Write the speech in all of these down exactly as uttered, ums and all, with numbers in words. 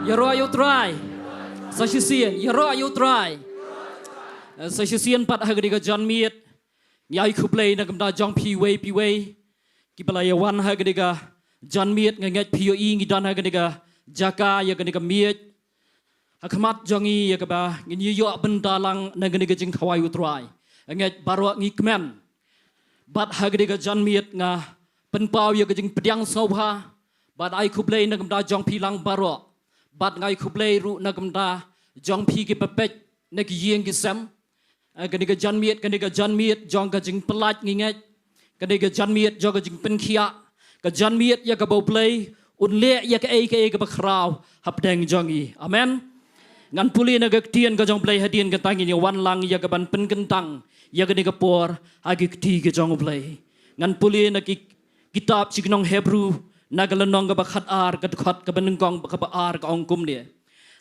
Ïaroh ïa U Trai. Sa shisien, ïaroh ïa U Trai. Eh, sa shisien pat ha kane ka janmiet, ngi ai khublei na ka bynta jong phi iwei pa iwei kiba la ïawan ha kane ka janmiet. Nga ngeit phi ïohi ngi don ha kane ka jaka, ïa kane ka miej ha khmat jong ngi, ïa kaba ngin ïoh bynta lang na kane ka jingkhawai U Trai. Nga ngeit baroh ngi kmen. Bad ha kane ka janmiet nga pynpaw ïa ka jingpdiang sngewbha bad ai khublei na ka bynta jong phi lang baroh. Bad nga ai khublei ruh na ka bynta jong phi kiba peit na ki ïing ki sem. Eh, kane ka janmiet, kane ka janmiet jong ka jingpyllait ngi ngeit. Kane ka janmiet jong ka jingpynkhiah. Ka janmiet ïa kaba U Blei un leh ïa kaei kaei kaba khraw hapdeng jong ngi. Amen. Ngan pule na ka ktien ka jong U Blei hadien kata ngin ïawan lang ïa kaban pynkyntang ïa kane ka por ha ki kti ka jong U Blei. Ngan pule na ki kitab sha ki nong Hebru, na ka lynnong kaba khatar, ka dkhot kaba nyngkong, kaba ar, ka ong kumne: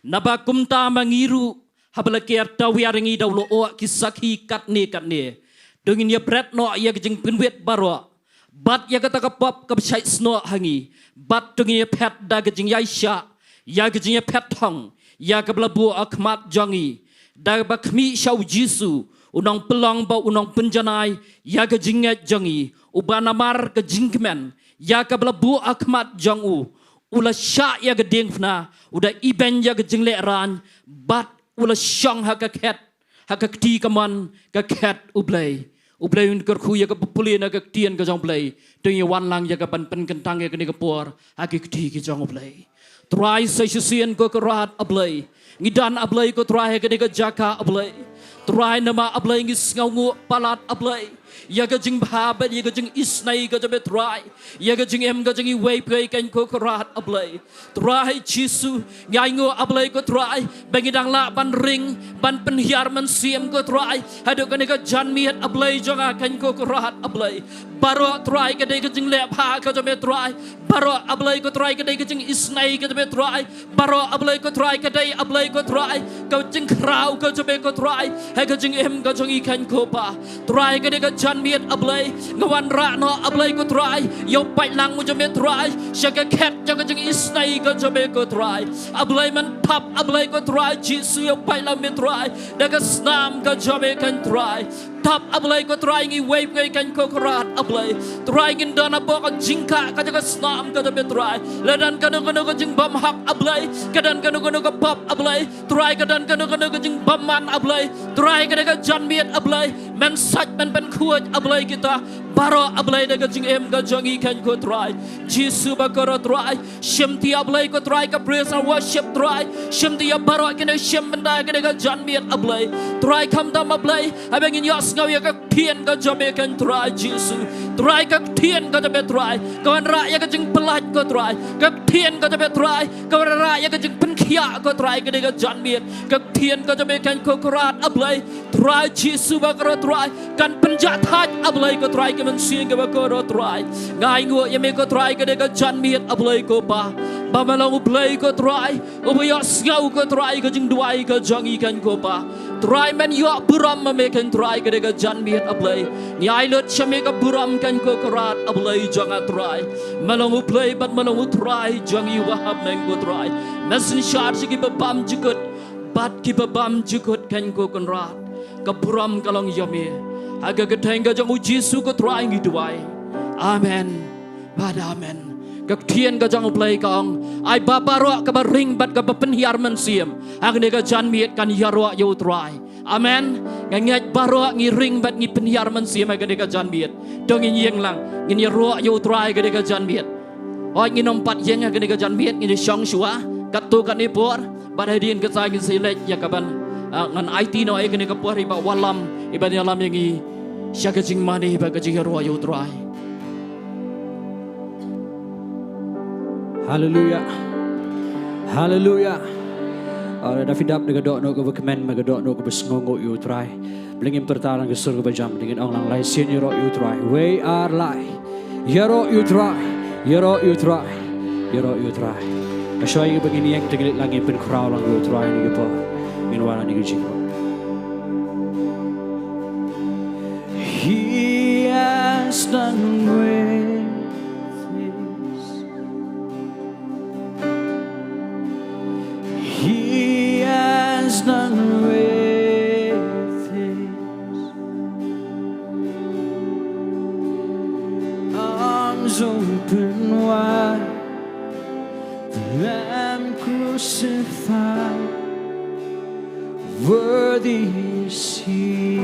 Naba kumta ma ngi ruh, haba la ker tawiar ïa ngi da u lyoh ki sakhi katne katne, to ngin ïa bret noh ïa ka jingpynwit baroh, bad ïa kata ka pop kaba shait snoh ha ngi, bad to ngin ïa phet da ka jingïaishah ïa ka jingïaphet thong ïa kaba la buh ha khmat jong ngi, da kaba khmih sha U Jisu, U Nongpynlong bad U Nongpynjanai ïa ka jingngeit jong ngi, uba namar ka jingkmen ïa kaba la buh ha khmat jong u, u la shah ïa ka diengphna, u da ibeiñ ïa ka jinglehrain, bad u la shong ha ka khet, ha ka kti kamon ka khet U Blei. U Blei un kyrkhu ïa kaba pule na ka ktien ka jong U Blei. To ngin ïawan lang ïa kaban pynkyntang ïa kane ka por ha ki kti ki jong U Blei. Trai, sa shisien ko Kynrad A Blei, ngi don A Blei ko Trai ha kane ka jaka A Blei. Trai, namar A Blei ngi sngewnguh palat A Blei ïa ka jingbha bad ïa ka jingisynei ka jong me Trai, ïa ka jingim ka jong iwei pa iwei, khein ko Kynrad A Blei. Trai Jisu, ngi ainguh A Blei ko Trai ba ngi dang lah ban ring, ban pynhiar mynsiem ko Trai haduh kane ka janmiet A Blei jong nga, khein ko Kynrad A Blei. Baroh Trai ka dei ka jingleh bha ka jong me Trai. Baroh A Blei ko Trai ka dei ka jingisynei ka jong me Trai. Baroh A Blei ko Trai ka dei A Blei ko Trai ka jingkhraw ka jong me ko Trai ha ka jingim ka jong ngi, khein ko Pa. Trai kane ka janmiet A Blei, nga wanrah noh A Blei ko Trai ïa u paidlang u jong me Trai sha ka khet jong ka jingisynei ka jong me ko Trai. A Blei, men thap A Blei ko Trai Jisu ïa u paidlang me Trai da ka snam ka jong me, khein Trai. Thap A Blei ko Trai ngi iwei pa iwei, khein ko Kynrad A Blei. Trai, ngin don hapoh ka jingkah ka jong ka snam ka jong me Trai. La don kano kano ka jingbymhok A Blei, ka don kano kano ka pop A Blei, Trai, ka don kano kano ka jingbymman A Blei. Trai, kane ka janmiet A Blei, men sait men pynkhuid A Blei kita baroh A Blei da ka jingim ka jong ngi, khein ko Trai. Jisu ba kyrpad Trai, shimti A Blei ko Trai ka praise and worship Trai. Shimti ïa baroh kine shim bynta kane ka janmiet A Blei. Trai, khamtam A Blei haba ngin ïohsngew ïa ka ktien ka jong me, khein Trai Jisu. Trai, ka ktien ka jong me Trai ka wanrah ïa ka jingpyllait ko Trai. Ka ktien ka jong me Trai ka wanrah ïa ka jingpynkhiah ko Trai kane ka janmiet. Ka ktien ka jong me, khein ko Kynrad A Blei. Trai Jisu ba kyrpad Trai, kan pynjahthait A Blei ko Trai ka mynsiem kaba kyrpad Trai. Nga ainguh ïa me ko Trai kane ka janmiet A Blei ko Pa, ba me long U Blei ko Trai uba ïohsngew ko Trai ka jingduwai ka jong ngi, khein ko Pa. Trai, men ïoh burom ma me, khein Trai kane ka janmiet A Blei. Ngi ai lut sha me ka burom, khein ko Kynrad A Blei jong nga Trai. Me long U Blei bad me long U Trai jong ngi uba ha bneng ko Trai. Men synshar sha kiba bymjukut bad kiba bymjukut, khein ko Kynrad. Ka burom ka long ïa me. Ha ka kyrteng ka jong U Jisu ko Trai ngi duwai. Amen bad amen. Ka ktien ka jong U Blei ka ong, ai ba baroh kaba ring bad kaba pynhiar mynsiem ha kane ka janmiet kan ïaroh ïa U Trai. Amen. Nga ngeit baroh ngi ring bad ngi pynhiar mynsiem ha kane ka janmiet. To ngin ïeng lang, ngin ïaroh ïa U Trai ha kane ka janmiet. Hooid, ngin ym pat ïeng ha kane ka janmiet, ngin ïashong shuwa katto katne por. Bad hadien kata ngin sa ïaleit ïa kaban, ah, ngan aiti noh ïa kane ka por iba wallam, iban ïalam ïa ngi sha ka jingmane bad ka jingïaroh ïa U Trai. Haleluya. Haleluya. Ah, lada phi dap da ka dohnud kaba kmen, me ka dohnud kaba sngewnguh ïa U Trai, bad ngin pyrta lang ka sur kaba jam, ngin ong lang lai sien: Ïaroh ïa U Trai. Wei ar lai. Ïaroh ïa U Trai. Ïaroh ïa U Trai. Ïaroh ïa U Trai. Ka shoi kaba ngin ïeng, te ngin leit lang ngin pynkhraw lang ïa U Trai ha kane ka por. Ngin wan ha kane ka jingïaroh. He has done great things. done with this. Arms open wide, the Lamb crucified, worthy is He.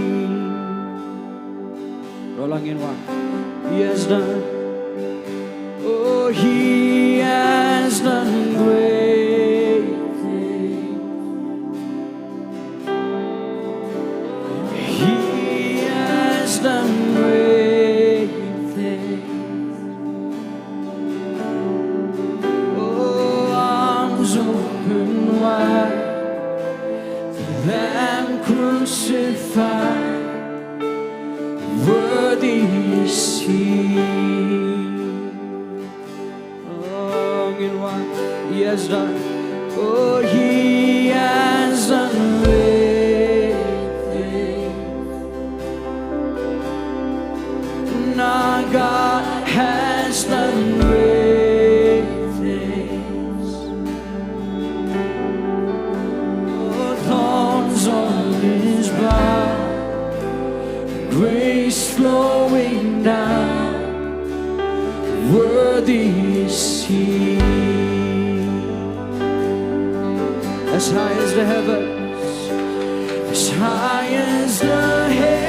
Rolang in one. He has done. Oh, He has done great things. He has done great things. Oh, arms open wide, the Lamb crucified, worthy is He. Oh, in what He has done. Oh, He has done great things. Our God has done great things. Oh, thorns on His brow, grace flowing down, worthy is He. As high as the heavens, as high as the heavens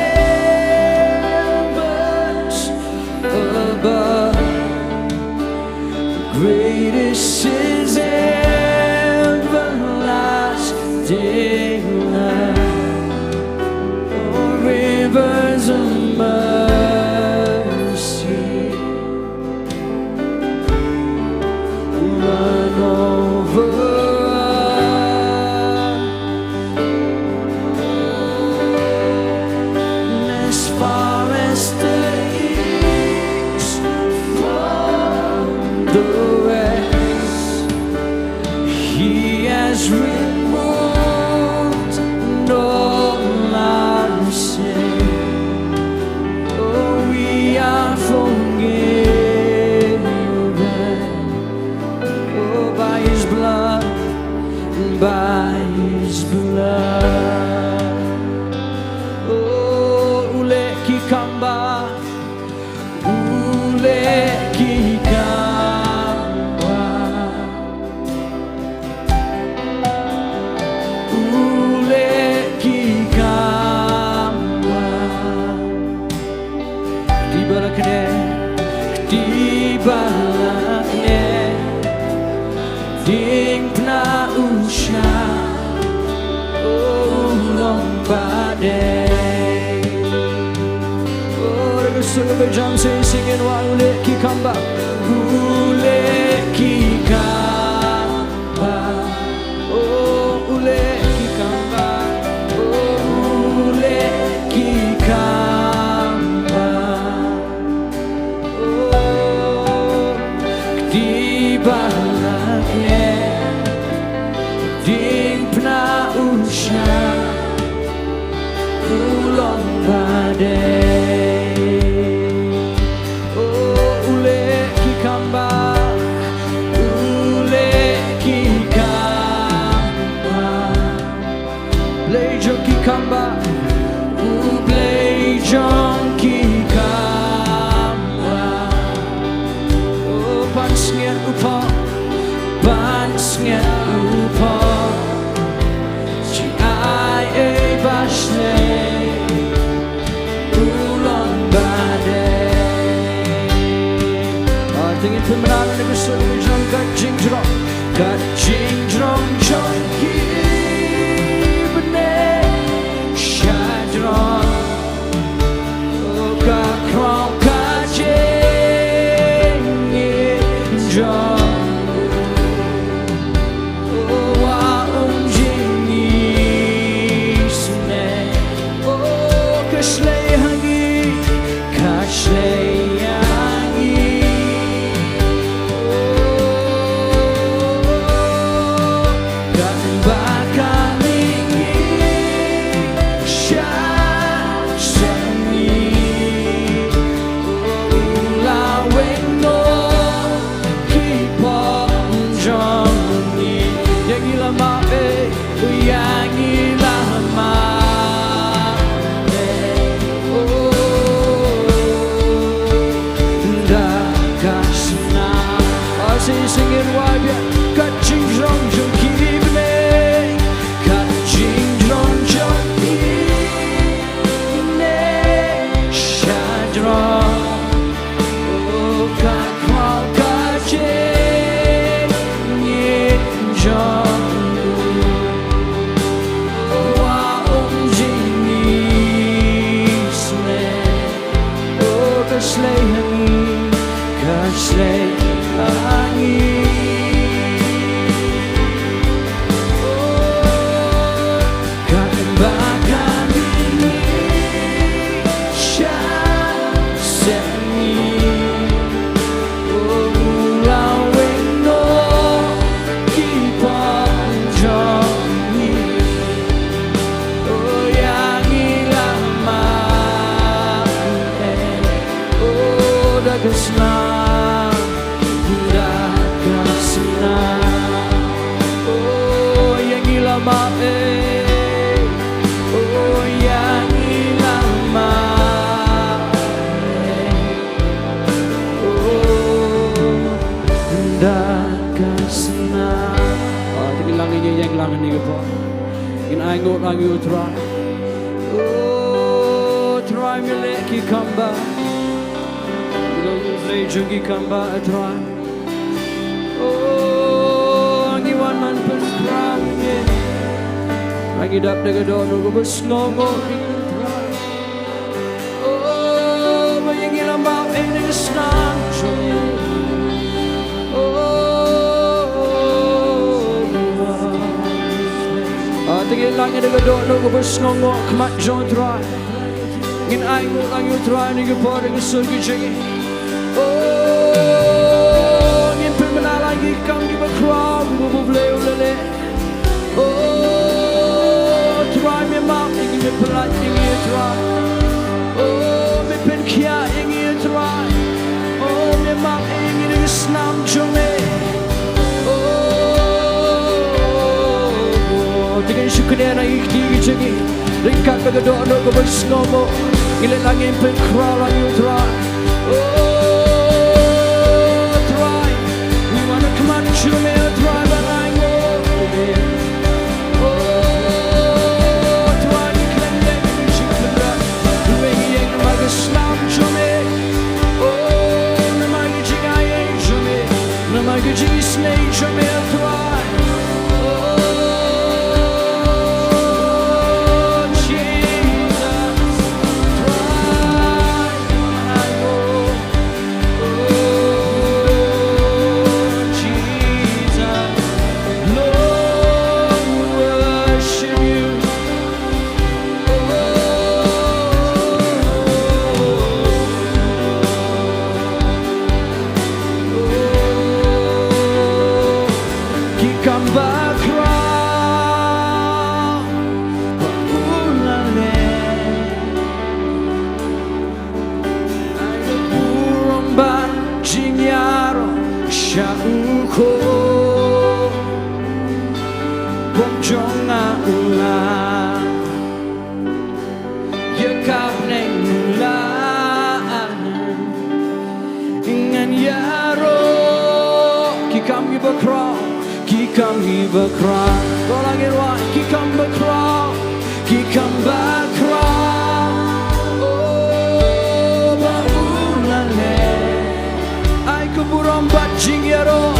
above, great is His everlasting love. Oh, rivers of mercy run over us. And as far as the east from the west, He has removed all our sin. Oh, we are forgiven. Oh, by His blood, by His blood. Oh, u leh ki kam ba, u leh ki kam ba, u leh ki kam ba. Kti ba la kne, kti ba la kne, diengphna u shah, u long ba dei. Oh, da ka sur ba jam sa sing in wa u leh ki kam ba, u leh ki kam ba. Oh, u leh ki kam ba. Oh, u leh ki kam ba. Oh, kti ba la kne, diengphna u shah, u long ba dei. Oh, u leh ki kam ba, u leh ki kam ba. Blei jong ki kam ba, u Blei jong ki kam ba. Oh, pansngiat u pop, pansngiat u pop. Jingaiei ba shlei, u long ba dei. Ah, te ngin pynbna na ka sur ka jong ka jingjrong, ka jingjrong jong ki bneng Shadrach. Oh, ka khraw ka jingim jong u, oh, wa ong jingisynei. Oh, ka shlei ha ngi, ka shlei ha ngi. Oh, Katba ka mihngi sha sha ngi, u la weng noh ki pop jong ngi. Ïa ngi la map ei, ïa ngi Map ei, oh ïa ngi la map ei, oh da ka snam. Ah, te ngin lang, ngin ïeng lang hangne ka por. Ngin ainguh lang ïa u Trai. Oh Trai, me leh ki kam bah. Ngi long ki khlei jong ki kam bah, Trai. Oh, ngi wan ban pynkhraw ïa me. Ngi dap da ka dohnud kaba sngewnguh. Oh, ba ïa ngi la map ei na ka snam jong me. Oh, ah, te ngin lang ïa da ka dohnud kaba sngewnguh khmat jong u Trai. Ngin ainguh lang ïa u Trai ha kane ka por ha ka sur ka jong ngi. Oh, ngin pynbna lang ki kam kiba khraw kiba u Blei u la leh. Oh Trai, me map ïa ngi, me pyllait ïa ngi, Trai. Oh, me pynkhiah ïa ngi, Trai. Oh, me map ïa ngi da ka snam jong me. Oh, te ngin shu kynnoh ïa ki kti ki jong ngi. Ryngkat bad ka dohnud kaba sngewnguh, ngin leit lang, ngin pynkhraw lang ïa u Trai. Oh Trai, ngi wan ha khmat jong me, oh Trai, ban ainguh. Oh Trai, ngi khlem leh ka jingkyrkhu, namar ka snam jong me. Oh, namar ka jingai ei jong me, namar ka jingisynei jong me, oh Trai. Oh Jesus, Trai, oh Jesus, Lord, we worship you. Ki kam bakhraw ba u la leh, ai ka burom bad jingïaroh sha u khun pop jong nga u Lam. Ïa ka bneng u Lam ngan ïaroh. Ki kam kiba khraw, ki kam kiba khraw. To la ngin wad, ki kam bakhraw, ki kam bakhraw. Oh, ba u la leh. Ai ka burom bad jingïaroh,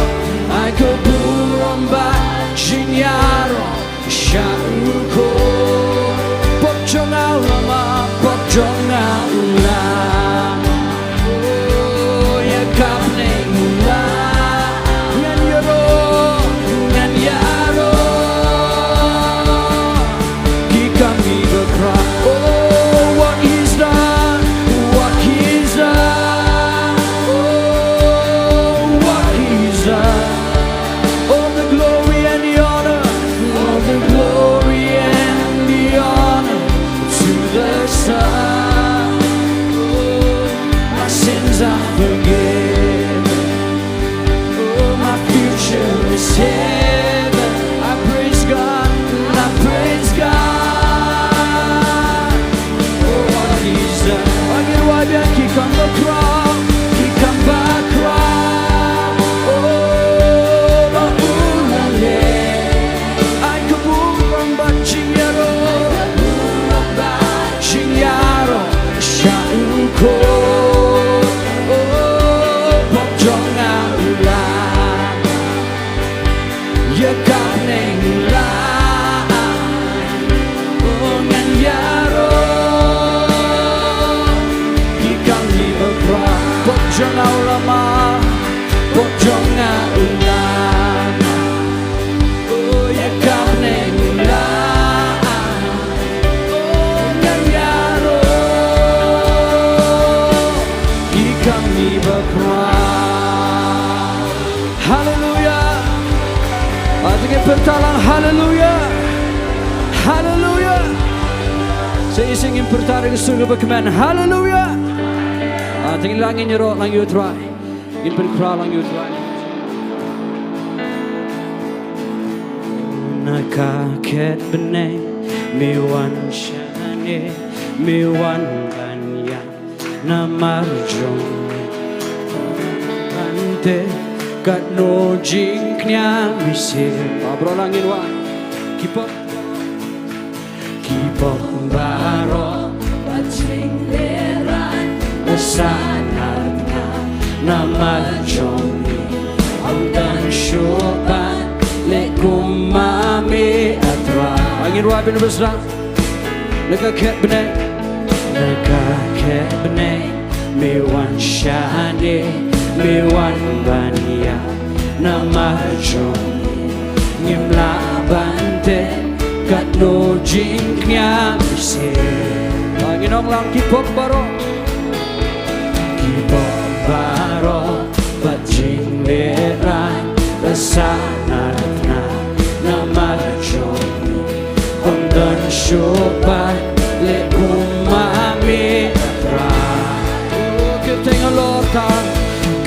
ai ka burom bad jingïaroh sha u khun pop jong nga u Lam, pop jong nga u Lam. Oh, ïa ka bneng u Lam ngan ïaroh, ngan ïaroh. Ki kam kiba khraw. Oh, what he's done, what he's done. Oh, what he's done. All the glory and the honor, all the glory and the honor to the Son. Oh, my sins are forgiven. Oh, my future is heaven. I praise God, I praise God. Oh, what he's done. Ïa ngi ruh ïa ki kam bakhraw, ki kam bakhraw. Oh, ba u la leh. Ai ka burom bad jingïaroh, jingïaroh sha u khun. Oh, pop jong nga u Lam. Ïa ka bneng u Lam. Oh, ngan ïaroh. Ki kam kiba khraw. Pop jong nga u Lam. Pop jong nga u Lam. Oh, ïa ka bneng u Lam. Oh, ngan ïaroh. Ki kam kiba khraw. Haleluya. Ah, te ngin pyrta lang haleluya. Haleluya. Sa shisien ngin pyrta da ka sur kaba kmen. Haleluya. Ah, te ngin lang, ngin ïaroh lang ïa u Trai. Ngin pynkhraw lang ïa u Trai. Na ka khet bneng me wan shane, me wan ban ïap namar jong ngi. Ante katno jingkñia mynsiem. Baroh lang ngin wan. Ki pop, ki pop baroh bad jinglehrain la sahnarphna namar jong ngi. Ym don shuh ban leh kum ma me, A Trai. Ngin wan bynta ba sdang. Na ka khet bneng, na ka khet bneng me wan shane, me wan ban ïap namar jong ngi. Ngim lah ban tip katno jingkñia mynsiem. Ngin ong lang, ki pop baroh, ki pop baroh bad jinglehrain la sahnarphna namar jong ngi. Ym don shuh ban leh kum ma me, A Trai. Oh, kyrteng halor ta,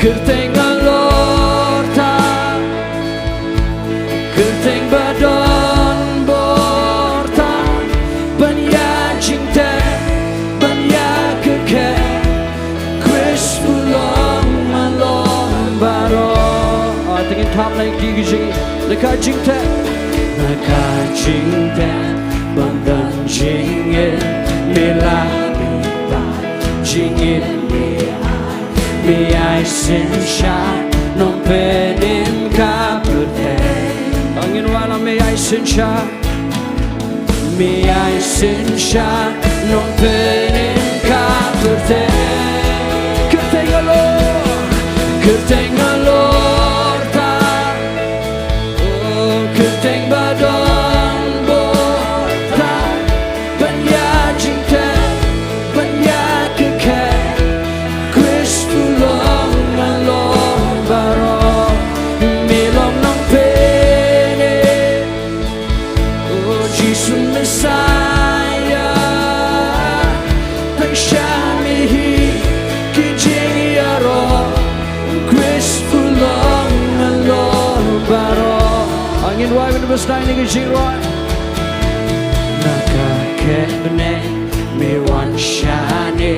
kyrteng halor ta, kyrteng ba don bor ta ban ïa jingtep, ban ïa kyrkhu. Khrist u long halor baroh. Ah, te ngin thap na ki jing, na ka jingtep, na ka jingtep bym don jingim, me la mihpat, jingim me ai, me ai synshar, Nongpynim ka pyrthei. Ngin wan lang, me ai synshar, me ai synshar, Nongpynim ka pyrthei. Kyrteng halor, kyrteng halor ta, oh, kyrteng ba don bor ta ban ïa jingtep, ban ïa kyrkhu. Khrist u long halor baroh, me long Nongpynim. Oh, Jisu Messiah, tang sha me hi ki jingïaroh. Khrist u long halor baroh. Ngin wai bynta ba sdang na ki jingrwai. Na ka khet bneng me wan shane,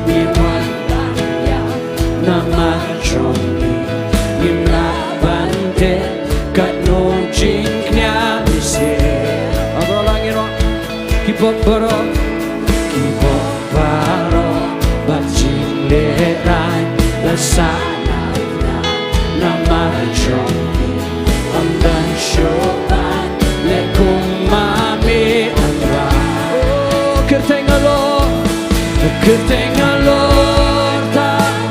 me wan ban ïap namar jong ngi. Ngim lah ban tip katno jingkñia mynsiem. Baroh lang ngin ong, ki pop baroh, ki pop baroh bad jinglehrain la sahnarphna namar jong ngi. Ym don shuh ban leh kum ma me, A Trai. Oh, kyrteng halor, kyrteng halor ta,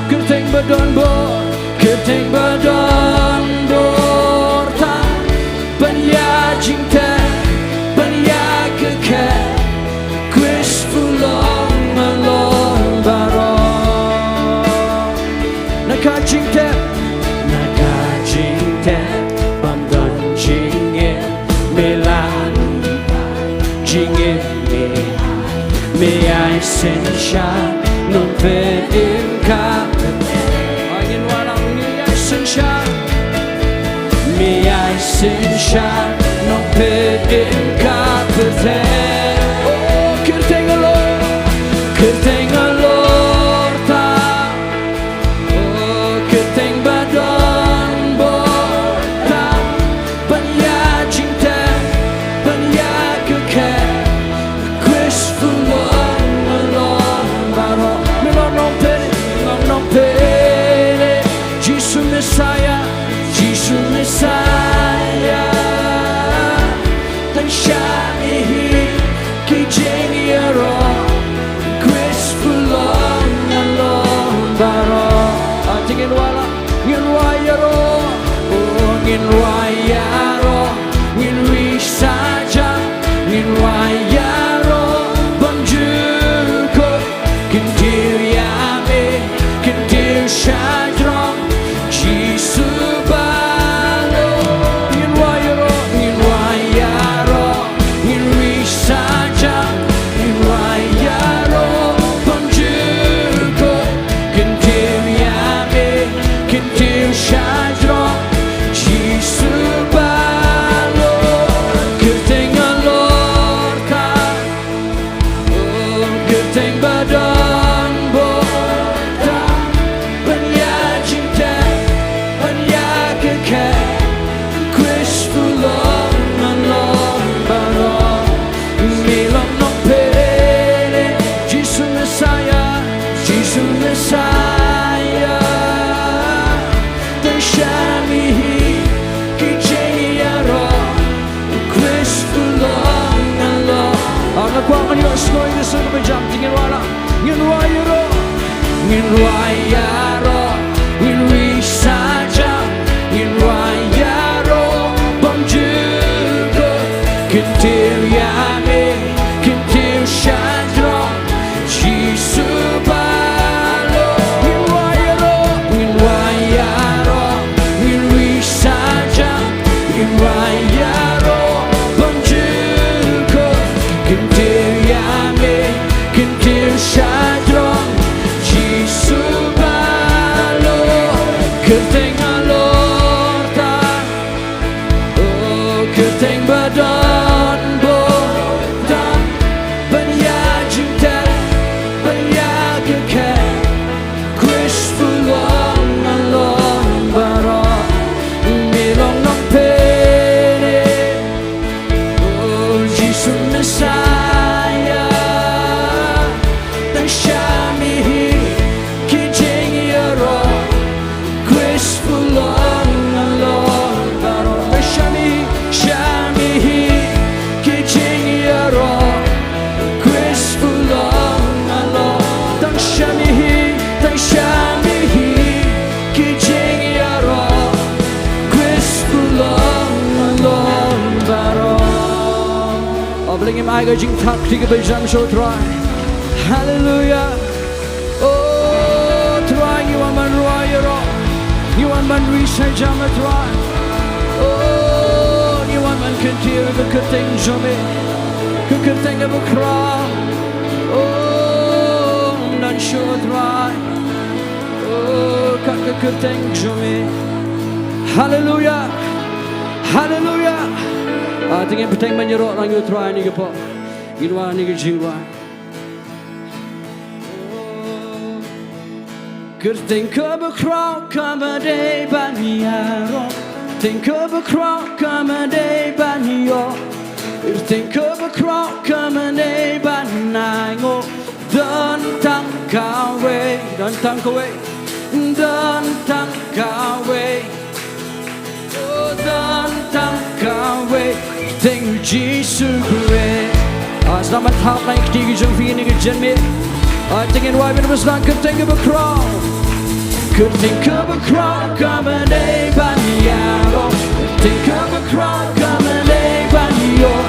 kyrteng ba don bor, kyrteng ba don bor ta ban ïa jingtep, ban ïa kyrkhu. Khrist u long halor baroh. Na ka jingtep, na ka jingtep bym don jingim, me la mihpat, jingim me ai, me ai synshar, Nongpynim ka pyrthei. Ngin wan lang, me ai synshar, me ai synshar, Nongpynim ka pyrthei. Oh, kyrteng halor, kyrteng halor ta, oh, kyrteng ba don bor ta ban ïa jingtep, ban ïa kyrkhu. Khrist u long halor baroh. Me long Nongpynim, long Nongpynim. Jisu Messiah, Jisu Messiah. Sngew ïa ka sur kaba jam, te ngin rwai la. Ngin rwai ïaroh. Ngin rwai ïaroh. Ngin rwai sa jam. Ngin rwai ïaroh. Bymjukut. Kyntiew ïa me. Kyntiew sha jrong. Jisu balok. Ngin rwai ïaroh. Ngin rwai ïaroh. Ngin rwai sa jam. Ngin rwai ïaroh. Bymjukut. Kyntiew ïa me. Kyntiew sha jrong. Jisu balok. Kyrteng halor tang. Oh, kyrteng ba don bor tam ban ïa jingteh, ban ïa kyrkhu. Khrist u long halor baroh, me long nongpynim. Oh, Jisu Messiah, tang sha me hi ki jingïaroh. Khrist u long halor baroh. Tang sha me hi, sha me hi ki jingïaroh. Khrist u long halor. Tang sha me hi, tang sha me hi ki jingïaroh. Khrist u long halor baroh. O Blei, ngim ai ka jingthap kti kaba jam sha U Trai. Haleluia. O Trai, ngi wan ban rwai ïaroh. Ngi wan ban rwai sa jam, O Trai. O, ngi wan ban kyntiew ïa ka kyrteng jong me, ka kyrteng kaba khraw. O, nang shu, O Trai. O, kat ka kyrteng jong me. Haleluia. Haleluia. Ah, te ngin bteng ban ïaroh lang ïa U Trai ha kane ka por. Ngin wan ha kane ka jingrwai. Kyrteng kaba khraw kaba dei ban ïaroh. Kyrteng kaba khraw kaba dei ban ïoh. Kyrteng kaba khraw kaba dei ban ainguh. Don tang kawei, don tang kawei, don tang kawei. O, don tang kawei, kyrteng Jisu Khrist. Ah, sdang ban thap lang ïa ka kti ka jong phi ha kane ka janmiet. Ah, te ngin rwai bad sdang. Kyrteng kaba khraw. Kyrteng kaba khraw kaba dei ban ïaroh. Kyrteng kaba khraw kaba dei ban ïoh.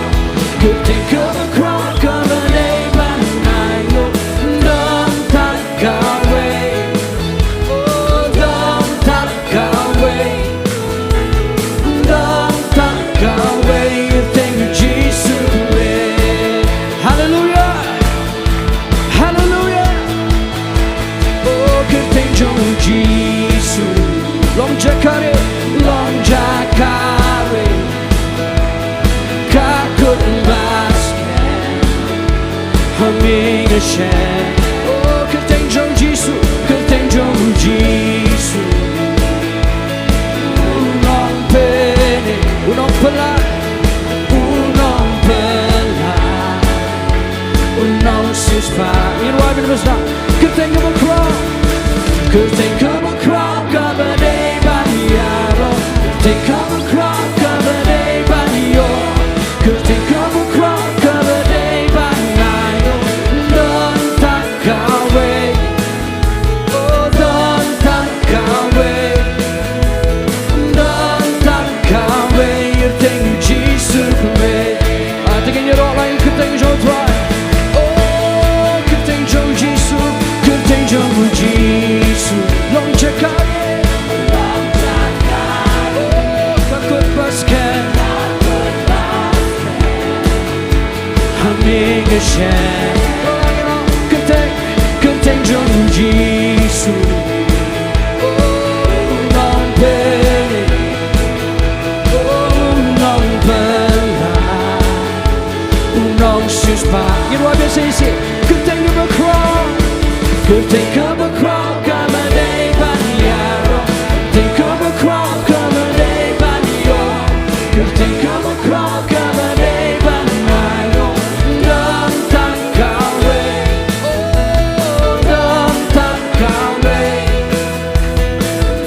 Kyrteng kaba khraw kaba dei ban ainguh. Don tang kawei. O, don tang kawei. Don tang kawei, kyrteng Jisu Khrist. Haleluia. Haleluia. O, kyrteng jong U Jisu. Long jaka re, long jaka re. Ka kut ba skhem ha me nga shem. O, kyrteng jong U Jisu, kyrteng jong U Jisu. U nongpynim, u nongpyllait, u nongpyllait, u nongsiewspah. Ngin rwai bad sdang. Kyrteng kaba khraw, kyrteng kaba khraw kaba dei ban ïaroh. Kyrteng kaba khraw kaba dei ban ïoh. Kyrteng kaba khraw kaba dei ban ainguh. Don tang kawei. O, don tang kawei. Don tang kawei, kyrteng Jisu Khrist. Ah, te ngin ïaroh lang ïa ka kyrteng jong U Trai. O, kyrteng jong U Jisu, kyrteng jong U Jisu. Long jaka re, long jaka re. O, ka kut ba skhem, ka kut ba skhem ha me nga shem. Kyrteng, kyrteng jong U Jisu. U nongpynim, u nongpyllait, u nongsiewspah. Ngin rwai bad shisha. Kyrteng kaba khraw, kyrteng kaba khraw kaba dei ban ïaroh. Kyrteng kaba khraw kaba dei ban ïoh. Kyrteng kaba khraw kaba dei ban ainguh. Don tang kawei. O, don tang kawei.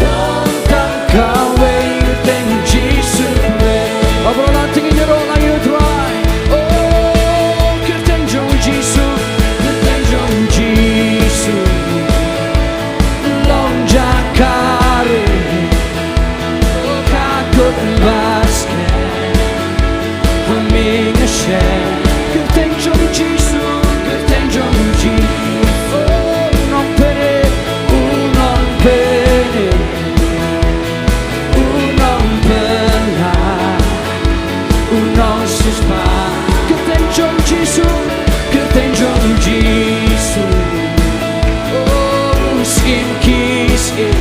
Don tang kawei, kyrteng Jisu Khrist. Baroh lang te ngin ïaroh lang ïa U Trai. O, kyrteng jong U Jisu, Kyrteng jong u Jisu, kyrteng jong u Jisu. Oh, u nongpynim, u nongpynim, u nongpynim, u nongsiewspah. Kyrteng jong u Jisu, kyrteng jong u Jisu. Oh, u Syiem ki syiem,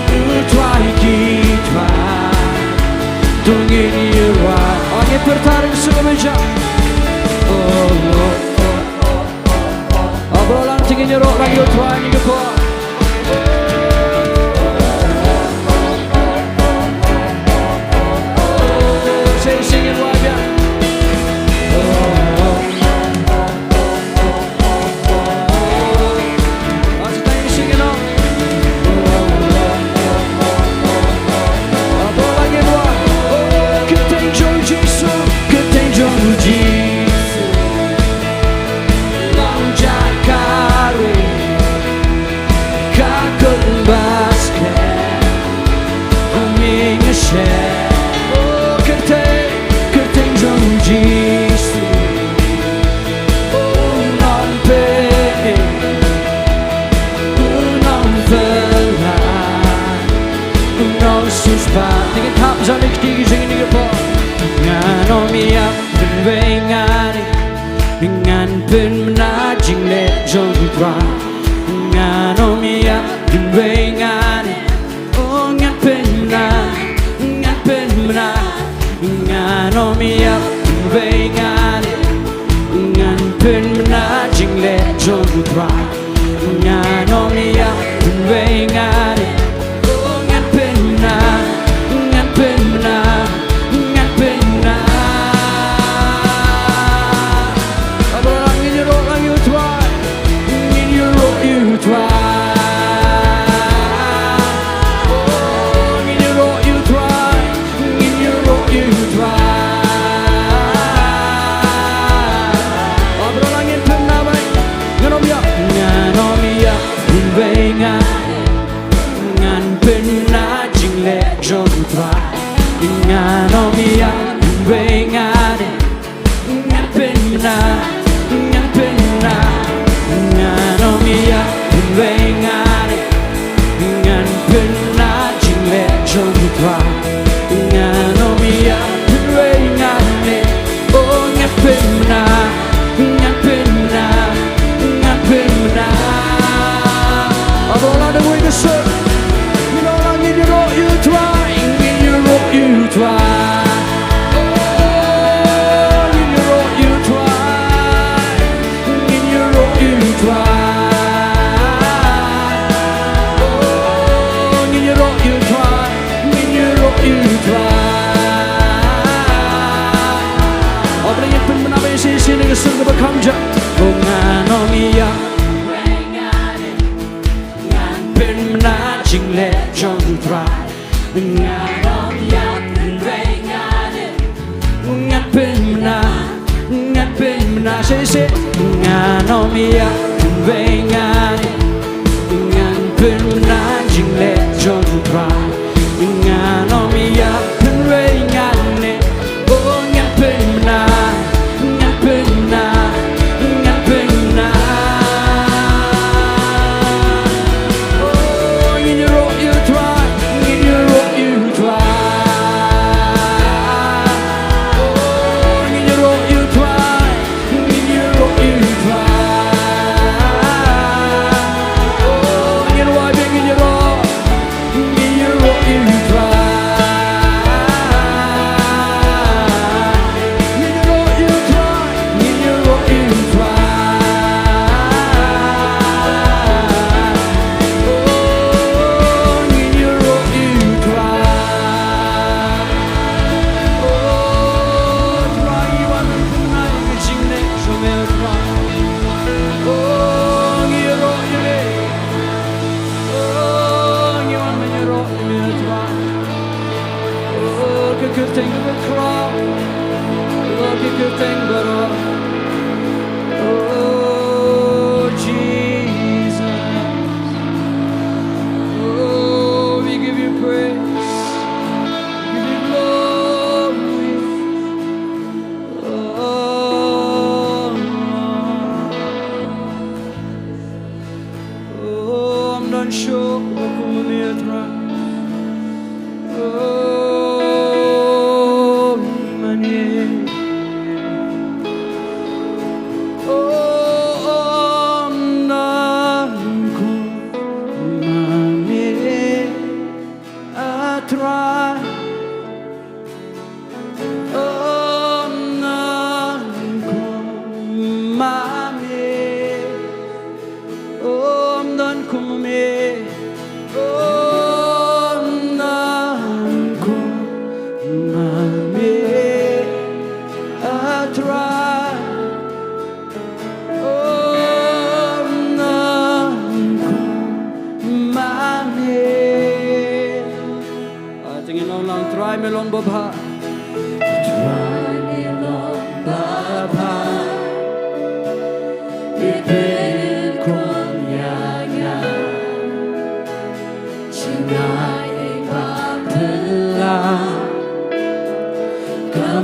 u Trai ki trai. To ngin ïa rwai. Oh, ngin pyrta ryngkat shuh, oh, oh, oh. Oh, baroh lang te ngin ïaroh lang ïa u Trai, ngin ïa pyrta. Sing, sing it, why, yeah. Kyrteng jong u Jisu, kyrteng jong u Jisu. Long jaka ri, ka kut ba skhem, ym ïa shem. Oh, kyrteng, kyrteng jong u Jisu. U nongpynim, u nongpynim, u nongsiewspah. Te ngin thap sha lynti ki jingïaroh. Ngan ym ïap kynwei ngan, ngan pynbna jingleh jong u Trai. Ngan ym ïap kynwei ngan. Oh, ngan pynbna, ngan pynbna, ngan ym ïap kynwei ngan, ngan pynbna jingleh jong u Trai. Ngan ym ïap kynwei ngan. Oh, ngan pynbna, ngan pynbna, ngan pynbna. Baroh lang ngin ïaroh lang ïa u Trai. Ngin ïaroh ïa u Trai. Oh, ngin ïaroh ïa u Trai. Ngin ïaroh ïa u Trai. Oh, baroh lang ngin pynbna bha. Ngan ym ïap, ngan ym ïap kynwei ngan. Ngan pynbna jingleh jong u Trai. Ngan ym ïap kynwei ngan. Ngan pynbna, ngan pynbna, ngan ym ïap kynwei ngan. Ngan pynbna jingleh jong u Trai. Ngan ym ïap kynwei ngan. Oh, ngan pynbna, ngan pynbna, ngan pynbna. Aba la dang wei da suk. Ngin ong lang ngin ïaroh ïa u Trai, ngin ïaroh ïa u Trai. Oh, ngin ïaroh ïa u Trai. Ngin ïaroh ïa u Trai. Oh, ngin ïaroh ïa u Trai. Ngin ïaroh ïa u Trai. Oh, ba ngin pynbna ba ïa shisha na ka sur kaba kham jam. Oh, ngan ym ïap. Ngan pynbna jingleh jong u Trai. Ngan ym ïap kynwei ngan. Ngan pynbna, ngan pynbna, shisha. Ngan ym ïap kynwei ngan. Ngan pynbna jingleh jong u Trai. Ngan ym ïap kynwei ngan. Oh, ngan pynbna, ngan pynbna, ngan pynbna. Oh, ngin ïaroh ïa u Trai, ngin ïaroh ïa u Trai. Oh, ngin ïaroh ïa u Trai, ngin ïaroh ïa u Trai. Oh, ngin wad ïa, ngin ïaroh. Ngin ïaroh ïa u Trai. Ngin ïaroh ïa u Trai. Ngin ïaroh ïa u Trai. Oh, ngin ïaroh ïa u Trai. Oh, Trai, ngi wan ban pynbna ïa ka jingleh jong me, Trai. Oh, ngi ïaroh ïa me. Oh, ngi wan ban ïaroh ïa me, Trai. Oh, ka kyrteng kaba khraw. Oh, ka kyrteng baroh. Oh, Jesus. Oh, we give you praise. We give you glory.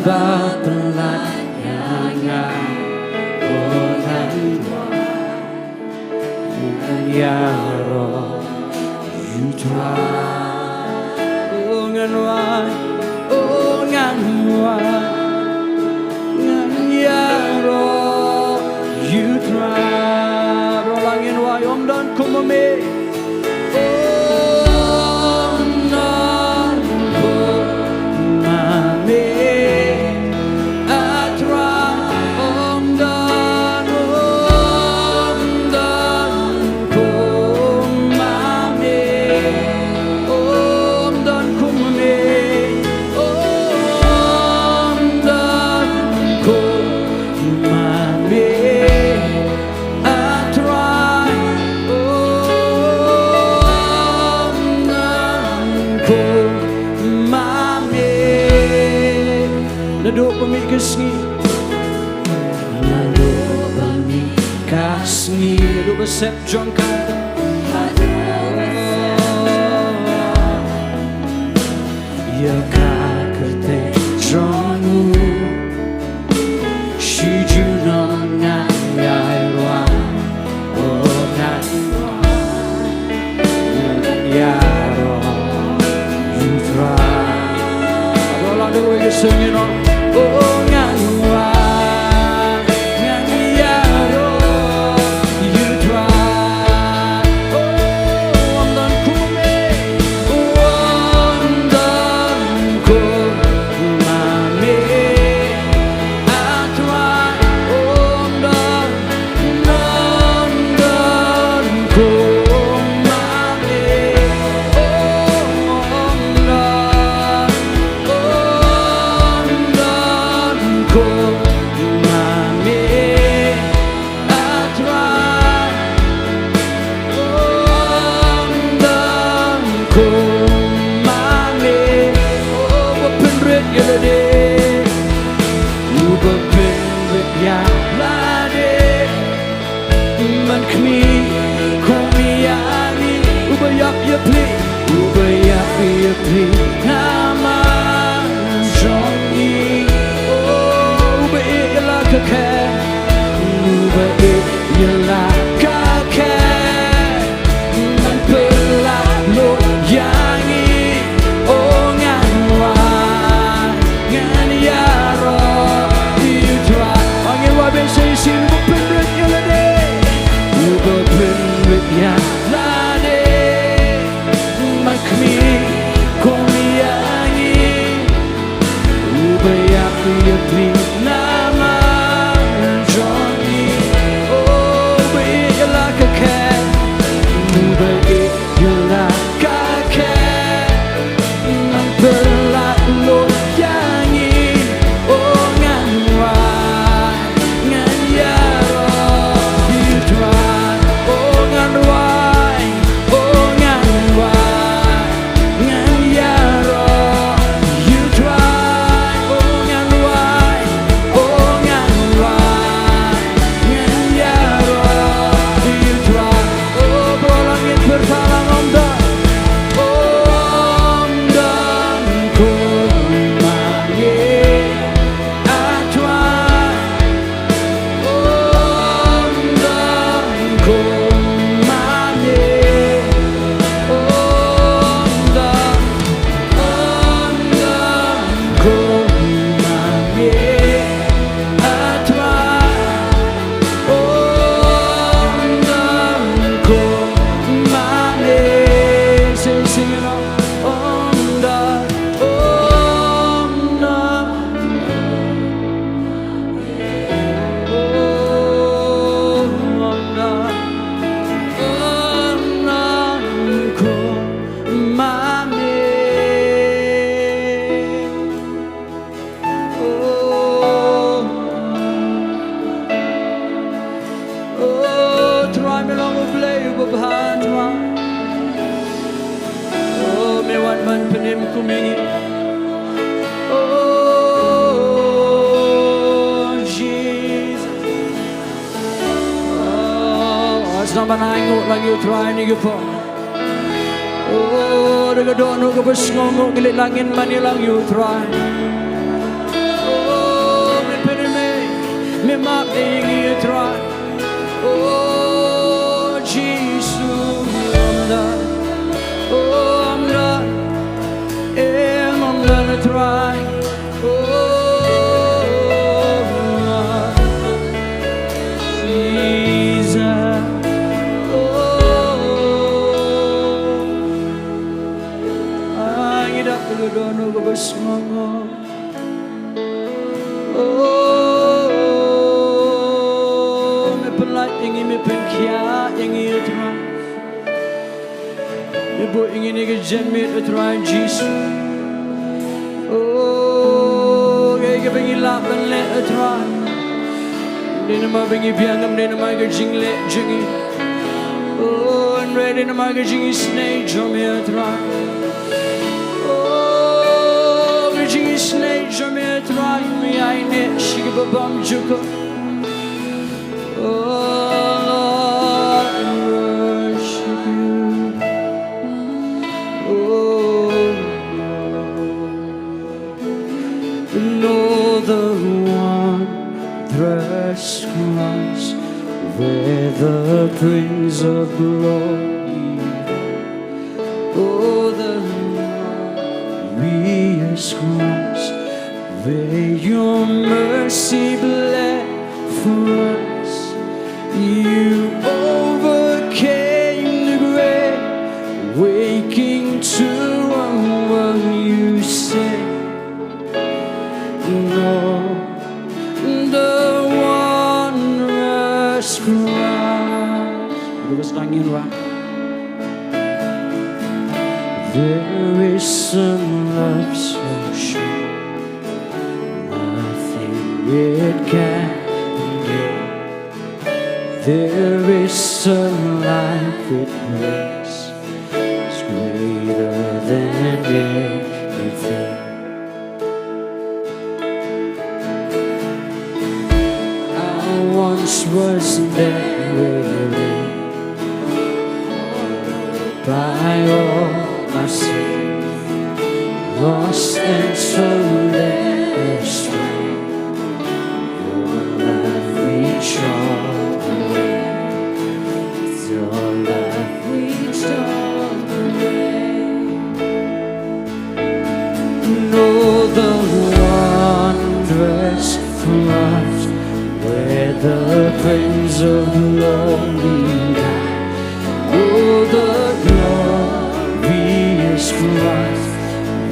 Ba pynlait ïa nga, oh ngan wai, ngan ïaroh ïa u Trai. Oh ngan wai, oh ngan wai, ngan ïaroh ïa u Trai. Baroh lah ngin wai, ym don kum ma me. Ym don kum ma me, ah Trai, ym don, ym don kum ma me. Ym don kum ma me, ym don kum ma me, ah Trai, ym don kum ma me. Naduh ba mih ka sngi, naduh ba mih ka sngi, naduh ba sep jong ka, ïa ka kyrteng jong u, shi junom ngan ïai wai, oh ngan wai, ngan ïaroh ïa u Trai. Baroh lah da kawei ka seng, you know. Oh ngan wai, ngan ïaroh ïa u Trai. Oh, ym don kum ma me, ym don kum ma me, ah Trai, ym don, ym don kum ma me. Oh, ym don, ym don kum ma me, ah Trai, ym don kum ma me. Oh, uba pynrit ïa lade, uba pynrit ïa lade, man khmih kum ïa ngi, uba ïap ïa pli, uba ïap ïa pli namar jong ngi. Oh, uba ïeit ïa la ka khet, uba ïeit ïa la ka khet, man pynlait lut ïa ngi. Oh ngan wai, ngan ïaroh ïa u Trai. Ngin wai beit sa shisien. Uba pynrit ïa lade, uba pynrit ïa lade, man khmih kum ïa ngi, uba ïap ïa pli namar jong ngi. Oh, uba ïeit ïa la ka khet, uba ïeit ïa la ka khet, man pynlait lut ïa ngi. Oh ngan wai, ngan ïaroh ïa u Trai. Oh ngan wai, oh ngan wai, ngan ïaroh ïa u Trai. Oh ngan wai, oh ngan wai, ngan ïaroh ïa u Trai. Oh, baroh lah ngin pyrta lang, ym don, ym don kum ma me, ah Trai, ym don kum ma me. Ym don, ym don kum ma me, ah Trai, ym don kum ma me. Sing, sing it out. Ym don, ym don, oh, ym don, ym don kum ma me. Oh, oh, Trai, me long U Blei uba bha, Trai. Oh, me wan ban pynim kum ïa ngi. Oh, Jesus. Oh, sngewbha ban ainguh lang ïa u Trai ha kine ki por. Oh, da ka dohnud kaba sngewnguh ngi leit lang, ngin mane lang ïa u Trai. Ngi me pynkhiah ïa ngi, A Trai. Me buh ïa ngi ïa ka janmiet, A Trai Jisu. Oh, kaei kaba ngi lah ban leh, A Trai? Ym dei namar ba ngi biang, ym dei namar ka jingleh jong ngi. Oh, hynrei dei namar ka jingisynei jong me, A Trai. Oh, ka jingisynei jong me, A Trai, me ïaineh sha kaba bymjukut. Oh Lord, we worship you. Oh Lord. Know the wondrous cross where the Prince of Glory. Oh, the glorious cross where your mercy bled for us. You overcame the grave, waking to a world you saved. Know the wondrous cross. Terus nangin, Wak. There is a love so sure, nothing it can compare. There is a life with grace, it's greater than everything. I once was dead, waiting by all my sin, lost and so led astray. Your love reached all the way. Your love reached all the way. Know the wondrous cross where the Prince of Glory died. Oh, the glorious cross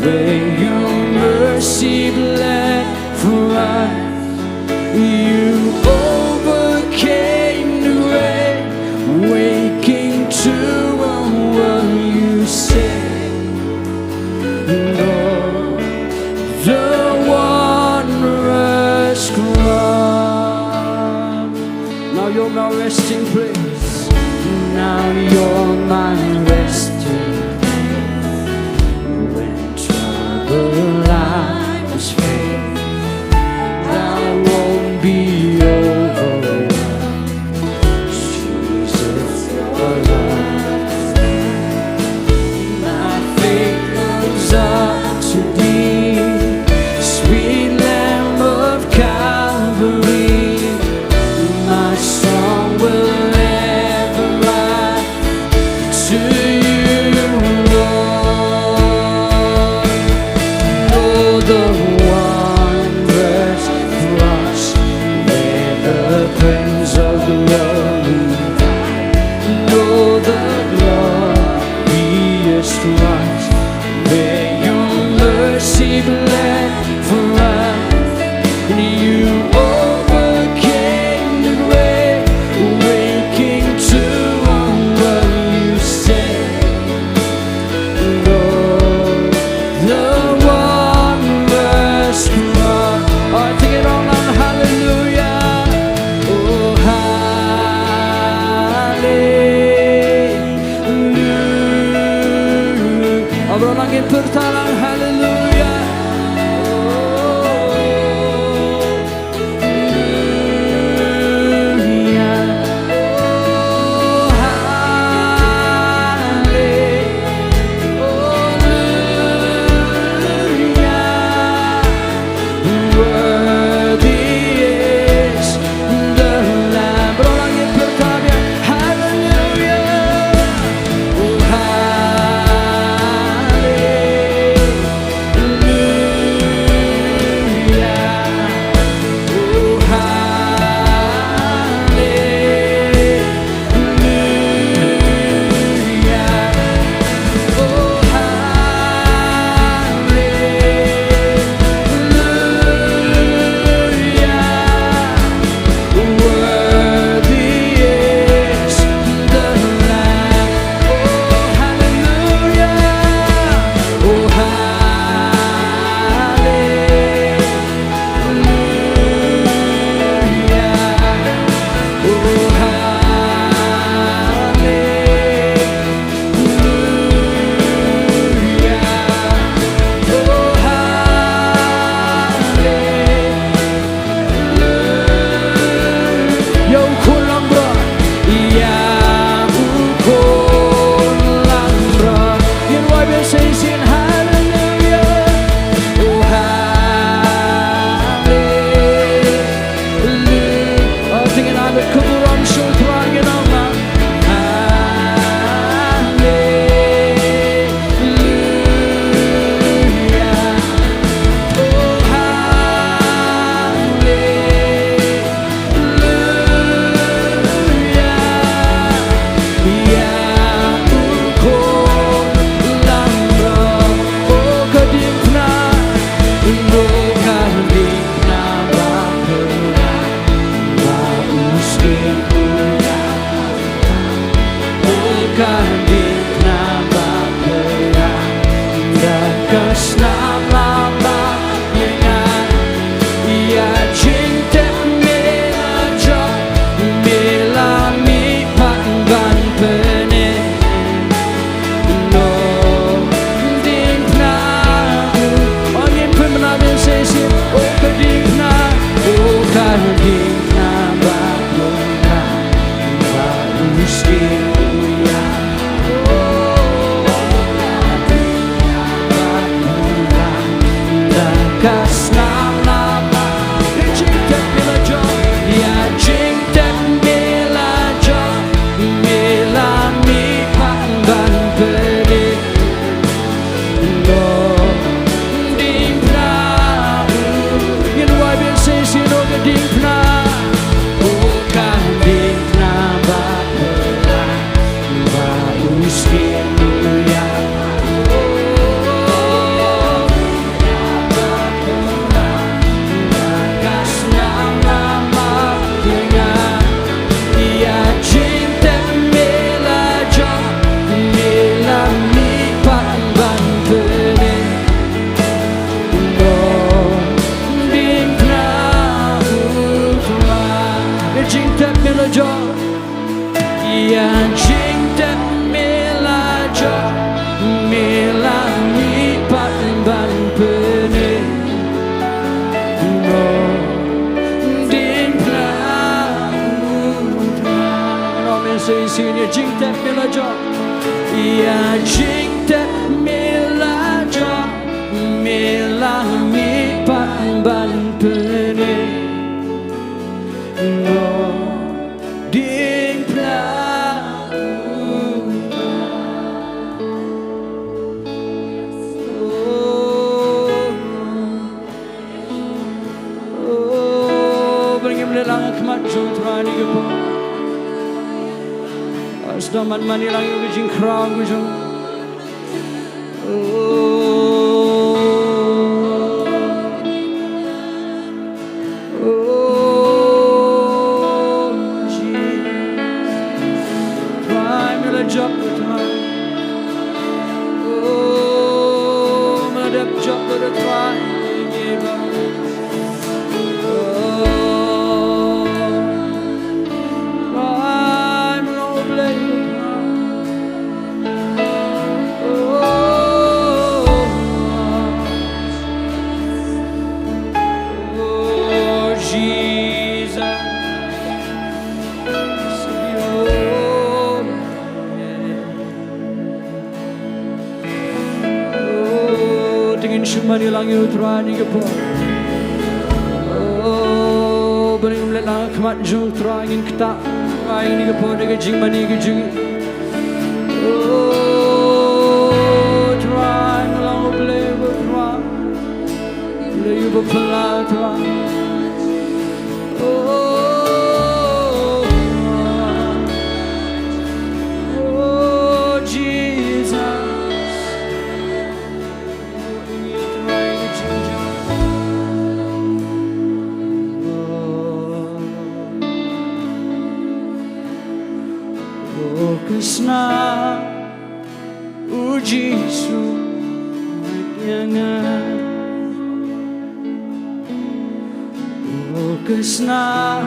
where your mercy bled for us. You overcame the grave, waking to a world you saved. Lord, the wondrous cross. Now you're my resting place. Now you're my resting place. When trouble I was faced, I won't be overwhelmed. Jesus, your love. My faith looks up to thee, sweet Lamb of Calvary. My song will ever rise to you, Lord. Oh, the wondrous cross where the Prince of Glory died. Oh, the glorious cross where your mercy bled for us. And you overcame the grave, waking to a world you saved. Lord, the wondrous cross. All right, sing it all out, hallelujah. Oh, hallelujah. Abraham lagi bertalang, hallelujah. Jingtep me la jop. Ïa jingtep me la jop, me la mih pat ban pynïaid. Mo diengphna u Trai. Ngan ong mynsiem shisien, ïa jingtep me la jop. Ïa jingtep me la jop, me la mih pat ban pynïaid. Mo diengphna u Trai. Oh, oh, ba ngim leit lang ha khmat jong u Trai ha kine ki por. Sdang ban mane lang ïa ka jingkhraw ka jong u. Oh, oh, Jesus. Trai, me la jop, Trai. Oh, me la dep jop, Trai. Oh, Trai, me la obleh. Oh, Jesus. Oh, te ngin shu mane lang ïa u Trai ha kine ki por. Oh, ba ngim leit lang ha khmat jong u Trai, ngin ktah ha kine ki por da ka jingmane ka jong ngi. Oh, Trai, me long U Blei uba phylla, U Blei uba phylla, Trai. Oh, oh, Jesus. Oh, ka snam, U Jisu, ïa nga. Oh, ka snam,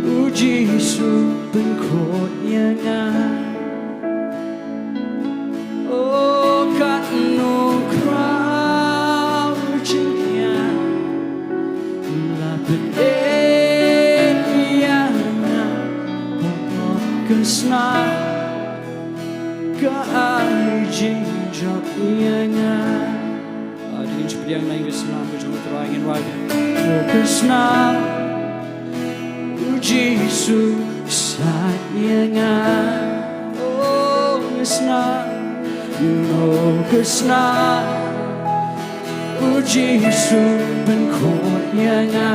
U Jisu, pynkhot ïa nga. Oh, katno khraw jingïap la pynim ïa nga. Oh, ka snam ka ai jingjop ïa nga. Ah, te ngin sa pdiang lang ïa ka snam ka jong U Trai, ngin wad. Oh, ka snam, U Jisu, sait ïa nga. Oh, ka snam, oh, ka snam, U Jisu, pynkhot ïa nga.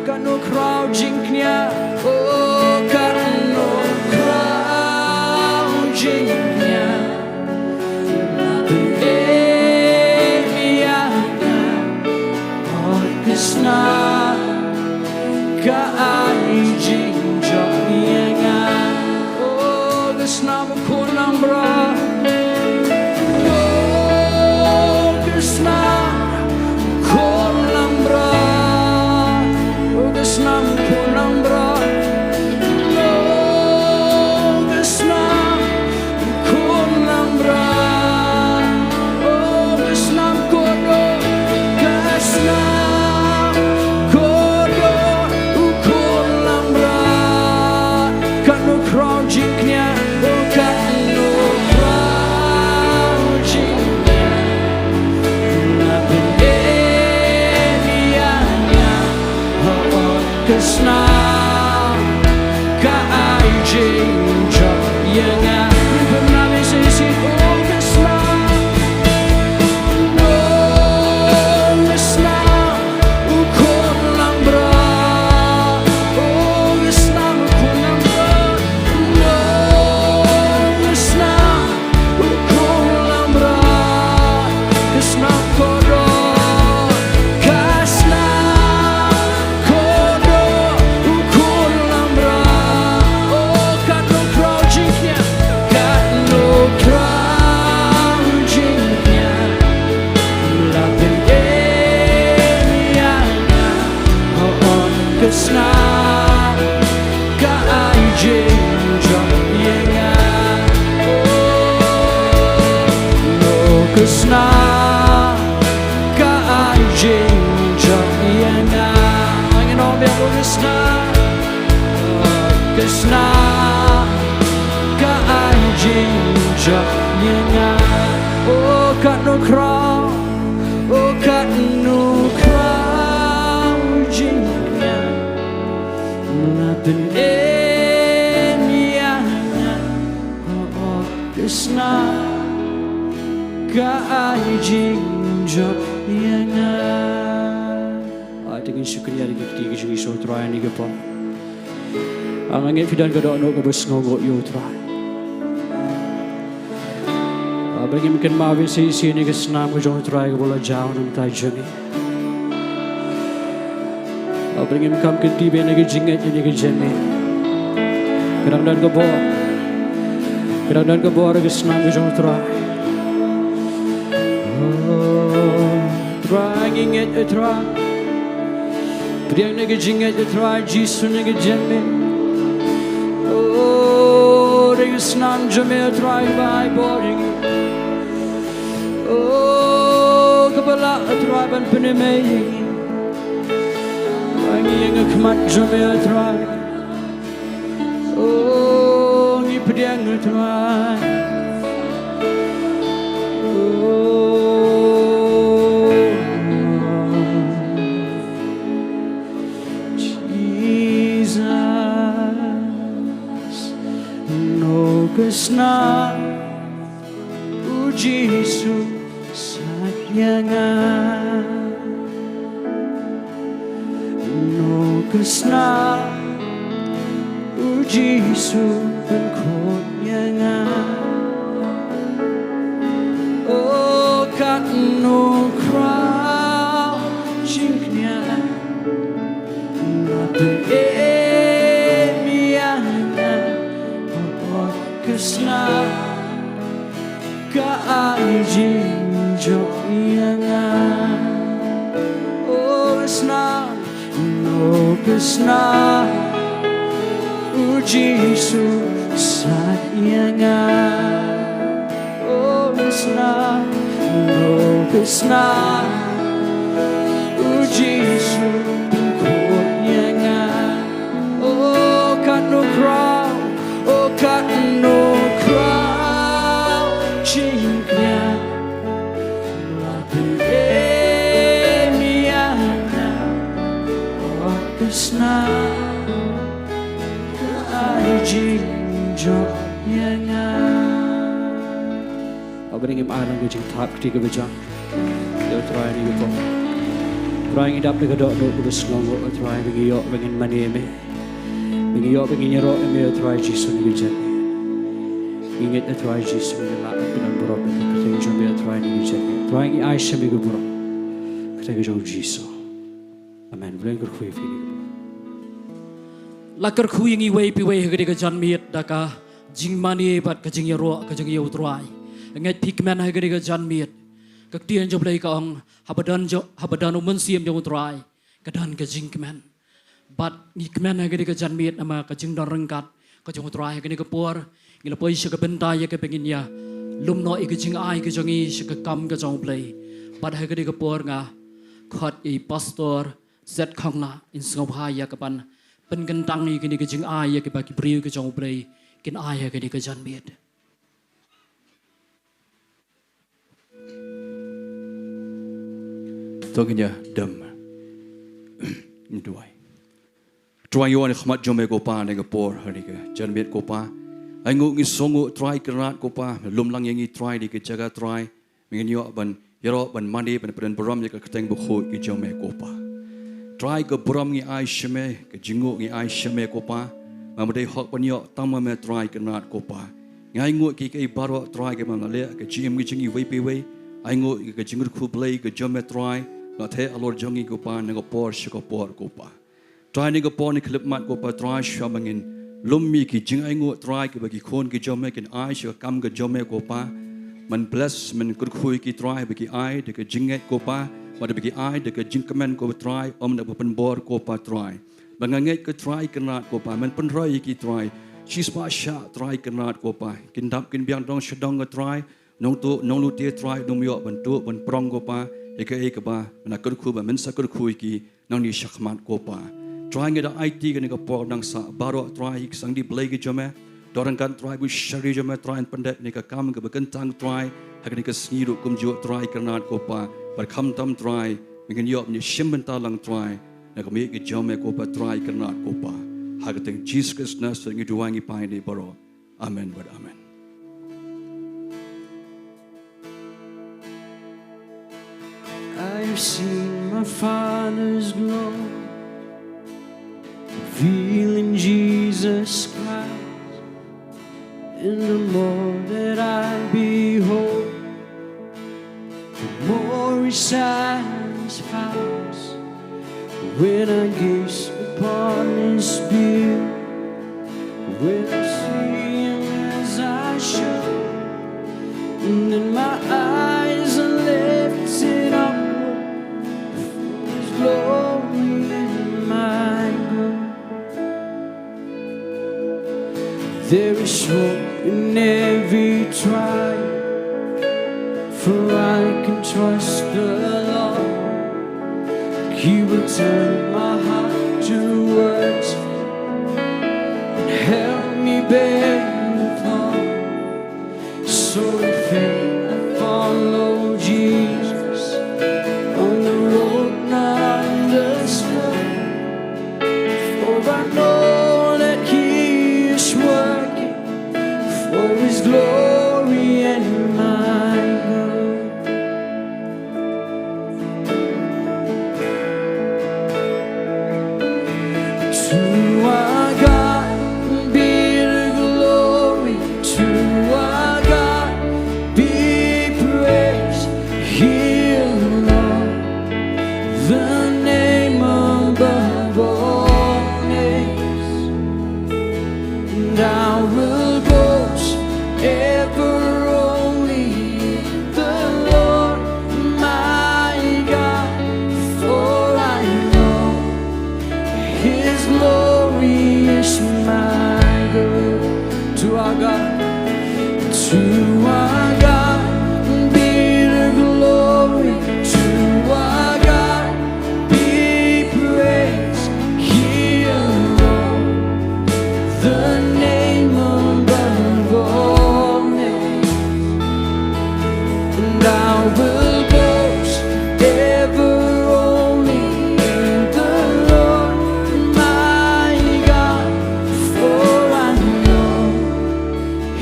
Katno khraw jingkñia, oh, katno khraw jingkñia. Pynim ïa nga, oh, ka snam ka ai jingjop ïa nga. Oh, ka snam khun langbrot. Oh, ka snam khun langbrot. Oh, ka snam khun langbrot. Oh, ka snam khun langbrot. Oh, ka snam kordor, ka snam kordor. Ka snam ka ai jingjop ïa nga. Ngin pynmih sa shisien. Oh ka snam, oh ka snam, u khun langbrot. Oh ka snam, u khun langbrot. Oh ka snam, u khun langbrot. Ka snam kordor, ka snam kordor, u khun langbrot. Oh katno khraw jingkñia, katno khraw jingkñia. La pynim ïa nga, oh, oh, ka snam ka ai jingjop ïa nga. Oh, oh, ka snam ka ai jingjop ïa nga. Ngin ong biang, oh ka snam, oh ka snam ka ai jingjop ïa nga. Oh katno khraw, oh katno khraw jingkñia. La pynim ïa nga, oh, oh, ka snam ka ai jingjop ïa nga. Ai, to ngin shu kñia ïa ki kti ki jong ngi sha u Trai ha kane ka por. Nga ngeit phi don ka dohnud kaba sngewnguh ïa u Trai. Haba ngim kynmaw ïa shisien ïa ka snam ka jong u Trai kaba la jaw na ka bynta jong ngi. Haba ngim kam kynti beiñ ïa ka jingngeit ïa ka jingngeit. Ka dang don ka bor. Ka dang don ka bor ïa ka snam ka jong u Trai. Oh, Trai ngi ngeit, oh Trai. Pdiang na ka jingngeit, oh Trai Jisu, na ka jingngeit. Oh, dei ka snam jong me, oh Trai, ba ai bor ïa ngi. Oh, kaba lah, oh Trai, ban pynim ïa ngi. Ba ngi ïeng ha khmat jong me, oh Trai. Oh, ngi pdiang, oh Trai. Oh, Jesus, no ka snam, u Jisu, sait ïa nga. No ka snam, u Jisu, pynkhuid ïa nga. Oh, katno khraw jingkñia. Nga pynim ïa nga, oh, oh, ka snam ka ai jingjop ïa nga. Oh, ka snam, oh, ka snam, u Jisu, sait ïa nga. Oh, ka snam, oh, ka snam, u Jisu, pynkhuid ïa nga. Oh, katno khraw, oh, katno khraw jingkñia. La pynim ïa nga, oh, ka snam ka ai jingjop ïa nga. Haba ngim ai lang ka jingthap, kti kaba jam. Ïa u Trai ha kane ka por. Trai, ngi dap da ka dohnud kaba sngewnguh, oh Trai, ba ngi ïoh ba ngin mane ïa me. Ba ngi ïoh ba ngin ïaroh ïa me, oh Trai Jisu, ha kane ka jingim. Ngi ngeit, oh Trai Jisu, ngi lah ban pyndonkam ïa ka kyrteng jong me, oh Trai, ha kane ka jingim. Trai, ngi ai sha me ka burom. Kyrteng ka jong u Jisu. Amen. Blei kyrkhu ïa phi. La kyrkhu ïa ngi iwei pa iwei ha kane ka janmiet da ka jingmane bad ka jingïaroh ka jong ngi ïa u Trai. Ngeit phi kmen ha kane ka janmiet. Ka ktien jong u Blei ka ong, haba don jo-, haba don u Mynsiem jong u Trai, ka don ka jingkmen. Bad ngi kmen ha kane ka janmiet namar ka jingdon ryngkat ka jong u Trai ha kane ka por. Ngi la poi sha ka bynta ïa kaba ngin ïa lum noh ïa ka jingai ka jong ngi sha ka kam ka jong u Blei. Bad ha kane ka por nga khot ïa i Pastor Zed Khongla in sngewbha ïa ka ban pynkyntang ïa kane ka jingai ïa kaba ki briew ka jong u Blei kin ai ha kane ka janmiet. To ngin ïa dem. Ngin duwai. Trai, ïa wan ha khmat jong me ko Pa, ha kane ka por, ha kane ka janmiet ko Pa. Ai nguh, ngi sngewnguh Trai Kynrad ko Pa, lum lang ïa ngi Trai ha kane ka jaka Trai. Me ngin ïoh ban ïaroh, ban mane, ban pyndonkam ïa ka kyrteng bakhuid ka jong me ko Pa. Trai, ka burom ngi ai sha me, ka jingnguh ngi ai sha me ko Pa. Ba ym dei hok ban ïoh tang ma me Trai Kynrad ko Pa. Ngi ai nguh ïa kiei kiei baroh Trai kiba me la leh ha ka jingim ka jong ngi iwei pa iwei. Ai nguh ïa ka jingkyrkhu Blei ka jong me Trai, la theh halor jong ngi ko Pa, na ka por sha ka por ko Pa. Trai, ha kane ka por, ha kane ka khyllipmat ko Pa Trai, shuwa ba ngin lum ïa ki jingainguh Trai kiba ki khun ki jong me kin ai sha ka kam ka jong me ko Pa. Men bless, men kyrkhu ïa ki Trai, ba ki ai da ka jingngeit ko Pa, bad ba ki ai da ka jingkmen ko Trai, ym da kaba pynbor ko Pa Trai. Ba nga ngeit ko Trai Kynrad ko Pa, men pynroi ïa ki Trai shispah shah Trai Kynrad ko Pa. Kin dap kin biang dong sha dong ko Trai, nongtuh nonglute Trai, ym ïoh ban tuh ban prong ko Pa ïa kaei kaba men la kyrkhu, ba men sa kyrkhu ïa ki nangne shakhmat ko Pa. Trai, ngi da aiti ha kane ka por nang sah baroh Trai, ïa ki sangdie Blei ki jong me, to ryngkat Trai bad u shakri jong me Trai, yn pyndep ïa kane ka kam kaba kyntang Trai, ha kane ka sngi ruh kumjuh Trai Kynrad ko Pa. Bad khamtam Trai, me ngin ïoh ban ïashim bynta lang Trai na ka miet ka jong me ko Pa Trai Kynrad ko Pa. Ha ka kyrteng Jisu Khrist Nasaret ngi duwai ngi pan ïa kane baroh. Amen bad amen. I've seen my Father's glory, revealed in Jesus Christ, and the more that I behold, the more He satisfies. When I gaze upon His beauty, when I see Him as I should, and then my eyes are lifted up for His glory and my good. There is hope in every trial, for I can trust the Lord. He will turn my heart towards Him and help me bear with love. So in faith I follow Jesus on the road not understood. For I know that He is working for His glory and my good. To our God be the glory, to our God be praise, He alone, the name above all names. And I will boast ever only in the Lord my God, for I know His glory is my good. To our God, to our God be the glory, to our God be praise, He alone, the name above all names. And I will boast ever only in the Lord my God, for I know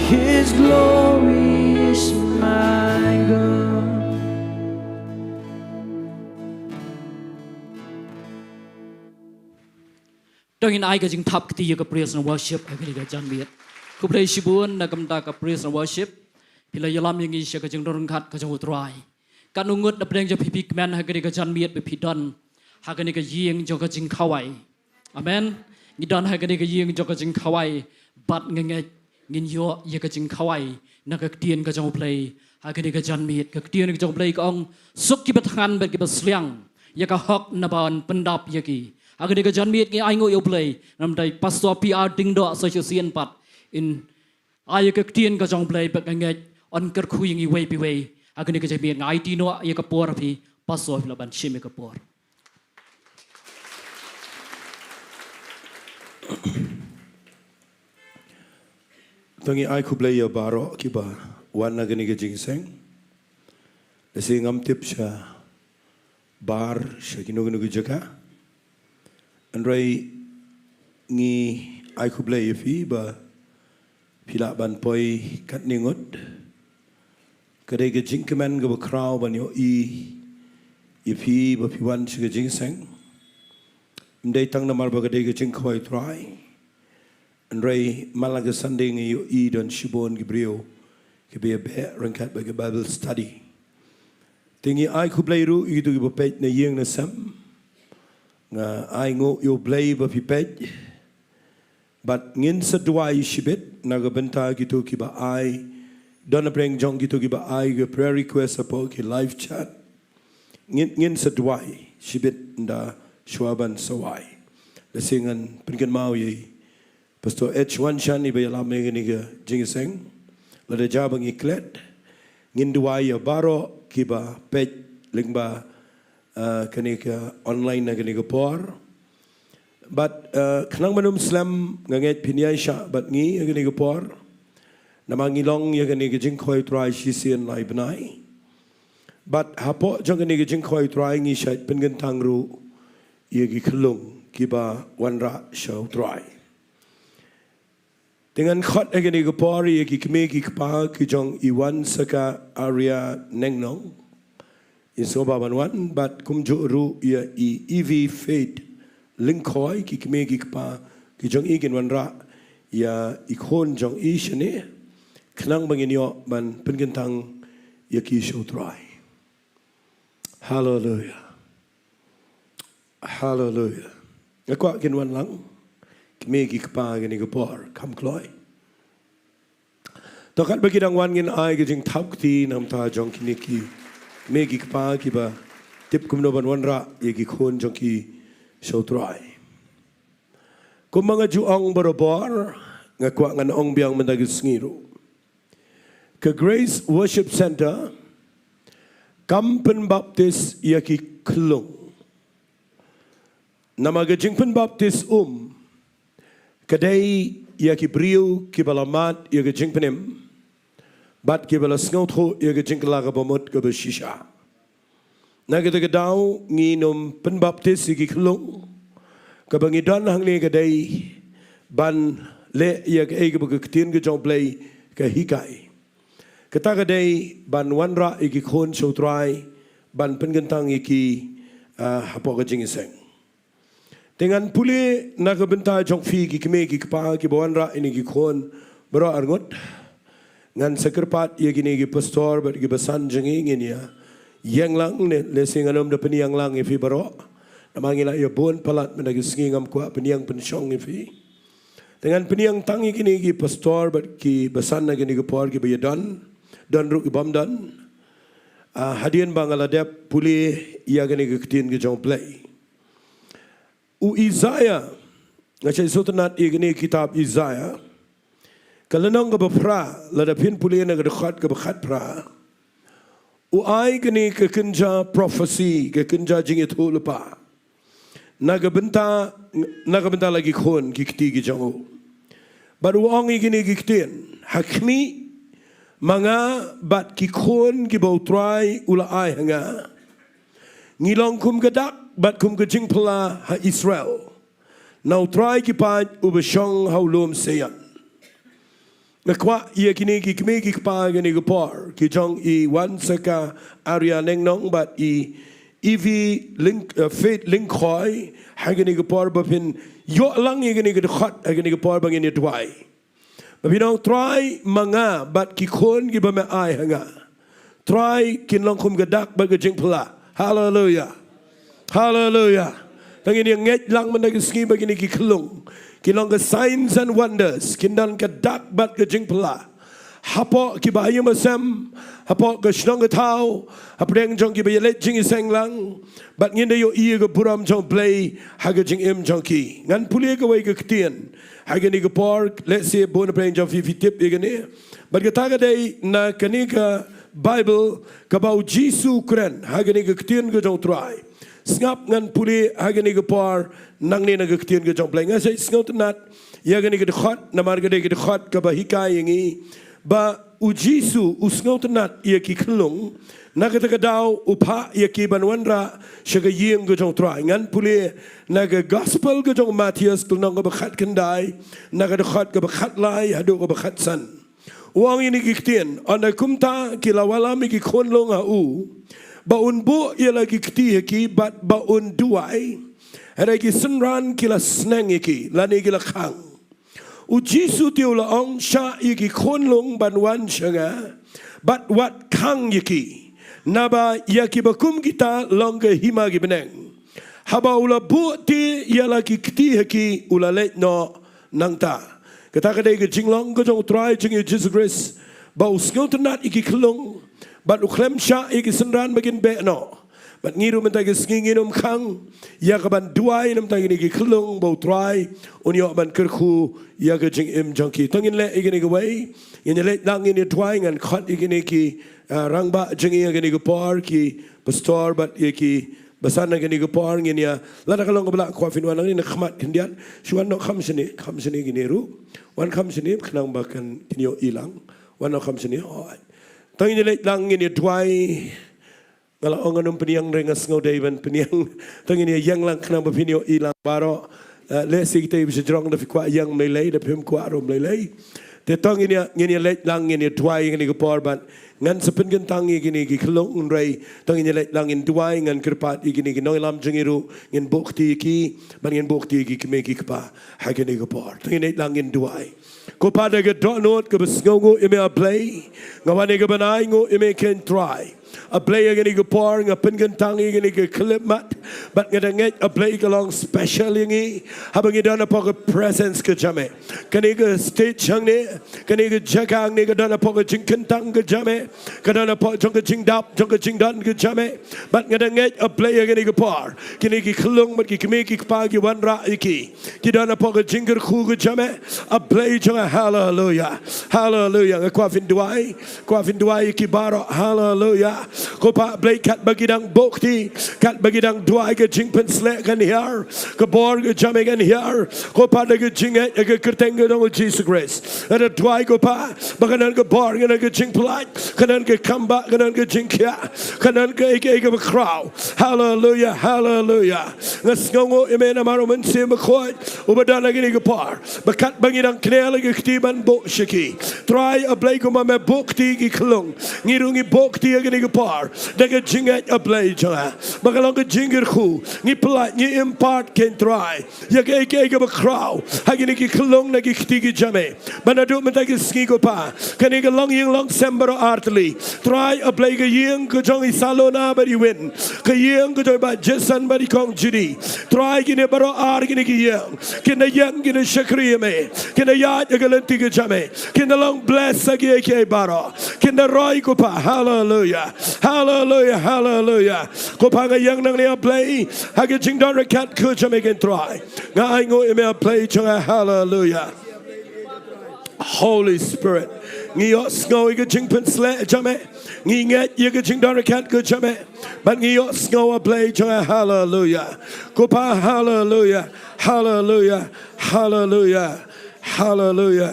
His glory is my good. To ngin ai ka jingthap kti ïa ka praise and worship ha kane ka janmiet. Khublei shibun na ka bynta ka praise and worship. Phi la ïalam ïa ngi sha ka jingdon ryngkat ka jong U Trai. Katno ngut na pdeng jong phi phi kmen ha kane ka janmiet ba phi don ha kane ka ïing jong ka jingkhawai. Amen. Ngi don ha kane ka ïing jong ka jingkhawai bad nga ngeit ngin ïoh ïa ka jingkhawai na ka ktien ka jong U Blei ha kane ka janmiet. Ka ktien ka jong U Blei ka ong, suk kiba thngan bad kiba sliang ïa ka hok naba yn pyndap ïa ki. Ha kane ka janmiet ngi ainguh ïa U Blei namar dei Pastor P R Diengdoh sa shisien pat in ai ïa ka ktien ka jong U Blei bad nga ngeit yn kyrkhu ïa ngi iwei pa iwei. Ha kane ka janmiet nga aiti noh ïa ka por ha phi Pastor, phi lah ban shim ïa ka por. To ngi ai khublei ïa baroh kiba wan na kane ka jingïaseng. Lehse ngam tip shabar sha kino kino ki jaka. Hynrei Ngi ai khublei ïa phi ba phi lah ban poi katne ngut. Ka dei ka jingkmen kaba khraw ban ïohi ïa phi ba phi wan sha ka jingïaseng. Ym dei tang namar ba ka dei ka jingkhawai Trai, hynrei man la ka Sunday ngi ïohi don shibun ki briew kiba ïa beh ryngkat bad ka Bible study. Te ngi ai khublei ruh ïa kito kiba peit na ïing na sem. Nga ai nguh ïa U Blei ba phi peit. Bad ngin sa duwai shibit na ka bynta kito kiba ai, don na pdeng jong kito kiba ai ka prayer request hapoh ki live chat. Ngin, ngin sa duwai shibit ynda shuwa ban sa wai. Lehse ngan pynkynmaw ïa i Pastor H Wanshan iba ïalam ïa kane ka jingïaseng. Lada jia ba ngi klet, ngin duwai ïa baroh kiba peit lyngba, uh, kane ka online ha kane ka por. Bad, uh, khnang ban ym slem, nga ngeit phin ïaishah bad ngi ha kane ka por. Namar ngi long ïa kane ka jingkhawai Trai shisien lai bnai. Bad hapoh jong kane ka jingkhawai Trai ngi shait pynkyntang ruh ïa ki khyllung kiba wanrah sha U Trai. Te ngan khot ha kane ka por ïa ki kmie ki kpa ki jong i Wansaka Aria Nengnong. Ngin sngewbha ban wan bad kumjuh ruh ïa i Evie Faith Lyngkhoi, ki kmie ki kpa ki jong i kin wanrah ïa i khun jong i shane. Khnang ba ngin ïoh ban pynkyntang ïa ki sha U Trai. Haleluia. Haleluia. Nga kwah kin wan lang. Kmie ki kpa kine ki por kham kloi. To katba ki dang wan ngin ai ka jingthap kti na ka bynta jong kine ki kmie ki kpa kiba tip kumno ban wanrah ïa ki khun jong ki sha U Trai. Kumba nga ju ong barabor, nga kwah ngan ong biang mynta ka sngi ruh. Ka Grace Worship Centre kam pynbaptis ïa ki khyllung. Namar ka jingpynbaptis um ka dei ïa ki briew kiba la mad ïa ka jingpynim bad kiba la sngewthuh ïa ka jingkylla kaba mut kaba shisha. Na kata ka daw ngin ym pynbaptis ïa ki khyllung. Kaba ngi don hangne ka dei ban leh ïa kaei kaba ka ktien ka jong U Blei ka hikai. Kata ka dei ban wanrah ïa ki khun sha U Trai, ban pynkyntang ïa ki, ah, hapoh ka jingïaseng. Te ngan pule na ka bynta jong phi ki kmie ki kpa kiba wanrah ïa kine ki khun baroh arngut. Ngan sa kyrpad ïa kine ki pastor bad ki basan jong ngi, ngin ïa ïeng lang ne, lehse ngan ym da pynïeng lang ïa phi baroh. Namar ngi la ïa bun palat mynta ka sngi, ngam kwah pynïeng pynshong ïa phi. Te ngan pynïeng tang ïa kine ki pastor bad ki basan na kine ki por kiba ïa don, don ruh ki bym don. Ah, hadien ba nga la dep pule ïa kane ka ktien ka jong U Blei. U Isaiah, nga shait sngewtynnat ïa kane ka kitab Isaiah. Ka lynnong kaba phra, lada phin pule na ka dkhot kaba khatphra. U ai kane ka kynja prophecy, ka kynja jingïathuhlypa. Na ka bynta, na ka bynta la ki khun ki kti ki jong u. Bad u ong ïa kine ki ktien, ha khmih ma nga bad ki khun kiba U Trai u la ai ha nga, ngi long kum ka dak bad kum ka jingphylla ha Israel. Na U Trai ki paid uba shong ha u lum Sion. Nga kwah ïa kine ki kmie ki kpa kine ki por, ki jong i Wansaka Aria Nengnong bad i Evie Ling, eh, Faith Lyngkhoi, ha kine ki por ba phin ïoh lang ïa kine ki dkhot, ha kine ki por ba ngin ïa duwai. Ba phin ong Trai ma nga bad ki khun kiba me ai ha nga. Trai kin long kum ka dak bad ka jingphylla. Haleluia. Haleluia. Te ngin ïa ngeit lang mynta ka sngi ba kine ki khyllung kin long ka signs and wonders, kin don ka dak bad ka jingphylla. Hapoh kiba ha ïing ba sem, hapoh ka shnong ka thaw, hapdeng jong kiba ïa leit jingïaseng lang, bad ngin da ïohi ïa ka burom jong U Blei ha ka jingim jong ki. Ngan pule kawei ka ktien ha kane ka por, lehse bun na pdeng jong phi phi tip ïa kane. Bad kata ka dei na kane ka Bible kaba u Jisu u kren ha kane ka ktien ka jong U Trai. Sngap ngan pule ha kane ka por nangne na ka ktien ka jong U Blei. Nga shait sngewtynnat ïa kane ka dkhot, namar ka dei ka dkhot kaba hikai ïa ngi Ba u Jisu u sngewtynnad ïa ki khyllung, na kata ka daw u phah ïa ki ban wanrah sha ka ïing ka jong u Trai. Ngan pule na ka gospel ka jong u Mathaios ka lynnong kaba khatkhyndai, na ka dkhot kaba khatlai haduh kaba khatsan. U ong ïa kine ki ktien, ynda kumta ki la wallam ïa ki khunlung ha u, ba un buh ïa la ki kti ha ki bad ba un duwai. Hynrei ki synran ki la sneng ïa ki, lane ki la khang. U Jisu te u la ong, shah ïa ki khunlung ban wan sha nga, bad wat khang ïa ki. Naba ïa kiba kum kita long ka hima ki bneng. Haba u la buh te ïa la ki kti ha ki, u la leit noh nangta. Kata ka dei ka jinglong ka jong u Trai jong ngi u Jisu Khrist, ba u sngewtynnad ïa ki khyllung, bad u khlem shah ïa ki synran ba kin beh noh. Bad ngi ruh mynta ka sngi ngin ym khang ïa kaban duwai namar kine ki khyllung, ba u Trai un ïoh ban kyrkhu ïa ka jingim jong ki. To ngin leh ïa kane kawei, ngin ïa leit lang ngin ïa duwai, ngan khot ïa kine ki, ah, rangbah jong ngi ha kane ka por, ki pastor bad ïa ki basan ha kane ka por. Ngin ïa, lada ka long kaba lah, kwah phin wan hangne na khmat khyndiat. Shu wan noh kham shane, kham shane kine ruh. Wan kham shane khnang ba kan kin ïohi lang. Wan noh kham shane. Alright. To ngin ïa leit lang ngin ïa duwai. Nga la ong ngan ym pynïeng, hynrei nga sngew dei ban pynïeng. To ngin ïa ïeng lang khnang ba phin ïohi lang baroh. Eh, lehse kita kiba shajrong da phi kwah ïeng, ym lei lei, da phim kwah ruh, ym lei lei. Te to ngin ïa, ngin ïa leit lang ngin ïa duwai ha kane ka por bad ngan sa pynkyntang ïa kine ki khyllung, hynrei to ngin ïa leit lang ngin duwai, ngan kyrpad ïa kine ki nongïalam jong ngi ruh, ngin buh kti ïa ki, bad ngin buh kti ïa ki kmie ki kpa ha kane ka por. To ngin leit lang ngin duwai. Ko Pa, da ka dohnud kaba sngewnguh ïa me, A Blei, nga wan ïa ka ban ainguh ïa me kein Trai. A Blei, ha kane ka por nga pynkyntang ïa kane ka khyllipmat, bad nga da ngeit, A Blei, ka long special ïa ngi haba ngi don hapoh ka presence ka jong me. Kane ka stage hangne, kane ka jaka hangne ka don hapoh ka jingkyntang ka jong me, ka don hapoh jong ka jingdap, jong ka jingdon ka jong me. Bad nga da ngeit, A Blei, ha kane ka por kine ki khyllung bad ki kmie ki kpa ki wanrah ïa ki, ki don hapoh ka jingkyrkhu ka jong me. A Blei jong nga, haleluya, haleluya. Nga kwah phin duwai, kwah phin duwai ïa ki baroh, haleluya. Ko Pa, A Blei, katba ki dang buh kti, katba ki dang duwai, ka jingpynshlur kan hiar, ka bor ka jong me kan hiar. Ko Pa, da ka jingngeit ha ka kyrteng ka jong u Jisu Khrist, nga da duwai, ko Pa, ba kan don ka bor, kan don ka jingpyllait, kan don ka kambah, kan don ka jingkhiah, kan don kaei kaei kaba khraw. Haleluya, haleluya. Nga sngewnguh ïa me namar u Mynsiem Bakhuid uba don ha kane ka por, ba katba ngi dang kynnoh ïa ka kti ban buh sha ki, Trai A Blei, kumba me buh kti ïa ki khyllung, ngi ruh ngi buh kti ha kane ka por da ka jingngeit, A Blei jong nga, ba ka long ka jingkyrkhu. Ngi pyllait, ngi impart, kein Trai, ïa kaei kaei kaba khraw ha kine ki khyllung na ki kti ki jong me. Bad naduh mynta ka sngi, ko Pa, kane ka longïing longsem baroh artylli, Trai A Blei, ka ïing ka jong i Salona bad i Win, ka ïing ka jong i Bah Jason bad i Kong Judy, Trai, kine baroh ar kine ki ïing, kin da ïeng, kin da shakri ïa me, kin da ïaid ha ka lynti ka jong me, kin da long bless ha kiei kiei baroh, kin da roi, ko Pa. Haleluya, haleluya, haleluya. Ko Pa, nga ïeng nangne, A Blei, ha ka jingdon ryngkat ka jong me, kein Trai. Nga ainguh ïa me, A Blei jong nga, haleluya. Holy Spirit, ngi ïohsngew ïa ka jingpynshlur jong me, ngi ngeit ïa ka jingdon ryngkat ka jong me, bad ngi ïohsngew, A Blei jong nga, haleluya. Ko Pa, haleluya, haleluya, haleluya, haleluya,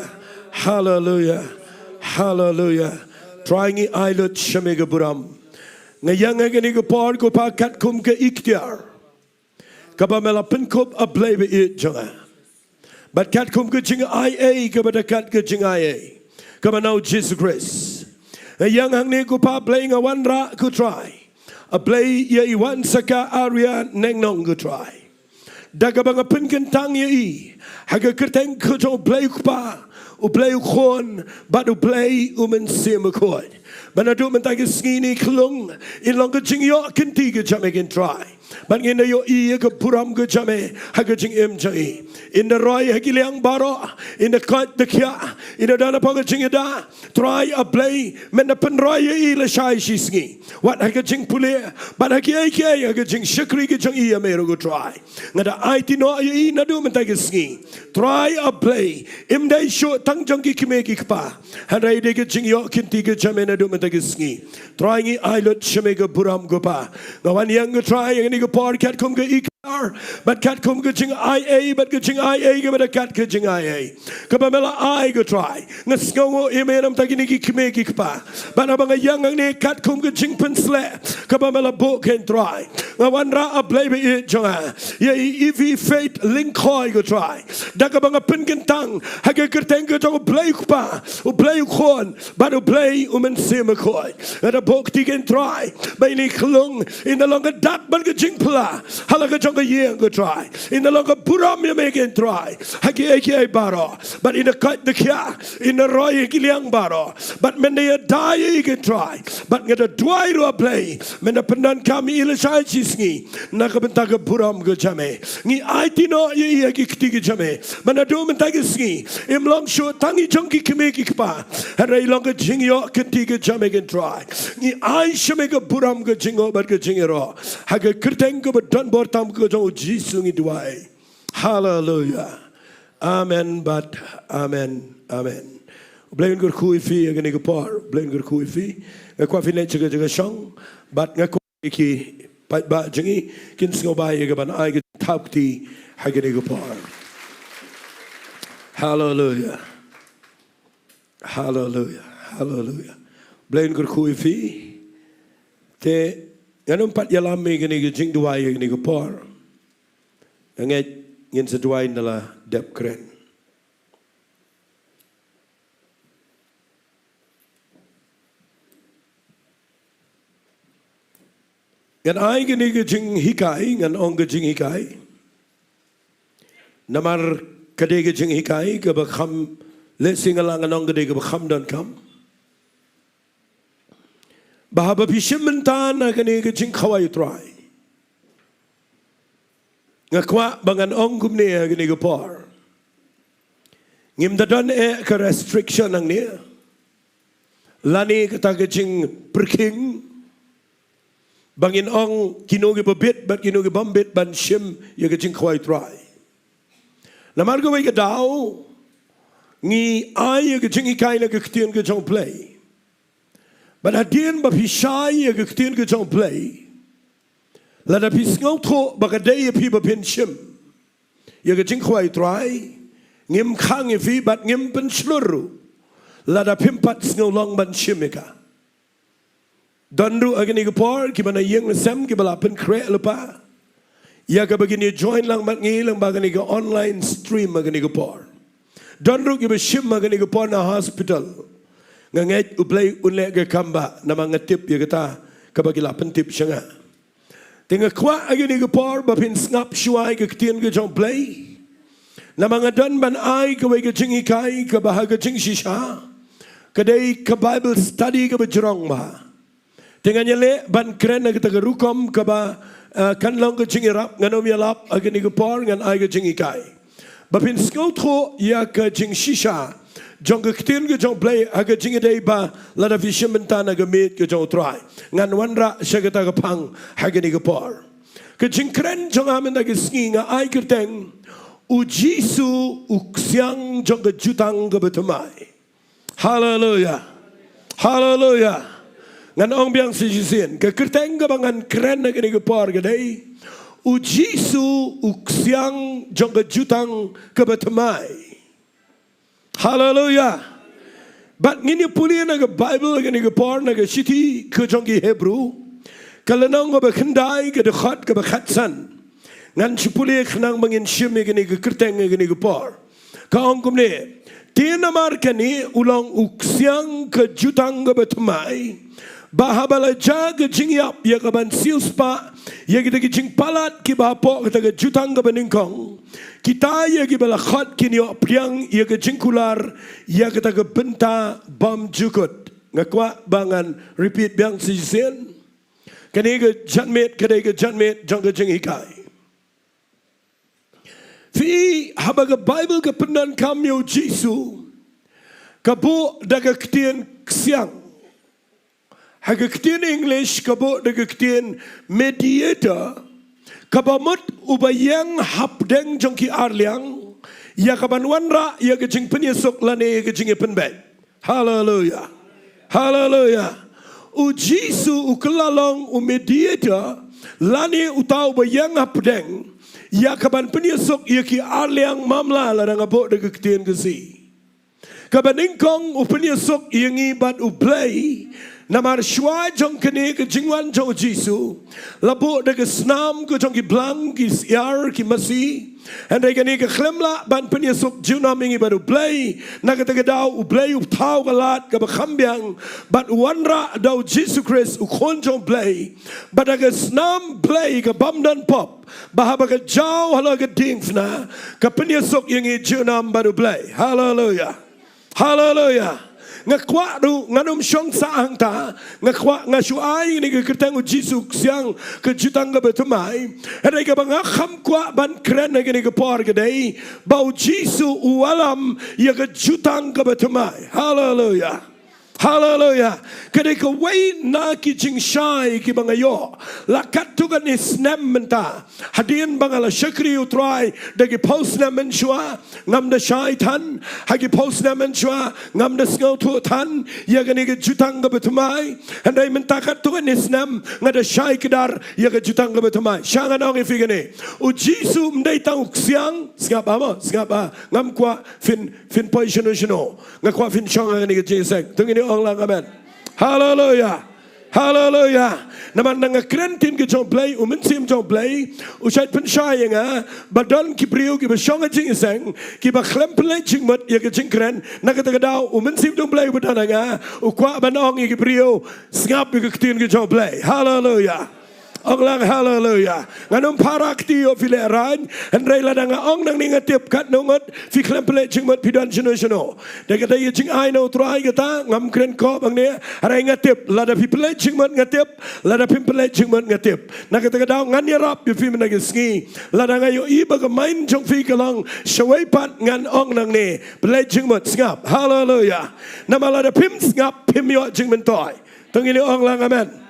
haleluya, haleluya. Trai, ngi ai lut sha me ka burom. Nga ïeng ha kane ka por, ko Pa, katkum ka iktiar kaba me la pynkup, A Blei ba ïeit jong nga, bad katkum ka jingai ei kaba da kat ka jingai ei kaba na u Jisu Khrist. Nga ïeng hangne, ko Pa, Blei, nga wanrah, ko Trai, A Blei, ïa i Wansaka Aria Nongnong, ko Trai, da kaba nga pynkyntang ïa i ha ka kyrteng ka jong U Blei U Kpa, U Blei U Khun, bad U Blei U Mynsiem Bakhuid. Bad naduh mynta ka sngi, ine i khyllung in long ka jingïoh kynti ka jong me, kein Trai, bad ngin da ïohi ïa ka burom ka jong me ha ka jingim jong i. In da roi ha ki liang baroh, in da koit da khiah, in da don hapoh ka jingïada. Trai A Blei, men da pynroi ïa i lashai shisngi, wat ha ka jingpule bad ha kiei kiei, ha ka jingshakri ka jong i ïa me ruh, ko Trai. Nga da aiti noh ïa i naduh mynta ka sngi, Trai A Blei, im dei shuh tang jong ki kmie ki kpa, hynrei dei ka jingïoh kynti ka jong me naduh mynta ka sngi. Trai, ngi ai lut sha me ka burom, ko Pa. Nga wan ïeng, ko Trai, ïa kane ka por katkum ka iktiar bad katkum ka jingai ei bad ka jingai ei kaba da kat ka jingai ei kaba me la ai, ko Trai. Nga sngewnguh ïa me namar kine ki kmie ki kpa. Bad haba nga ïeng hangne katkum ka jingpynsleh kaba me la buh, ko Trai, nga wanrah, A Blei ba ïeit jong nga, ïa i Evie Faith Lyngkhoi, ko Trai, da kaba nga pynkyntang ha ka kyrteng ka jong U Blei U Kpa, U Blei U Khun bad U Blei U Mynsiem Bakhuid. Nga da buh kti, ko Trai, ba ine i khyllung in da long ka dak bad ka jingphylla ha la ka jong ka ïing, ko Trai. In da long ka burom ïa me, ko Trai, ha kiei kiei baroh. Bad in da koit da khiah, in da roi ïa ki liang baroh. Bad men da ïada ïa i, ko Trai. Bad nga da duwai ruh, A Blei, men da pyndonkam ïa i lashai shi sngi na ka bynta ka burom ka jong me. Ngi aiti noh ïa i ha ki kti ki jong me. Bad naduh mynta ka sngi im long shuh tang i jong ki kmie ki kpa, hynrei i long ka jingïoh kynti ka jong me, ko Trai. Ngi ai sha me ka burom, ka jingnguh bad ka jingïaroh ha ka kyrteng kaba donbor tam ka jong U Jisu ngi duwai. Haleluia. Amen bad amen. Amen. U Blei un kyrkhu ïa phi ha kane ka por. U Blei un kyrkhu ïa phi. Nga kwah phin leit sha ka jaka shong bad nga kwah ïa ki paidbah jong ngi kin sngewbha ïa ka ban ai ka thap kti ha kane ka por. Haleluia. Haleluia. Haleluia. U Blei un kyrkhu ïa phi. Te ngan ym pat ïalam ïa kane ka jingduwai ha kane ka por. Nga ngeit ngin sa duwai na la dep kren. Ngan ai kane ka jinghikai, ngan ong ka jinghikai, namar ka dei ka jinghikai kaba kham, lehse nga lah ngan ong ka dei kaba kham donkam. Ba haba phi shim bynta na kane ka jingkhawai U Trai, nga kwah ba ngan ong kumne ha kane ka por. Ngim da don eh ka restriction hangne, lane kata ka jingpyrkhing ba ngin ong kino kiba bit bad kino kibym bit ban shim ïa ka jingkhawai U Trai. Namar kawei ka daw ngi ai ïa ka jinghikai na ka ktien ka jong U Blei. Bad hadien ba phi shai ïa ka ktien ka jong U Blei, lada phi sngewthuh ba ka dei ïa phi ba phin shim ïa ka jingkhawai U Trai, ngim khang ïa phi bad ngim pynshlur ruh lada phim pat sngew long ban shim ïa ka. Don ruh ha kane ka por kiba na ïing na sem kiba la pynkhreh lypa ïa kaba kin ïa join lang bad ngi lyngba kane ka online stream ha kane ka por. Don ruh kiba shim ha kane ka por na hospital. Nga ngeit U Blei un leh ka kam ba namar nga tip ïa kata kaba ki la pyntip sha nga. Te nga kwah ha kane ka por ba phin sngap shuwa ïa ka ktien ka jong U Blei. Namar nga don ban ai kawei ka jinghikai kaba ha ka jingshisha ka dei ka Bible study kaba jrong bha. Te ngan ïaleh ban kren ha kata ka rukom kaba, eh, kan long ka jingïarap, ngan ym ïalap ha kane ka por, ngan ai ka jinghikai ba phin sngewthuh ïa ka jingshisha jong ka ktien ka jong U Blei ha ka jingïadei ba lada phi shim bynta na ka miej ka jong U Trai. Ngan wanrah sha kata ka phang ha kane ka por. Ka jingkren jong nga mynta ka sngi nga ai kyrteng, U Jisu U Ksiang jong ka Jutang kaba Thymmai. Haleluia. Haleluia. Ngan ong biang sa shisien, ka kyrteng kaba ngan kren ha kane ka por ka dei, U Jisu U Ksiang jong ka Jutang kaba Thymmai. Haleluia. Bad ngin ïa pule na ka Bible ha kane ka por na ka shithi ka jong ki Hebru, ka lynnong kaba khyndai, ka dkhot kaba khatsan. Ngan shu pule khnang ba ngin shim ïa kane ka kyrteng ha kane ka por. Ka ong kumne, te namar kane u long u ksiang ka jutang kaba thymmai, ba haba la jia ka jingïap ïa ka ban siewspah ïa kita ki jingpalat kiba hapoh kata ka jutang kaba nyngkong, kita ïa kiba la khot kin ïoh pdiang ïa ka jingkular ïa kata ka bynta bymjukut. Nga kwah ba ngan repeat biang shisien. Kane ka janmiet ka dei ka janmiet jong ka jinghikai. Phi, haba ka Bible ka pyndonkam ïa u Jisu, ka buh da ka ktien ksiang. Ha ka ktien English ka buh da ka ktien mediator, kaba mut uba ïeng hapdeng jong ki arliang ïa ka ban wanrah ïa ka jingpynïasuk lane ïa ka jingïapynbeit. Haleluia. Haleluia. U Jisu u kylla long u mediator, lane uta uba ïeng hapdeng ïa ka ban pynïasuk ïa ki arliang mamla lada nga buh da ka ktien Khasi. Kaba nyngkong u pynïasuk ïa ngi bad U Blei. Namar shuwa jong kane ka jingwan jong u Jisu, la buh da ka snam ka jong ki blang, ki syiar, ki masi. Hynrei kane ka khlem lah ban pynïasuk junom ïa ngi bad U Blei. Na kata ka daw U Blei u thaw ka lad kaba kham biang bad u wanrah da u Jisu Khrist u Khun jong U Blei. Bad da ka snam Blei ka bym don pop, ba haba ka jaw halor ka diengphna, ka pynïasuk ïa ngi junom bad U Blei. Haleluya. Haleluya. Nga kwah ruh ngan ym shong sah hangta. Nga kwah, nga shu ai ïa kane ka kyrteng u Jisu u ksiang ka jutang kaba thymmai. Hynrei kaba nga kham kwah ban kren ha kane ka por ka dei ba u Jisu u wallam ïa ka jutang kaba thymmai. Haleluya. Haleluya. Ka dei kawei na ki jingshai kiba nga ïoh la katto katne snem mynta. Hadien ba nga la shakri ïa u Trai da ki phew snem mynshuwa, ngam da shai than. Ha ki phew snem mynshuwa ngam da sngewthuh than ïa kane ka jutang kaba thymmai. Hynrei mynta katto katne snem nga da shai kdar ïa ka jutang kaba thymmai. Sha ngan ong ïa phi kane, u Jisu ym dei tang u ksiang. Sngap ha mo, sngap ha. Ngam kwah phin, phin poi shano shano. Nga kwah phin shong ha kane ka jingïaseng. To ngin ong lang amen. Haleluya. Haleluya. Namar nga kren ktien ka jong U Blei, u Mynsiem jong U Blei u shait pynshai ïa nga ba don ki briew kiba shong ha jingïaseng kiba khlem pynleit jingmut ïa ka jingkren. Na kata ka daw u Mynsiem jong U Blei uba don ha nga u kwah ban ong ïa ki briew, sngap ïa ka ktien ka jong U Blei. Haleluya. Ong lang haleluya. Ngan ym para kti ïoh phi lehraiñ. Hynrei lada nga ong nangne nga tip katno ngut phi khlem pynleit jingmut, phi don shano shano. Da kata ïa jingai na u Trai kata ngam kren ko ba ngne. Hynrei nga tip lada phi pynleit jingmut nga tip, lada phim pynleit jingmut nga tip. Na kata ka daw ngan ïarap ïa phi mynta ka sngi. Lada nga ïohi ba ka mind jong phi ka long shawei pat ngan ong nangne pynleit jingmut, sngap. Haleluya. Namar lada phim sngap phim ïoh jingmyntoi. To ngin ong lang amen.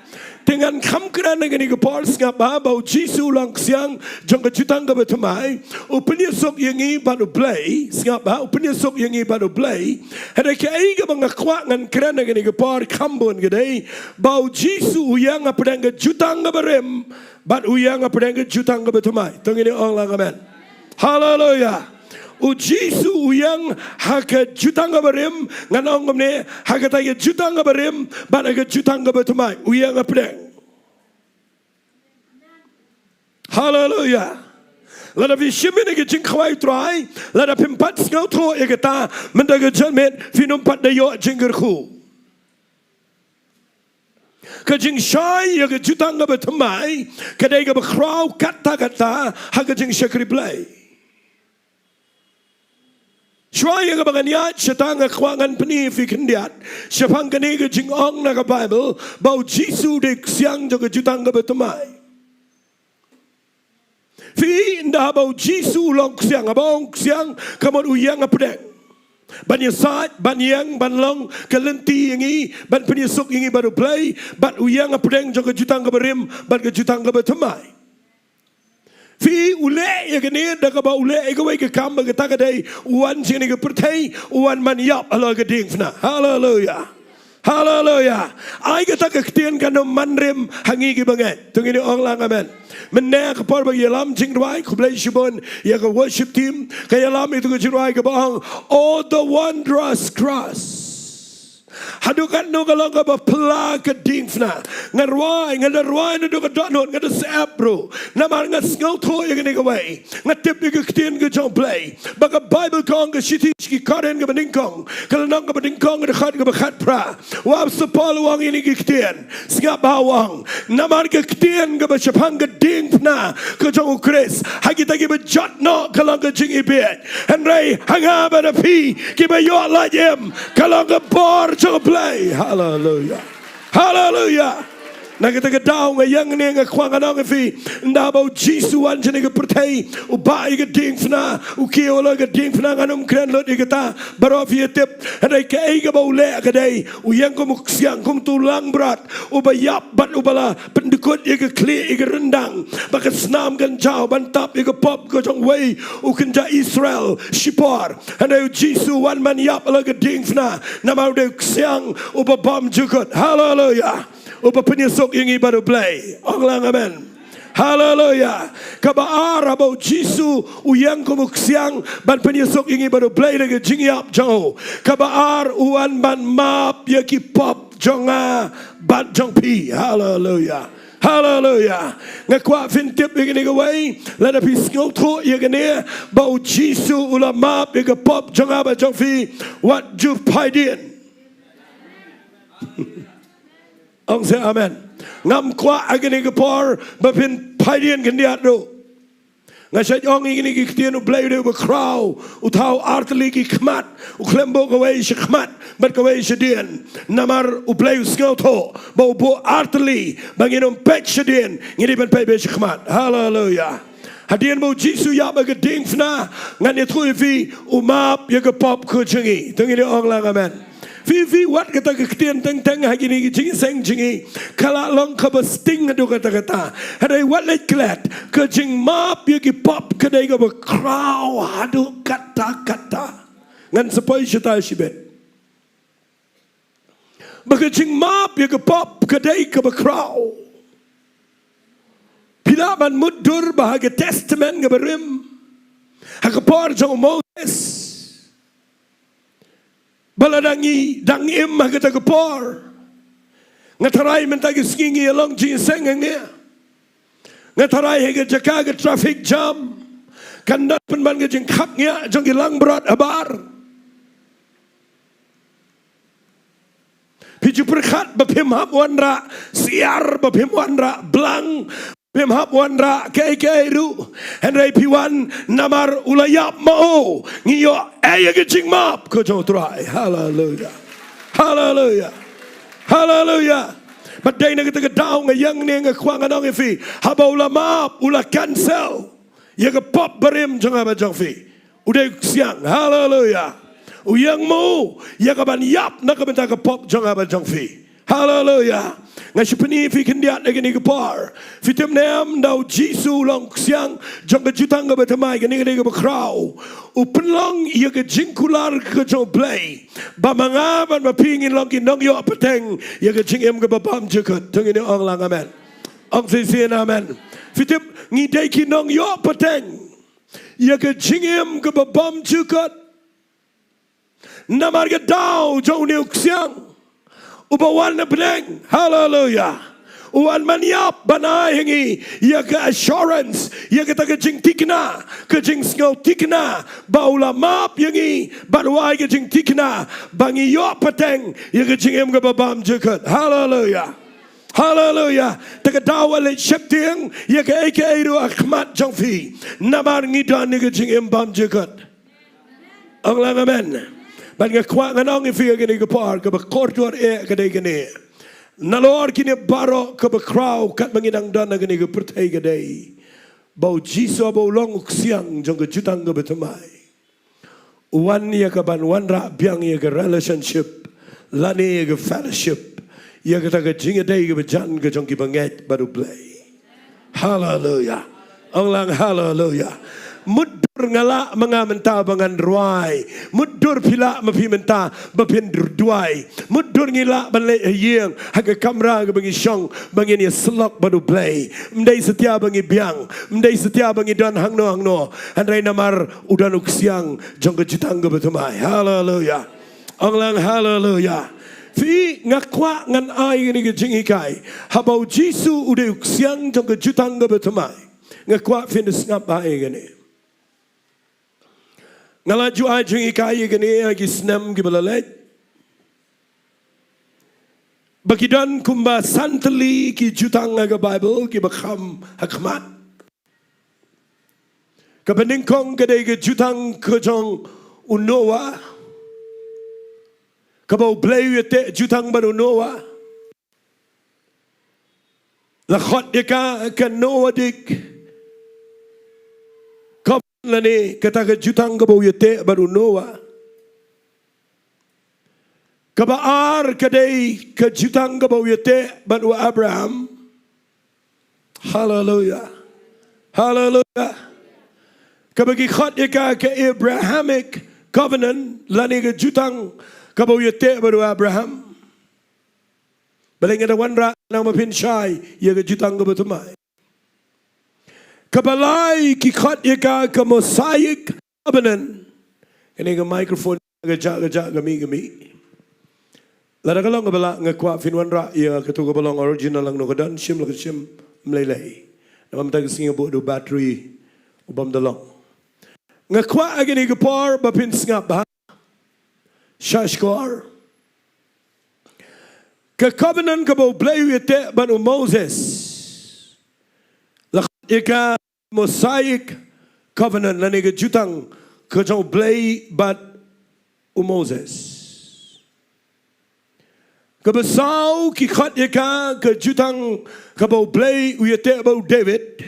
Te ngan kham kren ha kane ka por, sngap ba, ba u Jisu u long ksiang jong ka jutang kaba thymmai. U pynïasuk ïa ngi bad U Blei, sngap ba, u pynïasuk ïa ngi bad U Blei. Hynrei kaei kaba nga kwah ngan kren ha kane ka por kham bun ka dei ba u Jisu u ïeng hapdeng ka jutang kaba rim bad u ïeng hapdeng ka jutang kaba thymmai. To ngin ong lang amen. Haleluya. U Jisu u ïeng ha ka jutang kaba rim, ngan ong kumne, ha kata ka jutang kaba rim bad ha ka jutang kaba thymmai u ïeng hapdeng. Haleluya. Lada phi shim ïa ka jingkhawai Trai, lada phim pat sngewthuh ïa kata, mynta ka janmiet phin ym pat da ïoh jingkyrkhu. Ka jingshai ïa ka jutang kaba thymmai ka dei kaba khraw katta katta ha ka jingshakri Blei. Shuwa ïa kaba ngan ïaid shata nga kwah ngan pyni ïa phi khyndiat shaphang kane ka jingong na ka Baibl ba u Jisu u dei ksiang jong ka jutang kaba thymmai. Phi, ynda haba u Jisu u long ksiang, haba ong ksiang ka mut u ïeng hapdeng ban ïasaid, ban ïeng, ban long ka lynti ïa ngi, ban pynïasuk ïa ngi bad U Blei, bad u ïeng hapdeng jong ka jutang kaba rim bad ka jutang kaba thymmai. Phi, u leh ïa kane da kaba u leh ïa kawei ka kam ba kata ka dei u wan sha kane ka pyrthei, u wan ban ïap halor ka diengphna. Haleluya. Haleluya. Ai kata ka ktien kan ym man rim ha ngi kiba ngeit. To ngin ong lang amen. Mynne ka por ba ïalam jingrwai, khublei shibun ïa ka worship team, ka ïalam ïa tu ka jingrwai kaba ong, Oh, the wondrous cross. Haduh katno ka long kaba phylla ka diengphna. Nga rwai, nga da rwai naduh ka dohnud, nga da sep ruh. Namar nga sngewthuh ïa kane kawei. Nga tip ïa ka ktien ka jong U Blei. Ba ka Baibl ka ong, ka shithi sha ki Korinth kaba nyngkong, ka lynnong kaba nyngkong, ka dkhot kaba khatphra. U apostol Paul u ong ïa kine ki ktien. Sngap ba u ong, namar ka ktien kaba shaphang ka diengphna ka jong u Khrist ha kita kiba jot noh ka long ka jingibit. Hynrei ha nga bad ha phi kiba ïoh lait im, ka long ka bor jong U Blei. Haleluya. Haleluya. Na kata ka daw nga ïeng ne nga kwah ngan ong ïa phi, ynda ba u Jisu u wan sha kane ka pyrthei, u bah ïa ka diengphna, u kiew halor ka diengphna, ngan ym kren lut ïa kata, baroh phi ïa tip. Hynrei kaei kaba u leh ka dei, u ïeng kum u ksiang, kum utu u langbrot uba ïap bad uba la pyndkut ïa ka khlieh, ïa ka ryndang, ba ka snam kan jaw ban tap ïa ka pop ka jong uwei u kynja Israel shipor. Hynrei u Jisu u wan ban ïap halor ka diengphna, namar u dei u ksiang uba bymjukut. Haleluya. Uba pynïasuk ïa ngi bad U Blei. Ong lang amen. Haleluya. Kaba ar, haba u Jisu u ïeng kum u ksiang ban pynïasuk ïa ngi bad U Blei da ka jingïap jong u. Kaba ar, u wan ban map ïa ki pop jong nga bad jong phi. Haleluya. Haleluya. Nga kwah phin tip ïa kane kawei, lada phi sngewthuh ïa kane, ba u Jisu u la map ïa ka pop jong nga bad jong phi, wat ju phai dien. Ong sa amen. Ngam kwah ha kane ka por ba phin phai dien khyndiat ruh. Nga shait ong ïa kine ki ktien, U Blei u dei uba khraw, u thaw artylli ki khmat, u khlem buh kawei sha khmat bad kawei sha dien. Namar U Blei u sngewthuh ba u buh artylli ba ngin ym peit sha dien, ngi dei ban peit beit sha khmat. Haleluya. Hadien ba u Jisu u ïap ha ka diengphna, ngan ïathuh ïa phi, u map ïa ka pop ka jong ngi. To ngin ong lang amen. Phi, phi wad kata ka ktien teng teng ha kine ki jingïaseng jong ngi, ka la long kaba sting haduh katta katta. Hynrei wat leit klet, ka jingmap ïa ki pop ka dei kaba khraw haduh katta katta. Ngan sa poi shatai shibit. Ba ka jingmap ïa ka pop ka dei kaba khraw. Phi lah ban mutdur ba ha ka Testament kaba rim, ha ka por jong u Moses, ba la dang ngi dang im ha kata ka por. Nga tharai mynta ki sngi ngi ïa long jingïaseng hangne. Nga tharai ha ka jaka ka traffic jam kan don pynban ka jingkhapngiah jong ki langbrot habar. Phi ju pyrkhat ba phim hap wanrah siar, ba phim wanrah blang, phim hap wanrah kaei kaei ruh. Hynrei phi wan namar u la ïap ma u. Ngi ïoh ïa ka jingmap ka jong U Trai. Haleluya. Haleluya. Haleluya. Bad dei na kata ka daw nga ïeng ne nga kwah ngan ong ïa phi, haba u la map, u la cancel ïa ka pop barim jong nga bad jong phi. U dei u ksiang. Haleluya. U ïeng ma u ïa ka ban ïap na ka bynta ka pop jong nga bad jong phi. Haleluya. Nga shu pyni ïa phi khyndiat ha kane ka por. Phi tip ne em, da u Jisu u long u ksiang jong ka jutang kaba thymmai, kane ka dei kaba khraw, u pynlong ïa ka jingkular ka jong U Blei ba ma nga bad ma phi ngin long ki nongïoh pateng ïa ka jingim kaba bymjukut. To ngin ong lang amen. Ong shisien amen. Phi tip, ngi dei ki nongïoh pateng ïa ka jingim kaba bymjukut. Namar ka daw jong une u ksiang uba wan na bneng. Haleluya. U wan ban ïap, ban ai ha ngi ïa ka assurance, ïa kata ka jingthikna, ka jingsngewthikna ba u la map ïa ngi, bad u ai ka jingthikna ba ngi ïoh pateng ïa ka jingim kaba bymjukut. Haleluya. Haleluya. Te ka daw, wat leit sheptieng ïa kaei kaei ruh ha khmat jong phi, namar ngi don ïa ka jingim bymjukut. Ong lang amen. Bad nga kwah ngan ong ïa phi ha kane ka por, kaba kordor eh ka dei kane. Nalor kine baroh, kaba khraw katba ngi dang don ha kane ka pyrthei ka dei ba u Jisu, ba u long u ksiang jong ka jutang kaba thymmai, u wan ïa ka ban wanrah biang ïa ka relationship lane ïa ka fellowship, ïa kata ka jingïadei kaba jan ka jong ki bangeit bad U Blei. Haleluya. Ong lang haleluya. Mutdur nga lah ma nga mynta ba ngan rwai. Mutdur phi lah ma phi mynta ba phin duwai. Mutdur ngi lah ban leit ha ïing, ha ka kamra kaba ngi shong, ba ngin ïasyllok bad U Blei. Ym dei satia ba ngi biang, ym dei satia ba ngi don hangno hangno. Hynrei namar u don u ksiang jong ka jutang kaba thymmai. Haleluya. Ong lang haleluya. Phi, nga kwah ngan ai kane ka jinghikai. Haba u Jisu u dei u ksiang jong ka jutang kaba thymmai, nga kwah phin da sngap bha ïa kane. Nga la ju ai jinghikai ïa kane ha ki snem kiba la leit, ba ki don kumba san tylli ki jutang ha ka Baibl kiba kham ha khmat. Kaba nyngkong ka dei ka jutang ka jong u Noah, kaba U Blei u ïateh jutang bad u Noah. La khot ïa ka ka Noahic covenant lane kata ka jutang kaba u ïateh bad u Noah. Kaba ar ka dei ka jutang kaba u ïateh bad u Abraham. Haleluya. Haleluya. Kaba ki khot ïa ka ka Abrahamic covenant lane ka jutang kaba u ïateh bad u Abraham. Balei nga da wanrah nang ba phin shai ïa ka jutang kaba thymmai? Kaba lai ki khot ïa ka ka Mosaic Covenant. Kane ka microphone ka jah ka jah ka mih ka mih. Lada ka long kaba lah nga kwah phin wanrah ïa kato kaba long original lang no ka don shim la ka shim mlei lei. Namar mynta ka sngi nga buh da u battery u bym da long. Nga kwah ha kane ka por ba phin sngap bha. Sha shkor. Ka covenant kaba U Blei u ïateh bad u Moses. La khot ïa ka Mosaic Covenant lane ka jutang ka jong U Blei bad u Moses. Kaba saw ki khot ïa ka ka jutang kaba U Blei u ïateh bad u David.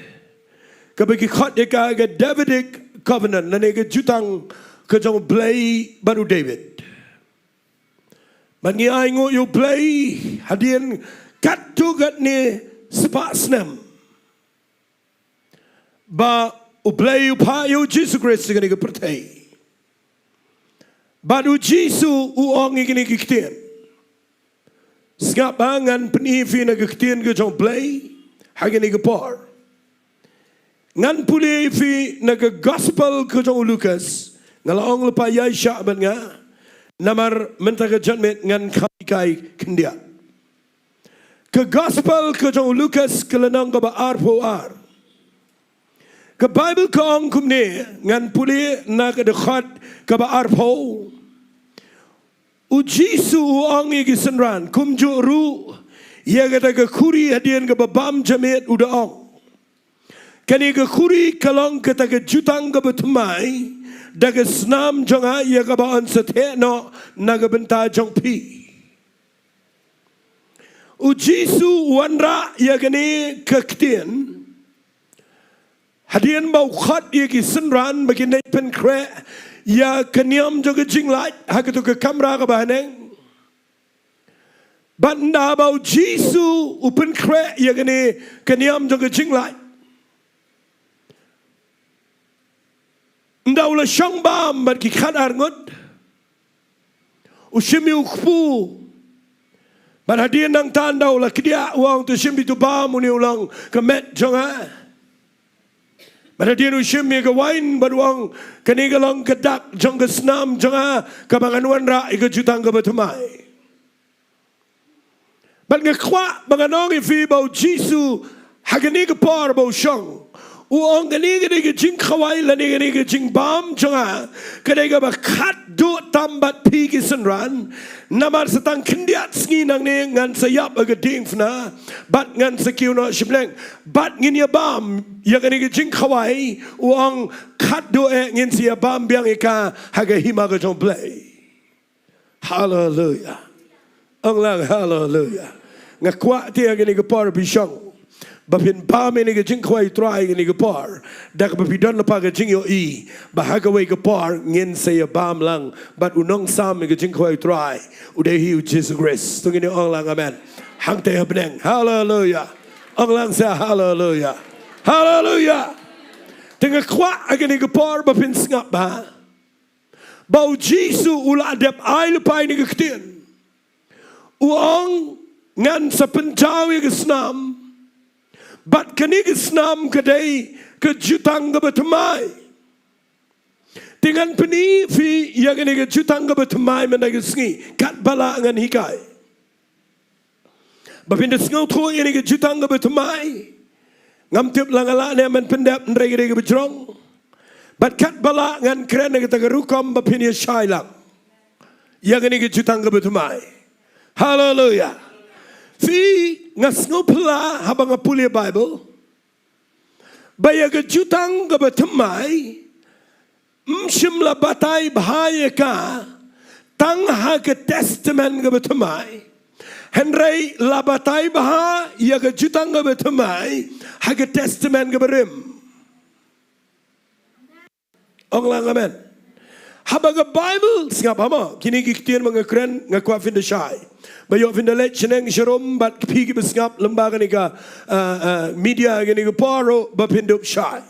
Kaba ki khot ïa ka ka Davidic Covenant lane ka jutang ka jong U Blei bad u David. Bad ngi ai nguh ïa U Blei hadien katto katne spah snem. Ba U Blei u phah ïa u Jisu Khrist ha kane ka pyrthei. Bad u Jisu u ong ïa kine ki ktien. Sngap ba ngan pyni ïa phi na ka ktien ka jong U Blei ha kane ka por. Ngan pule ïa phi na ka gospel ka jong u Lukas. Nga la ong lypa ïaishah bad nga. Namar mynta ka janmiet ngan kham hikai khyndiat. Ka gospel ka jong u Lukas ka lynnong kaba arphew ar. Ka Baibl ka ong kumne, ngan pule na ka dkhot kaba arphew. U Jisu u ong ïa ki synran, kumjuh ruh ïa kata ka khuri hadien kaba bam janmiet u da ong. Kane ka khuri ka long kata ka jutang kaba thymmai da ka snam jong nga ïa kaba yn sa theh noh na ka bynta jong phi. U Jisu u wanrah ïa kane ka ktien hadien ba u khot ïa ki synran ba kin dei pynkhreh ïa ka niam jong ka jinglait ha kato ka kamra kaba haneng. Bad ynda ba u Jisu u pynkhreh ïa kane ka niam jong ka jinglait, ynda u la shong bam bad ki khatar ngut, u shim ïa u kpu. Bad hadien nangta ynda u la kdiah u ong, to shim ïa uto u bam, une u long ka met jong nga. Bad hadien u shim ïa ka wain bad u ong, kane ka long ka dak jong ka snam jong nga kaba ngan wanrah ïa ka jutang kaba thymmai. Bad nga kwah ba ngan ong ïa phi ba u Jisu ha kane ka por ba u shong, u ong kane ka dei ka jingkhawai lane kane ka jingbam jong nga ka dei kaba khatduh tam bad phi ki synran. Namar sa tang khyndiat sngi nangne ngan sa ïap ha ka diengphna bad ngan sa kiew noh shipneng. Bad ngin ïa bam ïa kane ka jingkhawai, u ong khatduh eh ngin sa ïa bam biang ïa ka ha ka hima ka jong U Blei. Haleluia. Ong lang haleluia. Nga kwah te ha kane ka por phi shong ba phin bam ïa kane ka jingkhawai U Trai ha kane ka por, da kaba phi don lypa ka jingïohi ba ha kawei ka por ngin sa ïa bam lang bad u nongsam ïa ka jingkhawai U Trai, u dei hi u Jisu Khrist. To ngin ïa ong lang amen. Hangta ha bneng. Haleluia. Ong lang sa haleluia. Haleluia. Te nga kwah ha kane ka por ba phin sngap bha ba u Jisu u la dep ai lypa ïa kane ka ktien. U ong, ngan sa pynjaw ïa ka snam, bad kane ka snam ka dei ka jutang kaba thymmai. Te ngan pyni ïa phi ïa kane ka jutang kaba thymmai mynta ka sngi, katba lah ngan hikai. Ba phin da sngewthuh ïa kane ka jutang kaba thymmai. Ngam tip la nga lah ne ban pyndep hynrei ka dei kaba jrong. Bad katba lah ngan kren ha kata ka rukom ba phin ïa shai lang ïa kane ka jutang kaba thymmai. Haleluia. Phi, nga sngewphylla haba nga pule Baibl ba ïa ka jutang kaba thymmai ym shym la batai bha ïa ka tang ha ka Testament kaba thymmai, hynrei la batai bha ïa ka jutang kaba thymmai ha ka Testament kaba rim. Ong lang amen. Haba ka Baibl, sngap haba kine ki ktien ba nga kren nga kwah phin da shai. Ba ïoh phin da leit shaneng sharum bad phi kiba sngap lyngba kane ka, ah, ah, media kane ka por ruh ba phin da shai.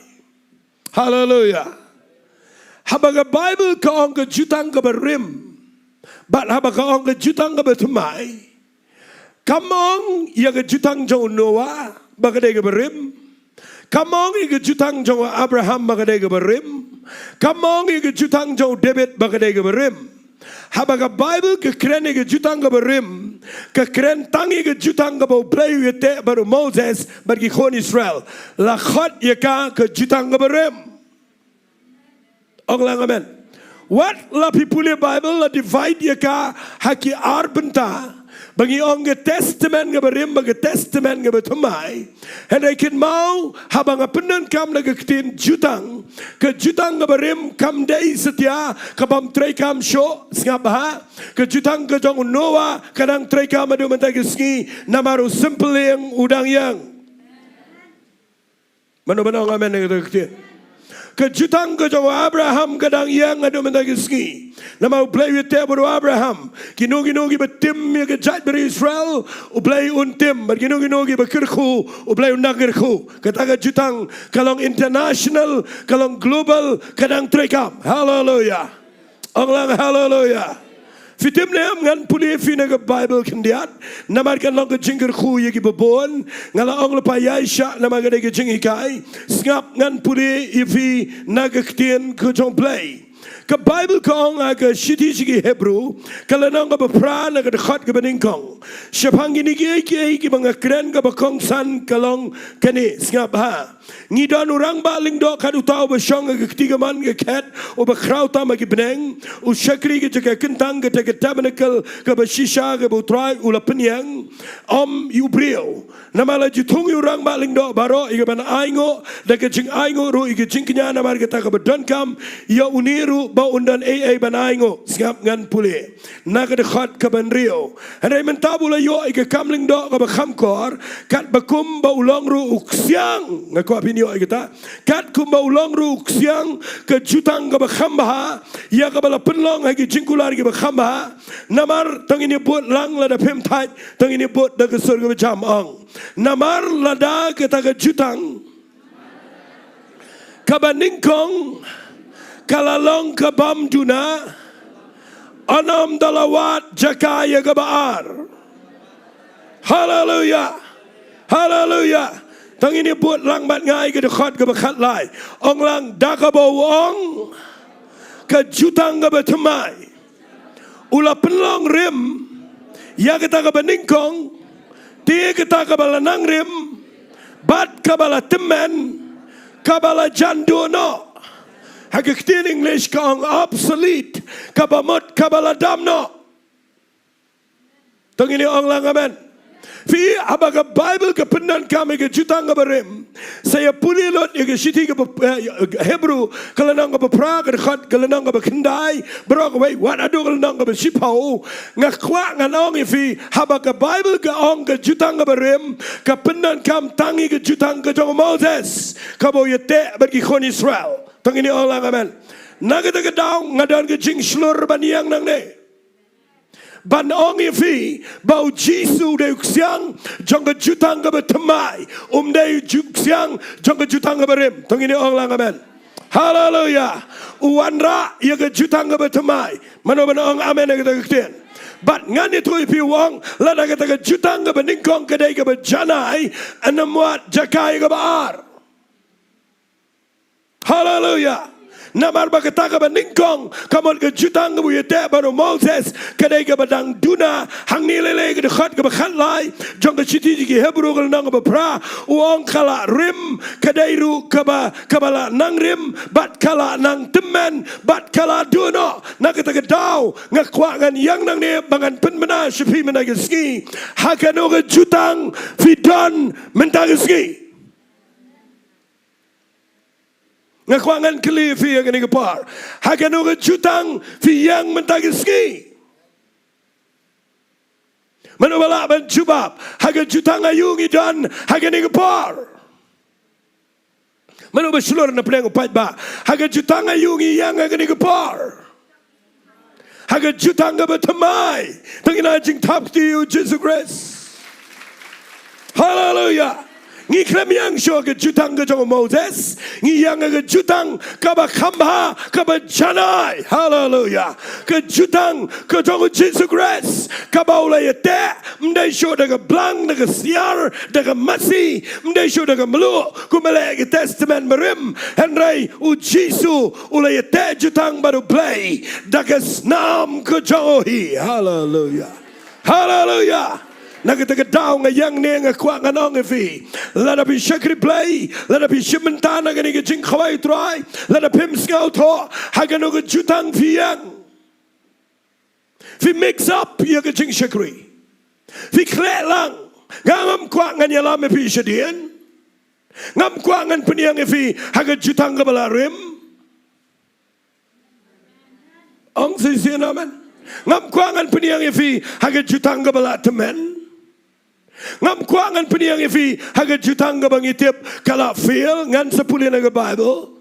Haleluia. Haba ka Baibl ka ong ka jutang kaba rim bad haba ka ong ka jutang kaba thymmai, kam ong ïa ka jutang jong u Noah ba ka dei kaba rim. Kam ong ïa ka jutang jong u Abraham ba ka dei kaba rim. Kam ong ïa ka jutang jong u David ba ka dei kaba rim. Haba ka Baibl ka kren ïa ka jutang kaba rim, ka kren tang ïa ka jutang kaba U Blei u ïateh bad u Moses bad ki khun Israel. La khot ïa ka ka jutang kaba rim. Ong lang amen. Wat la phi pule Baibl la divide ïa ka ha ki ar bynta. Ba ngi ong ka Testament kaba rim bad ka Testament kaba thymmai. Hynrei kynmaw haba nga pyndonkam da ka ktien jutang, ka jutang kaba rim kam dei satia kabym treikam shuh, sngap bha. Ka jutang ka jong u Noah ka dang treikam haduh mynta ka sngi namar u sympylieng u dang ïeng. Mano mano ong amen ïa kata ka ktien. Ka jutang ka jong u Abraham ka dang ïeng haduh mynta ka sngi. Namar U Blei u ïateh bad u Abraham. Kino kino kiba tim ïa ka jaitbynriew Israel, U Blei un tim. Bad kino kino kiba kyrkhu, U Blei un nang kyrkhu. Kata ka jutang ka long international, ka long global, ka dang treikam. Haleluia. Ong lang haleluia. Phi tip ne em, ngan pule ïa phi na ka Baibl khyndiat. Namar kan long ka jingkyrkhu ïa kiba bun. Nga la ong lypa ïaishah namar ka dei ka jinghikai. Sngap, ngan pule ïa phi na ka ktien ka jong U Blei. Ka Baibl ka ong ha ka shithi sha ki Hebru, ka lynnong kaba phra na ka dkhot kaba nyngkong. Shaphang kine kiei kiei kiba nga kren kaba kongsan ka long kane, sngap bha. Ngi don u rangbah lyngdoh kat uta uba shong ha ka kti kamon ka khet, uba khraw tam ha ki bneng, u shakri ka jaka kyntang kata ka tabernakl kaba shisha kaba U Trai u la pynïeng, ym ïa u briew. Namar la ju thung ïa u rangbah lyngdoh baroh ïa kaban ainguh da ka jingainguh ruh ïa ka jingkñia namar kata kaba donkam ïa une ruh ba un don ei ei ban ainguh. Sngap, ngan pule na ka dkhot kaba hynriew. Hynrei mynta ba u la ïoh ïa ka kam lyngdoh kaba kham kor, katba kumba u long ruh u ksiang. Nga kwah phin ïoh ïa kata. Katkumba u long ruh u ksiang, ka jutang kaba kham bha, ïa kaba la pynlong ha ki jingkular kiba kham bha. Namar to ngin ïa bud lang lada phim thait, to ngin ïa bud da ka sur kaba jam, ong. Namar lada kata ka jutang kaba nyngkong ka la long kabym duna, un ym da la wad jaka ïa kaba ar. Haleluia. Haleluia. To ngin ïa bud lang bad nga ïa ka dkhot kaba khatlai. Ong lang, da kaba u ong, ka jutang kaba thymmai u la pynlong rim ïa kata kaba nyngkong, te kata kaba la nang rim bad kaba la tymmen, kaba la jan duh noh. Ha ka ktien English ka ong obsolete, kaba mut kaba la dam noh. To ngin ïa ong lang amen. Phi, haba ka Baibl ka pyndonkam ïa ka jutang kaba rim, sa ïa pule lut ïa ka shithi kaba, eh, Hebru, ka lynnong kaba phra, ka dkhot, ka lynnong kaba khyndai, baroh kawei, wat haduh ka lynnong kaba shiphew. Nga kwah ngan ong ïa phi, haba ka Baibl ka ong ka jutang kaba rim, ka pyndonkam tang ïa ka jutang ka jong u Moses, kaba u ïateh bad ki khun Israel. To ngin ïa ong lang amen. Na kata ka daw nga don ka jingshlur ban ïeng nangne ban ong ïa phi ba u Jisu u dei u ksiang jong ka jutang kaba thymmai, um dei u ju-, ksiang jong ka jutang kaba rim. To ngin ïa ong lang amen. Haleluia. U wanrah ïa ka jutang kaba thymmai. Mano ban ong amen ïa kata ka ktien? Bad ngan ïathuh ïa phi, u ong lada kata ka jutang kaba nyngkong ka dei kaba janai, un ym wad jaka ïa kaba ar. Haleluia. Namar ba kata kaba nyngkong, ka mut ka jutang kaba u ïateh bad u Moses, ka dei kaba dang duna. Hangne lei lei ka dkhot kaba khatlai jong ka shithi ki Hebru ka lynnong kaba phra, u ong ka la rim, ka dei ruh kaba, kaba la nang rim, bad ka la nang tymmen, bad ka la duh noh. Na kata ka daw nga kwah ngan ïeng nangne ba ngan pynbna sha phi mynta ka sngi, ha kano ka jutang phi don mynta ka sngi. Nga kwah ngan kylli ïa phi ha kane ka por, ha kano ka jutang phi ïeng mynta ka sngi? Mano ba lah ban jubab? Ha ka jutang aïu ngi don ha kane ka por? Mano ba shlur na pdeng u paidbah? Ha ka jutang aïu ngi ïeng ha kane ka por? Ha ka jutang kaba thymmai. To ngin ai jingthap kti ïa u Jisu Khrist. Haleluia. Ngi khlem ïeng shuh ha ka jutang ka jong u Moses, ngi ïeng ha ka jutang kaba kham bha, kaba janai. Haleluia. Ka jutang ka jong u Jisu Khrist, kaba u la ïateh, ym dei shuh da ka blang, da ka siar, da ka masi, ym dei shuh da ka mluh, kumba leh ka Testament Barim, hynrei u Jisu u la ïateh jutang bad u Blei da ka snam ka jong u hi. Haleluia. Haleluia. Na kata ka daw nga ïeng ne nga kwah ngan ong ïa phi, lada phi shakri Blei, lada phi shim bynta na kane ka jingkhawai u Trai, lada phim sngewthuh ha kano ka jutang phi ïeng, phi mix up ïa ka jingshakri, phi khleh lang. Nga ngam kwah ngan ïalam ïa phi shadien. Ngam kwah ngan pynïeng ïa phi ha ka jutang kaba la rim. Ong shisien amen. Ngam kwah ngan pynïeng ïa phi ha ka jutang kaba la tymmen. Ngam kwah ngan pynïeng ïa phi ha ka jutang kaba ngi tip ka la fail, ngan sa pule na ka Baibl.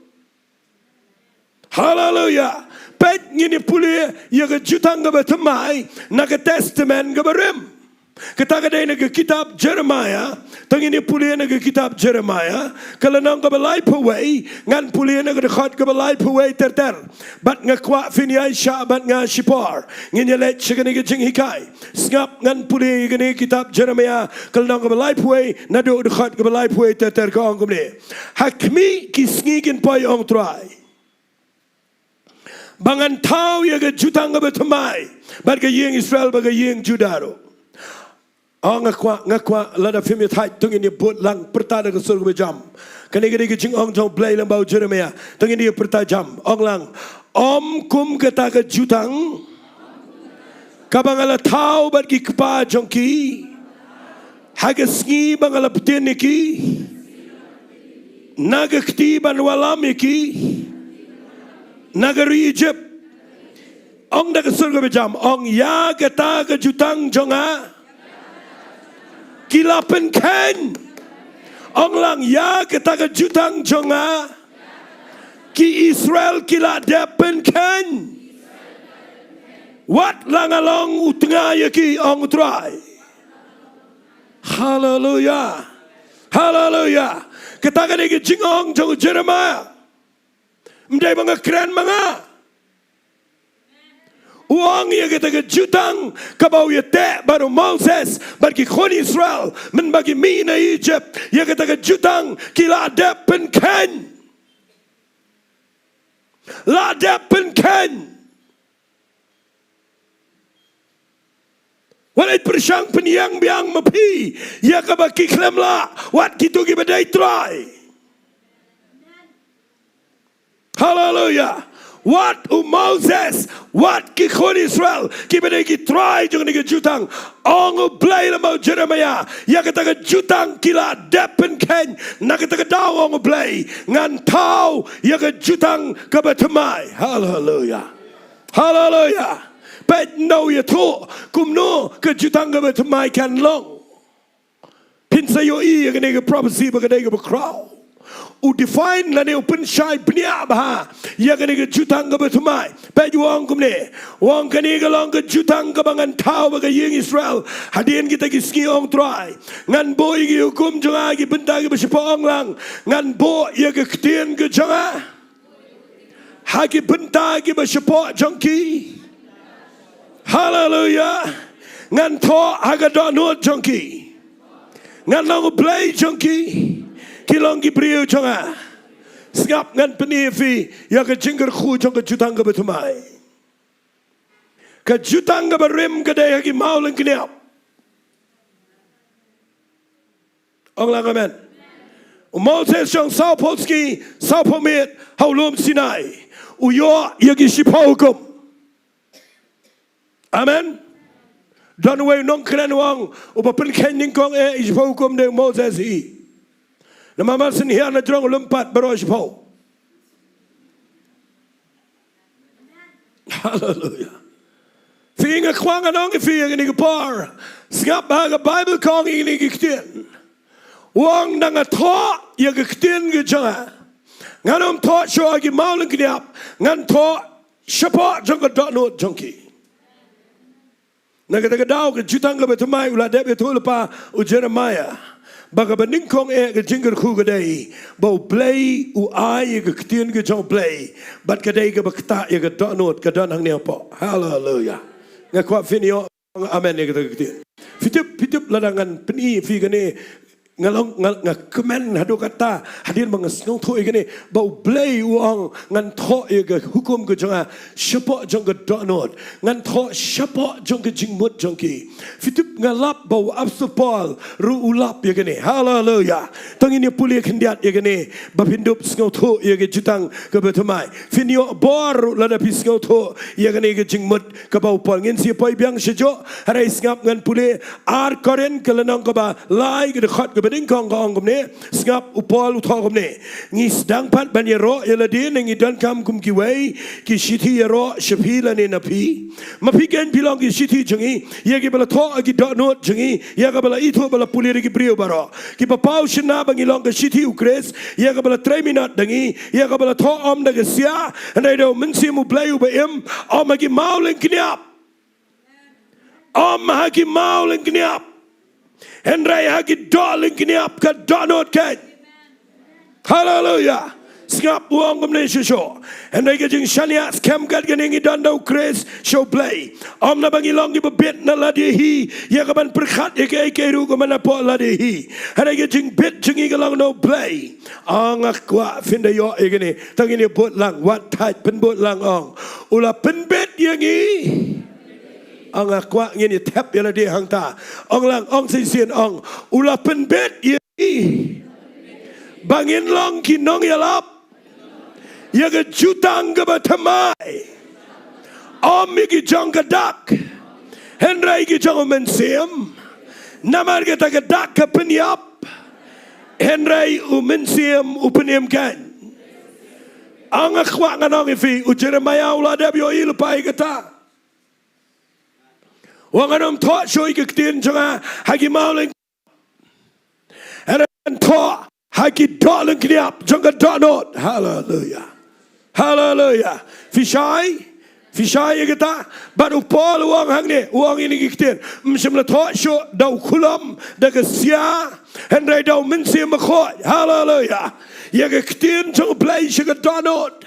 Haleluia. Peit, ngin ïa pule ïa ka jutang kaba thymmai na ka Testament kaba rim. Kata ka dei na ka kitab Jeremiah. To ngin ïa pule na ka kitab Jeremiah, ka lynnong kaba laiphew wei, ngan pule na ka dkhot kaba laiphew wei ter ter. Bad nga kwah phin ïaishah bad nga shipor. Ngin ïa leit sha kane ka jinghikai. Sngap, ngan pule ïa kane ka kitab Jeremiah, ka lynnong kaba laiphew wei, naduh dkhot kaba laiphew wei ter ter, ka ong kumne: Ha khmih ki sngi kin poi, ong Trai, ba ngan thaw ïa ka jutang kaba thymmai bad ka ïing Israel bad ka ïing Judah ruh. Oh, nga kwah, nga kwah, lada phim ïa thait, to ngin ïa bud lang, pyrta da ka sur kaba jam. Kane ka dei ka jingong jong u Blei lyngba u Jeremiah. To ngin ïa pyrta jam. Ong lang: Ym kum kata ka jutang kaba nga la thaw bad ki kpa jong ki ha ka sngi ba nga la btin ïa ki na ka kti ban wallam ïa ki na ka ri Egypt. Ong da ka sur kaba jam, ong: Ïa kata ka jutang jong nga ki la pynkheiñ. Ong lang: Ïa kata ka jutang jong nga ki Israel ki la dep pynkheiñ. Wat la nga long u tnga ïa ki, ong u Trai. Haleluia. Haleluia. Kata ka dei ka jingong jong u Jeremiah. Ym dei ba nga kren ma nga. U ong ïa kata ka jutang kaba u ïateh bad u Moses bad ki khun Israel mynba ki mih na Egypt. Ïa kata ka jutang ki la dep pynkheiñ. La dep pynkheiñ. Wat leit pyrshang pynïeng biang ma phi ïa kaba ki khlem lah, wat kito kiba dei trai. Haleluia. Wat u Moses, wat ki khun Israel kiba dei ki trai jong kane ka jutang. Ong u Blei lyngba u Jeremiah, ïa kata ka jutang ki la dep pynkheiñ. Na kata ka daw, ong u Blei, ngan thaw ïa ka jutang kaba thymmai. Haleluia. Haleluia. Peit, nda u ïathuh kumno ka jutang kaba thymmai kan long. Phin sa ïohi ïa kane ka prophecy ba ka dei kaba khraw. U define lane u pynshai bniah bha ïa kane ka jutang kaba thymmai. Peit, u ong kumne. U ong: Kane ka long ka jutang kaba ngan thaw bad ka ïing Israel hadien kita ki sngi, ong Trai. Ngan buh ïa ki hukum jong nga ha ki bynta kiba shapoh. Ong lang: Ngan buh ïa ka ktien ka jong nga ha ki bynta kiba shapoh jong ki. Haleluia. Ngan thoh ha ka dohnud jong ki. Ngan long u Blei jong ki. Ki long ki briew jong nga. Sngap, ngan pyni ïa phi ïa ka jingkyrkhu jong ka jutang kaba thymmai. Ka jutang kaba rim ka dei ha ki mawlyngkniap. Ong lang amen. U Moses shong sawphew sngi sawphew miet ha u lum Sinai. U ïoh ïa ki shiphew hukum. Amen. Don uwei u nongkren u ong, uba pynkheiñ nyngkong eh ïa ki shiphew hukum dei u Moses hi. Namar mar shen hiar na jrong u lum pat baroh shiphew. Haleluia. Phi, nga kwah ngan ong ïa phi ïa kane ka por. Sngap bha, ka Baibl ka ong ïa kine ki ktien. U ong, nda nga thoh ïa ka ktien ka jong nga, ngan ym thoh shuh ha ki mawlyngkniap, ngan thoh shapoh jong ka dohnud jong ki. Na kata ka daw ka jutang kaba thymmai u la dep ïathuh lypa u Jeremiah. Ba kaba nyngkong eh ka jingkyrkhu ka dei ba U Blei u ai ïa ka ktien ka jong U Blei, bad ka dei kaba ktah ïa ka dohnud, ka don hangne hapoh. Haleluia. Nga kwah phin ïoh amen ïa kata ka ktien. Phi tip, phi tip, lada ngan pyni ïa phi kane, nga long, nga, nga kmen haduh katta hadien ba nga sngewthuh ïa kane, ba U Blei u ong, ngan thoh ïa ka hukum ka jong nga shapoh jong ka dohnud, ngan thoh shapoh jong ka jingmut jong ki. Phi tip, nga lap ba u Apostol Paul ruh u lap ïa kane. Haleluia. To ngin ïa pule khyndiat ïa kane, ba phin dup sngewthuh ïa ka jutang kaba thymmai. Phin ïoh bor ruh lada phi sngewthuh ïa kane ka jingmut kaba u Paul. Ngin sa poi biang shajuh, hynrei sngap ngan pule Ar Korinth ka lynnong kaba lai, ka dkhot kaba nyngkong, ka ong kumne. Sngap, u Paul u thoh kumne: Ngi sdang pat ban ïaroh ïa lade, ne ngi donkam kum kiwei ki shithi ïaroh sha phi lane na phi? Ma phi keiñ phi long ki shithi jong ngi, ïa kiba la thoh ha ki dohnud jong ngi, ïa kaba la ithuh bad la pule da ki briew baroh, kiba paw shynna ba ngi long ka shithi U Khrist, ïa kaba la trei minot da ngi, ïa kaba la thoh ym da ka sia, hynrei da U Mynsiem U Blei uba im, ym ha ki maw lyngkniap. Ym ha ki maw lyngkniap, hynrei ha ki doh lyngkniap, ka dohnud keiñ. Haleluia. Sngap, u ong kumne shisha: Hynrei ka jingshaniah skhem kat kane ngi don da U Khrist sha U Blei, ym naba ngi long kiba bit na lade hi, ïa kaban pyrkhat ïa kaei kaei ruh kumba napoh lade hi. Hynrei ka jingbit jong ngi ka long na U Blei. Ong, nga kwah phin da ïoh ïa kane. To ngin ïa bud lang, wat thait, pynbud lang, ong: U la pynbit ïa ngi. Ong, nga kwah ngin ïa thep ïa lade hangta. Ong lang, ong shisien, ong: U la pynbit ïa ngi ba ngin long ki nongïalap ïa ka jutang kaba thymmai. Ym ïa ki jong ka dak, hynrei ki jong U Mynsiem. Namar kata ka dak ka pynïap, hynrei U Mynsiem u pynim keiñ. Ong, nga kwah ngan ong ïa phi, u Jeremiah u la dep ïohi lypa ïa kata. U ong, ngan ym thoh shuh ïa ka ktien jong nga ha ki maw lyngkniap, hynrei ngan thoh ha ki doh lyngkniap jong ka dohnud. Haleluia. Haleluia. Phi shai? Phi shai ïa kata? Bad u Paul u ong hangne, u ong ïa kine ki ktien: Ym shym la thoh shuh da u khulom, da ka sia, hynrei da U Mynsiem Bakhuid. Haleluia. Ïa ka ktien jong U Blei sha ka dohnud.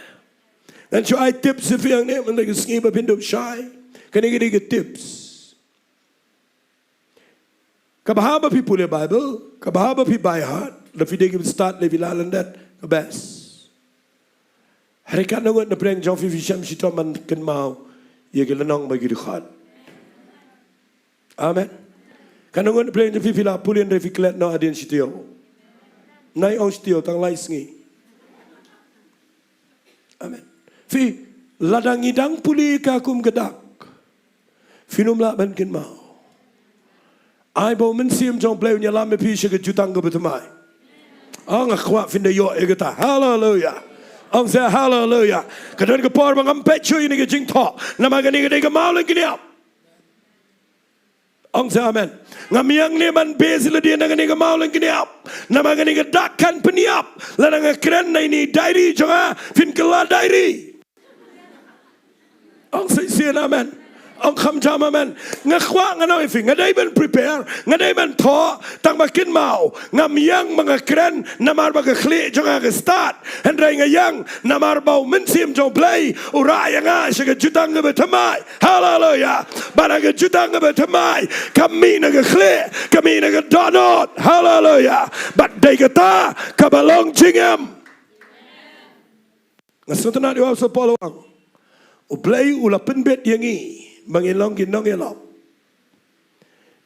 Ngan shu ai tips ïa phi hangne mynta ka sngi ba phin dup shai. Kane ka dei ka tips. Kaba haba phi pule Baibl, kaba haba phi by heart, lada phi dei kiba stad, lada phi lah lyndet, ka best. Hynrei katno ngut na pdeng jong phi phi shem shitom ban kynmaw ïa ki lynnong bad ki dkhot? Amen. Katno ngut na pdeng jong phi phi lah pule hynrei phi klet noh hadien shi taïew? Nai ong shi taïew, tang lai sngi. Amen. Phi, lada ngi dang pule ka kum ka dak, phin ym lah ban kynmaw. Ai ba U Mynsiem jong U Blei un ïalam ïa phi sha ka jutang kaba thymmai. Ong, nga kwah phin da ïoh ïa kata. Haleluia. Ong seh haleluia. Ka don ka por ba ngam peit shuh ïa kane ka jingthoh, namar kane ka dei ka maw lyngkniap. Ong seh amen. Ngam ïeng ne ban beh sha lade na kane ka maw lyngkniap, namar kane ka dak kan pynïap. Lada nga kren na ine i diary jong nga, phin kylla diary. Ong shisien amen. Ong kham jam amen. Nga kwah ngan ong ïa phi, nga dei ban prepare, nga dei ban thoh, tang ba kynmaw. Ngam ïeng ba nga kren namar ba ka khlieh jong nga ka stad, hynrei nga ïeng namar ba U Mynsiem jong U Blei u rah ïa nga sha ka jutang kaba thymmai. Haleluia. Bad ha ka jutang kaba thymmai, kam mih na ka khlieh, kam mih na ka dohnud. Haleluia. Bad dei kata kaba long jingim. Nga sngewtynnat ïa u Apostol Paul u ong, U Blei u la pynbit ïa ngi ba ngin long ki nongïalap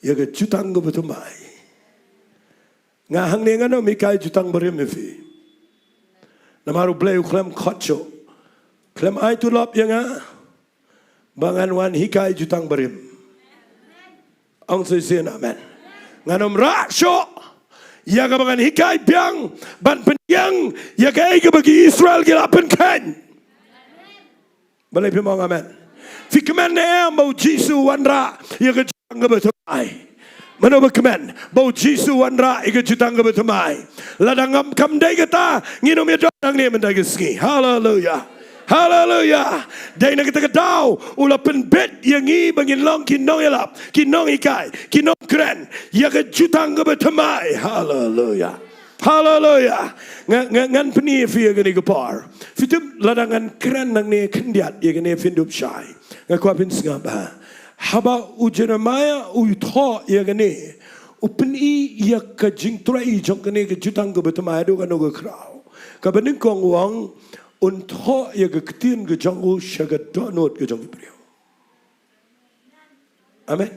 ïa ka jutang kaba thymmai. Nga hangne ngan ym hikai jutang barim ïa phi, namar U Blei u khlem khot shuh, khlem ai tulop ïa nga ba ngan wan hikai jutang barim. Ong shisien amen. Ngan ym rah shuh ïa kaba ngan hikai biang ban pynïeng ïa kaei kaba ki Israel ki la pynkheiñ. Balei phim ong amen? Phi kmen ne em ba U Jisu u wanrah ïa ka jutang kaba thymmai? Mano ba kmen ba U Jisu u wanrah ïa ka jutang kaba thymmai? Lada ngam, kam dei kata, ngin ym ïadon hangne mynta ka sngi. Haleluia. Haleluya. Dei na kata ka daw u la pynbit ïa ngi ba ngin long ki nongïalap, ki nonghikai, ki nongkren ïa ka jutang kaba thymmai. Haleluya. Haleluya. Nga, nga, ngan pyni ïa phi ïa kane ka por. Phi tip lada ngan kren nangne khyndiat ïa kane phin dup shai. Nga kwah phin sngap ha. Haba u Jeremiah u thoh ïa kane, u pyni ïa ka jingtrei jong kane ka jutang kaba thymmai haduh kano ka khraw. Kaba nyngkong u ong, un thoh ïa ka ktien ka jong u sha ka dohnud ka jong ki briew. Amen.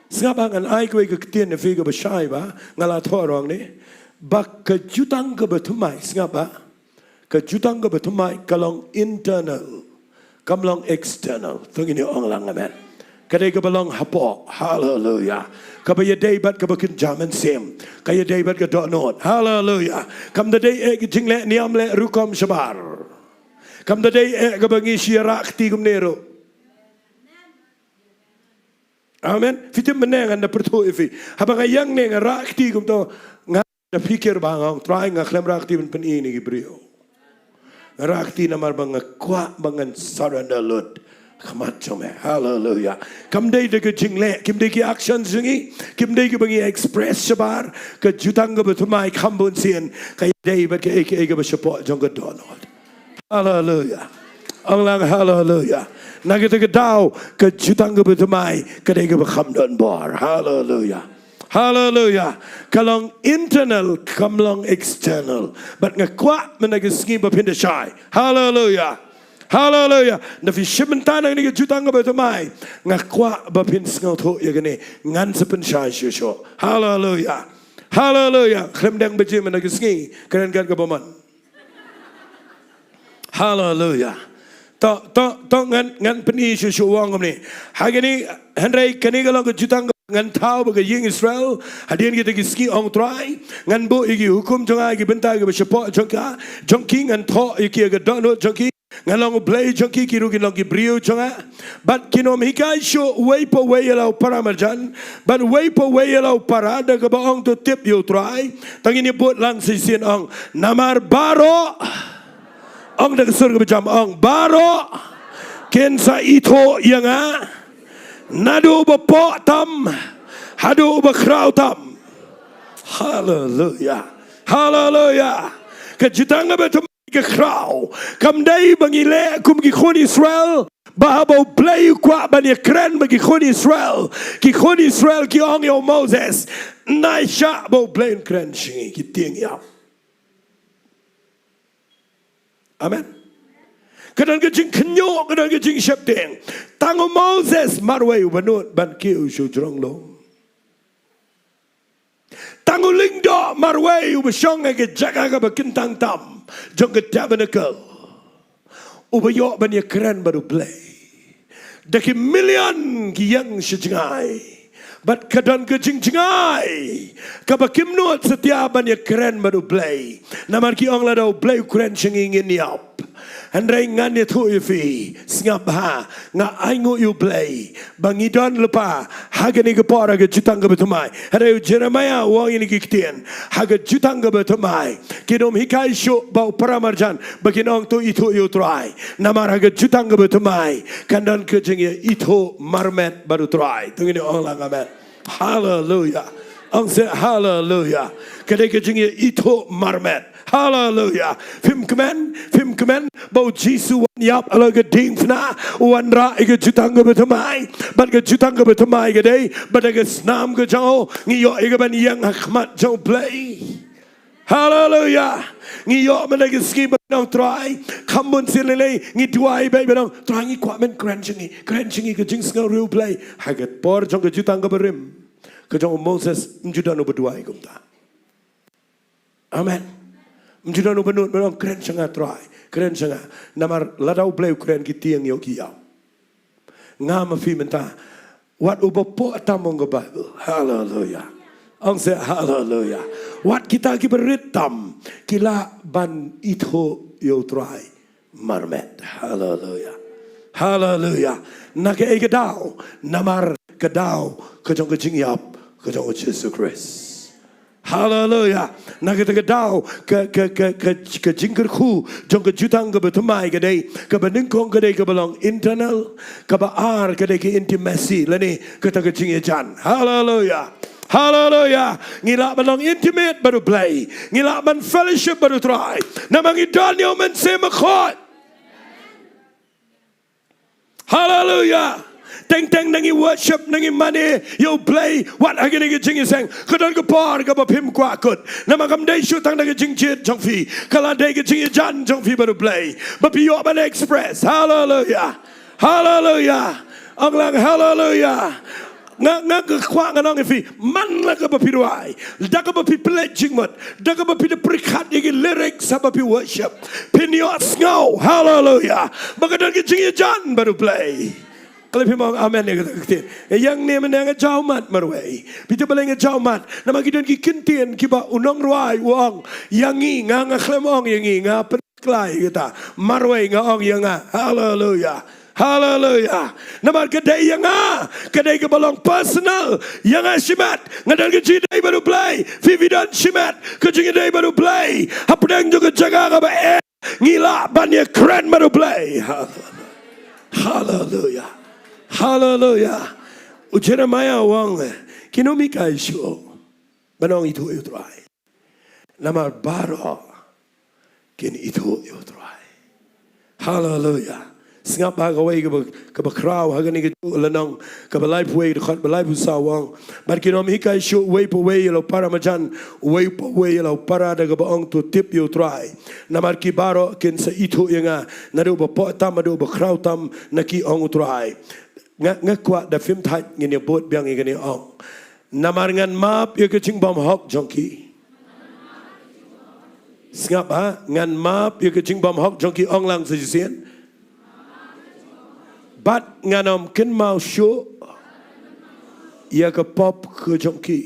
Sngap ba ngan ai kawei ka ktien ïa phi kaba shai ba nga la thoh rong ne. Ba ka jutang kaba thymmai, sngap ba. Ka jutang kaba thymmai ka long internal, kam long external. To ngin ong lang amen. Ka dei kaba long hapoh. Haleluya. Kaba ïadei bad kaba kynja mynsiem. Ka ïadei bad ka dohnud. Haleluya. Kam da dei eh ka jingleh niam leh rukom shabar. Kam da dei eh kaba ngi shu ïa rah kti kumne ruh. Amen. Phi tip mynne ngan da pyrthuh ïa phi. Haba nga ïeng ne nga rah kti kumto, nga da pyrkhat ba nga ong Trai, nga khlem rah kti ban pyni ïa ki briew. Nga rah kti namar ba nga kwah ba ngan surrender lut ha khmat jong me. Haleluya. Kam dei da ka jingleh, kim dei ki action jong ngi, kim dei kiba ngi express shabar. Ka jutang kaba thymmai kham bun sien ka dei bad kaei kaei kaba shapoh jong ka dohnud. Haleluya. Ong lang haleluya. Na kata ka daw ka jutang kaba thymmai ka dei kaba kham don bor. Haleluya. Haleluya. Ka long internal, kam long external. Bad nga kwah mynta ka sngi ba phin da shai. Haleluya. Haleluya. Na phi shim mynta na kane ka jutang kaba thymmai, nga kwah ba phin sngewthuh ïa kane. Ngan sa pynshai shuh shuh. Haleluya. Haleluya. Khlem dang ba jim mynta ka sngi, kren kat kaba mon. Haleluya. To, to, to ngan, ngan pyni shuh shuh, u ong kumne. Ha kane, hynrei kane ka long ka jutang ngan thaw bad ka ïing Israel hadien kita ki sngi, ong Trai. Ngan buh ïa ki hukum jong nga ha ki bynta kiba shapoh jong ka, jong ki, ngan thoh ïa ki ha ka dohnud jong ki. Ngan long U Blei jong ki, ki ruh kin long ki briew jong nga. Bad kin ym hikai shuh uwei pa uwei ïa la u para marjan bad uwei pa uwei ïa la u para da kaba ong to tip ïa U Trai. Tang ngin ïa bud lang shisien, ong, namar baroh, ong da ka sur kaba jam, ong, baroh kin sa ithuh ïa nga, naduh ba poh tam haduh ba khraw tam. Haleluya. Haleluya. Ka jutang kaba thymmai ka khraw kam dei ba ngi leh kum ki khun Israel, ba haba U Blei u kwah ban ïakren bad ki khun Israel, ki khun Israel ki ong ïa u Moses, nai shah ba U Blei un kren sha ngi, ki tieng ïap. Amen. Ka don ka jingkhynñiuh, ka don ka jingsheptieng. Tang u Moses marwei uba nud ban kiew sha u jrong lum. Tang u lyngdoh marwei uba shong ha ka jaka kaba kyntang tam jong ka tabernacle, uba ïoh ban ïakren bad U Blei. Da ki million ki ïeng sha jngai, bad ka don ka jingjngai kaba kim nud satia ban ïakren bad U Blei. Namar ki ong lada U Blei u kren sha ngi ngin ïap. Hynrei ngan ïathuh ïa phi, sngap bha, nga ainguh ïa U Blei ba ngi don lypa ha kane ka por ha ka jutang kaba thymmai. Hynrei u Jeremiah u ong ïa ngi ki ktien, ha ka jutang kaba thymmai kin ym hikai shuh ba u para marjan ba kin ong to ithuh ïa U Trai. Namar ha ka jutang kaba thymmai kan don ka jingïaithuh marmet bad U Trai. To ngin ong lang amen. Haleluya. Ong seh haleluya. Ka dei ka jingïaithuh marmet. Haleluya. Phim kmen, phim kmen ba U Jisu u wan ïap halor ka diengphna, u wanrah ïa ka jutang kaba thymmai. Bad ka jutang kaba thymmai ka dei ba da ka snam ka jong u ngi ïoh ïa ka ban ïeng ha khmat jong U Blei. Haleluya. Ngi ïoh mynta ka sngi ban ong Trai, kham bun sien lei lei ngi duwai beit ban ong Trai, ngi kwah men kren sha ngi, kren sha ngi ka jingsngew riewblei. Ha ka por jong ka jutang kaba rim ka jong u Moses, ym ju don uba duwai kumta. Amen. Ym ju don uba nud ban ong kren sha nga Trai, kren sha nga. Namar lada U Blei u kren, ki tieng ïoh ki ïap. Nga ma phi mynta, wat uba poh tam, ong ka Baibl. Haleluya. Ong seh haleluya. Wat kita kiba rit tam ki lah ban ithuh ïa U Trai marmet. Haleluya. Haleluya. Na kaei ka daw? Namar ka daw ka jong ka jingïap ka jong U Jisu Khrist. Haleluya. Na kata ka daw ka, ka, ka, ka, ka jingkyrkhu jong ka jutang kaba thymmai ka dei, kaba nyngkong ka dei kaba long internal, kaba ar ka dei ka intimacy lane kata ka jingïajan. Haleluya. Haleluya. Ngi lah ban long intimate bad U Blei. Ngi lah ban fellowship bad U Trai. Namar ngi don ïa U Mynsiem Bakhuid. Haleluya. Teng teng da ngi worship, da ngi mane ïa U Blei wat ha kane ka jingïaseng, ka don ka por kaba phim kwah kut. Namar kam dei shuh tang da ka jingjied jong phi, ka la dei ka jingïajan jong phi bad U Blei ba phi ïoh ban express. Haleluya. Haleluya. Ong lang haleluya. Nga, nga kwah ngan ong ïa phi, man la kaba phi rwai, da kaba phi pynleit jingmut, da kaba phi da pyrkhat ïa ki lyrics haba phi worship, phin ïohsngew, haleluya, ba ka don ka jingïajan bad U Blei. Khlem phi ong amen ïa kata ka ktien. Ïa ngi mynne nga jaw mat marwei. Phi tip balei nga jaw mat? Namar ki don ki kyntien kiba u nongrwai u ong ïa ngi, nga, nga khlem ong ïa ngi, nga pyn- Khlem kata, marwei nga ong ïa nga. Haleluya. Haleluya. Namar ka dei ïa nga, ka dei kaba long personal ïa nga shimet. Nga don ka jingïadei bad U Blei, phi, phi don shimet ka jingïadei bad U Blei. Hapdeng jong ka jaka kaba eh, ngi lah ban ïakren bad U Blei. Haleluya. Haleluya. U Jeremiah u ong, kin ym hikai shuh ban ong ithuh ïa U Trai. Namar baroh kin ithuh ïa U Trai. Haleluya. Sngap ba kawei kaba, kaba khraw ha kane ka juh lynnong kaba laiphew wei, dkhot ba laiphew saw u ong, bad kin ym hikai shuh uwei pa uwei ïa la u para marjan, uwei pa uwei ïa la u para, da kaba ong, to tip ïa U Trai. Namar ki baroh kin sa ithuh ïa nga, naduh ba poh tam haduh ba khraw tam, na ki ong U Trai. Nga, nga kwah da phim thait ngin ïa bud biang ïa kane ong. Namar ngan map ïa ka jingbym hok jong ki. Sngap ha, ngan map ïa ka jingbym hok jong ki, ong lang sa shisien. Bad ngan ym kynmaw shuh ïa ka pop ka jong ki.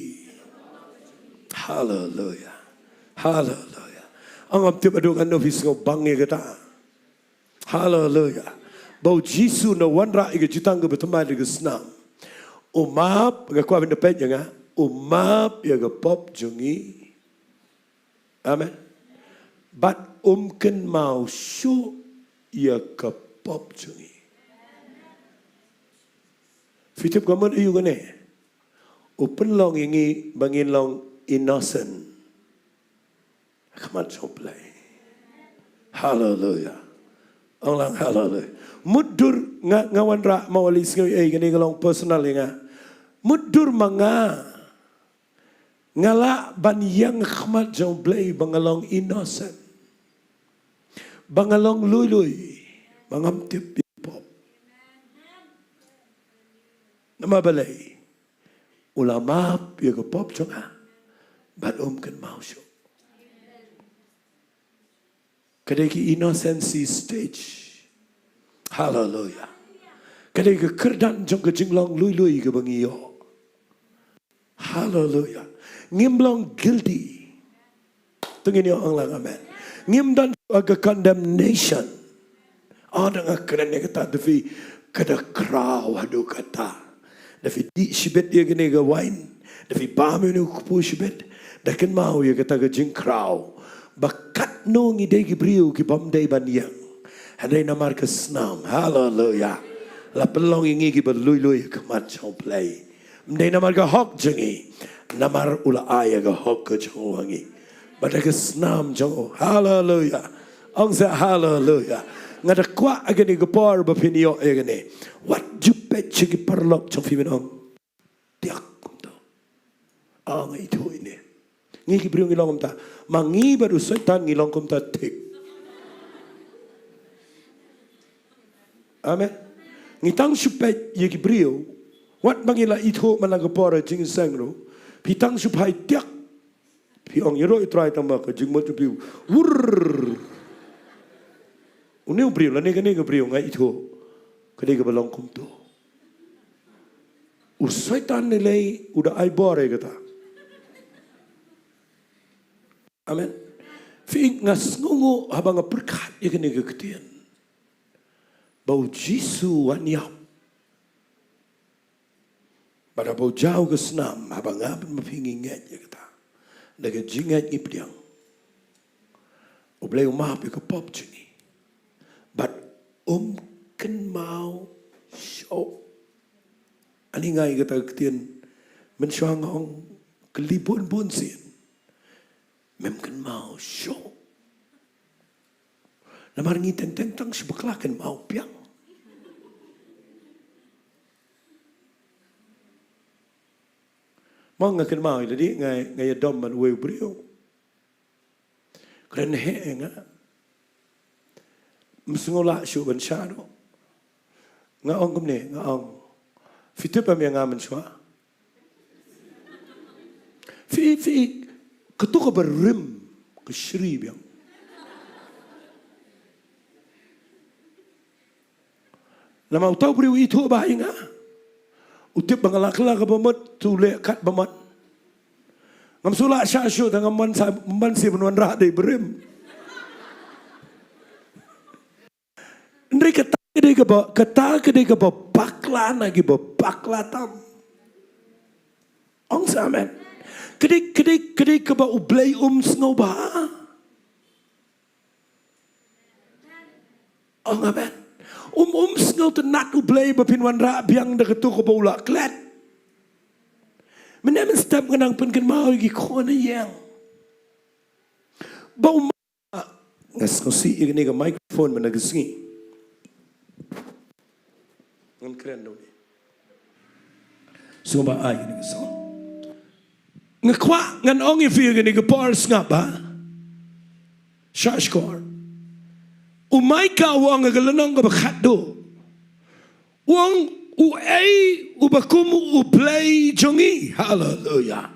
Haleluya. Haleluya. Ong ym tip haduh katno phi sngew bang ïa kata. Haleluya. Ba U Jisu u wanrah ïa ka jutang kaba thymmai da ka snam. U map, nga kwah ban da peit ïa nga, u map ïa ka pop jong ngi. Amen. Bad um kynmaw shuh ïa ka pop jong ngi. Phi tip ka mut aïu kane? U pynlong ïa ngi ba ngin long innocent ha khmat jong U Blei. Haleluya. Ong lang haleluya. Mutdur nga, nga wanrah, ma u lei sngew ei, kane ka long personal ïa nga. Mutdur ma nga, nga lah ban ïeng ha khmat jong U Blei ba nga long innocent, ba nga long lui lui, ba ngam tip ïa ka pop. Namar balei? U la map ïa ka pop jong nga bad um kynmaw shuh. Ka dei ka innocency stage. Haleluya. Ka dei ka kyrdan jong ka jinglong lui lui kaba ngi ïoh. Haleluya. Ngim long guilty. To ngin ïoh ong lang amen. Ngim don ka condemnation. Oh, da nga kren ïa kata, da phi, ka da khraw haduh katta. Da phi dih shibit ïa kane ka wain, da phi bam ïa une u kpu shibit, da kynmaw ïa kata ka jingkhraw ba katno ngi dei ki briew ki bym dei ban ïeng. Hynrei namar ka snam, haleluya, la pynlong ïa ngi kiba lui lui ha khmat jong U Blei. Ym dei namar ka hok jong ngi, namar u la ai ïa ka hok ka jong u ha ngi. Bad da ka snam jong u. Haleluya. Ong sa haleluya. Nga da kwah ha kane ka por ba phin ïoh ïa kane. Wat ju peit sha ki paralok jong phi, men ong, tiak kumto. Ah, nga ithuh ine. Ngi ki briew ngi long kumta. Ma ngi bad u Soitan ngi long kumta thik. Amen. Ngi tang shu peit ïa ki briew. Wat ba ngi la ithuh man la ka por ha jingïaseng ruh, phi tang shu phai tiak. Phi ong ïaroh ïa U Trai tang ba ka jingmut jong phi. Wurr. Une u briew lane kane ka briew nga ithuh, ka dei kaba long kumto. U Soitan ne lei u da ai bor ïa kata. Amen. Phi, nga sngewnguh haba nga pyrkhat ïa kane ka ktien, ba U Jisu u wan ïap. Bad haba u jaw ka snam, haba nga bad ma phi ngi ngeit ïa kata, da ka jingngeit ngi pdiang. U Blei u map ïa ka pop jong ngi. Bad um kynmaw shuh. Ani ngai kata ka ktien mynshuwa nga ong kali bun bun sien. Mem kynmaw shuh. Namar ngi teng teng tang shu bakla kynmaw biang. Mo nga kynmaw ïa lade nga, nga ïadom bad uwei u briew. Kren heh ïa nga. Ym sngew lah shuh ban shah ruh. Nga ong kumne, nga ong. Phi tip em ïa nga mynshuwa. Phi, phi, kato kaba rim, ka shri biang. Namar uta u briew u ithuh bha ïa nga. U tip ba nga la kylla kaba mut, te u leh katba mon. Ngam shu lah shah shuh te ngam mon sa, mon sa ban wanrah da i barim. Hynrei kata ka dei kaba, kata ka dei kaba bakla na kiba bakla tam. Ong sa amen. Ka dei, ka dei, ka dei kaba U Blei um sngewbha. Ong amen. Um, um sngewtynnat U Blei ba phin wanrah biang da kato kaba u la klet. Mynne mynstep nga nang pynkynmaw ïa ki khun ïing. Ba u ma, nga sngewsih ïa kane ka microphone mynta ka sngi. Ngan kren da une. Sngewbha ai kane ka song. Nga kwah ngan ong ïa phi ïa kane ka por sngap ba. Shah shkor. U Micah u ong ha ka lynnong kaba khatduh. U ong uei uba kum U Blei jong ngi. Haleluya.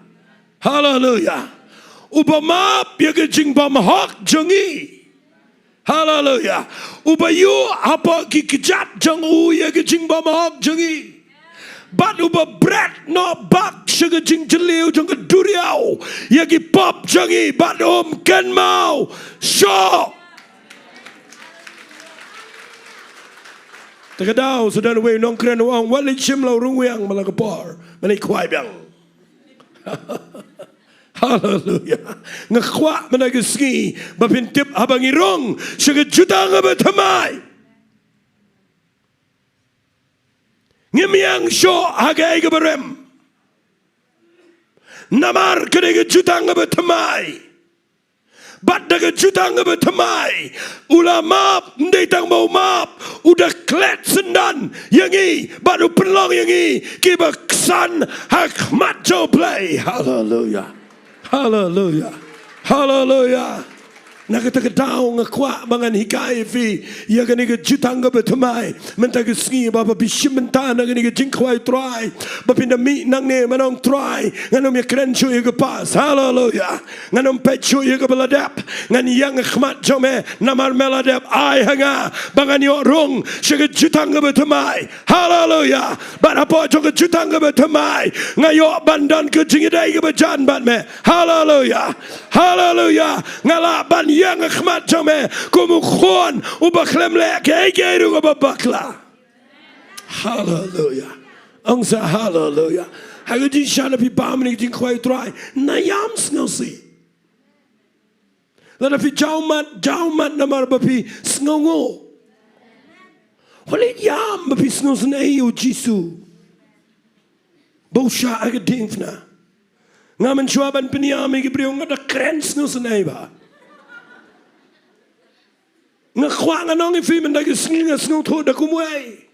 Haleluya. Uba map ïa ka jingbymhok jong ngi. Haleluya. Uba ïuh hapoh ki kjat jong u ïa ka jingbymhok jong ngi. Bad uba bret noh bak sha ka jingjylliew jong ka duriaw ïa ki pop jong ngi bad um kynmaw shuh. Te ka daw sa don uwei u nongkren u ong wat leit shim la u rung wiang man la ka por. Mynne khwai biang. Haleluya. Nga kwah mynta ka sngi ba phin tip haba ngi rung sha ka jutang kaba thymmai. Ngim ïeng shuh ha kaei kaba rem. Namar ka dei ka jutang kaba thymmai. Bad da ka jutang kaba thymmai u la map, ym dei tang ba u map, u da klet syndon ïa ngi bad u pynlong ïa ngi kiba ksan ha khmat jong U Blei. Haleluya. Haleluya. Haleluya. Na kata ka daw nga kwah ba ngan hikai ïa phi ïa kane ka jutang kaba thymmai mynta ka sngi ba, ba phi shim bynta na kane ka jingkhwai Trai, ba phin da mih nangne, mynta ong Trai ngan ym ïakren shuh ïa ka past. Haleluya. Ngan ym peit shuh ïa kaba la dep. Ngan ïeng ha khmat jong me namar me la dep ai ha nga ba ngan ïoh rung sha ka jutang kaba thymmai. Haleluya. Bad hapoh jong ka jutang kaba thymmai nga ïoh ban don ka jingïadei kaba jan bad me. Haleluya. Haleluya. Nga lah ban ïeng ha khmat jong me kum u khun uba khlem leh kaei kaei ruh kaba bakla. Haleluya. Ong sa haleluya. Ha ka jingshisha lada phi bam ïa ka jingkhwai Trai, na ïam sngewsih. Lada phi jaw mat, jaw mat namar ba phi sngewnguh. Wat leit ïam ba phi sngewsynei ïa U Jisu ba u shah ha ka diengphna. Nga mynshuwa ban pynïam ïa ki briew nga da kren sngewsynei bha. Nga kwah ngan ong ïa phi mynta ka sngi, nga sngewthuh da kumwei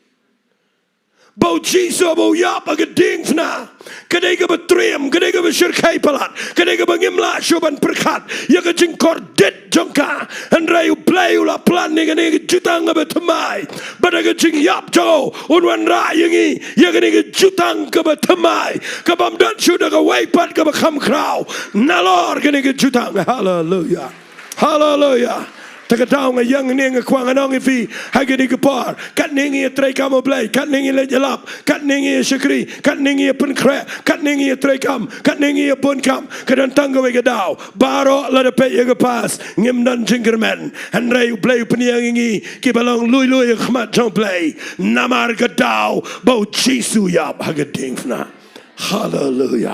ba U Jisu ba u ïap ha ka diengphna ka dei kaba triem, ka dei kaba shyrkhei palat, ka dei kaba ngim lah shuh ban pyrkhat ïa ka jingkordit jong ka. Hynrei U Blei u la plan ïa kane ka jutang kaba thymmai ba da ka jingïap jong u un wanrah ïa ngi ïa kane ka jutang kaba thymmai, kaba ym don shuh da kawei pat kaba kham khraw nalor kane ka jutang. Haleluya. Haleluya. Te ka daw nga ïeng ne nga kwah ngan ong ïa phi ha kane ka por, katne ngi ïatreikam U Blei, katne ngi leit ïalap, katne ngi ïashakri, katne ngi ïapynkhreh, katne ngi ïatreikam, katne ngi ïabunkam, ka don tang kawei ka daw. Baroh lada peit ïa ka past ngim don jingkyrmen. Hynrei U Blei u pynïeng ïa ngi kiba long lui lui ha khmat jong U Blei namar ka daw ba U Jisu u ïap ha ka diengphna. Haleluya.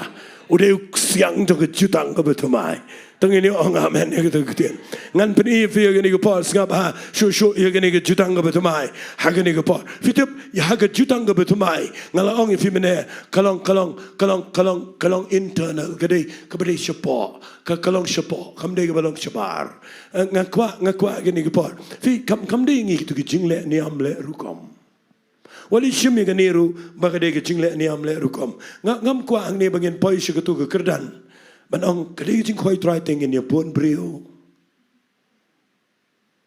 U dei u ksiang jong ka jutang kaba thymmai. To ngin ïa ong amen ïa kata ka ktien. Ngan pyni ïa phi ïa kane ka por, sngap ha, shuh shuh ïa kane ka jutang kaba thymmai ha kane ka por. Phi tip, ïa ha ka jutang kaba thymmai, nga la ong ïa phi mynne, ka long, ka long, ka long, ka long, ka long internal, ka dei kaba dei shapoh, ka, ka long shapoh, kam dei kaba long shabar. Eh, nga kwah, nga kwah ïa kane ka por. Phi, kam, kam dei ngi kito ki jingleh niam leh rukom. Wat leit shim ïa kane ruh ba ka dei ka jingleh niam leh rukom. Nga, ngam kwah hangne ba ngin poi sha kato ka kyrdan ban ong ka dei ka jingkhawai Trai te ngin ïa bun briew.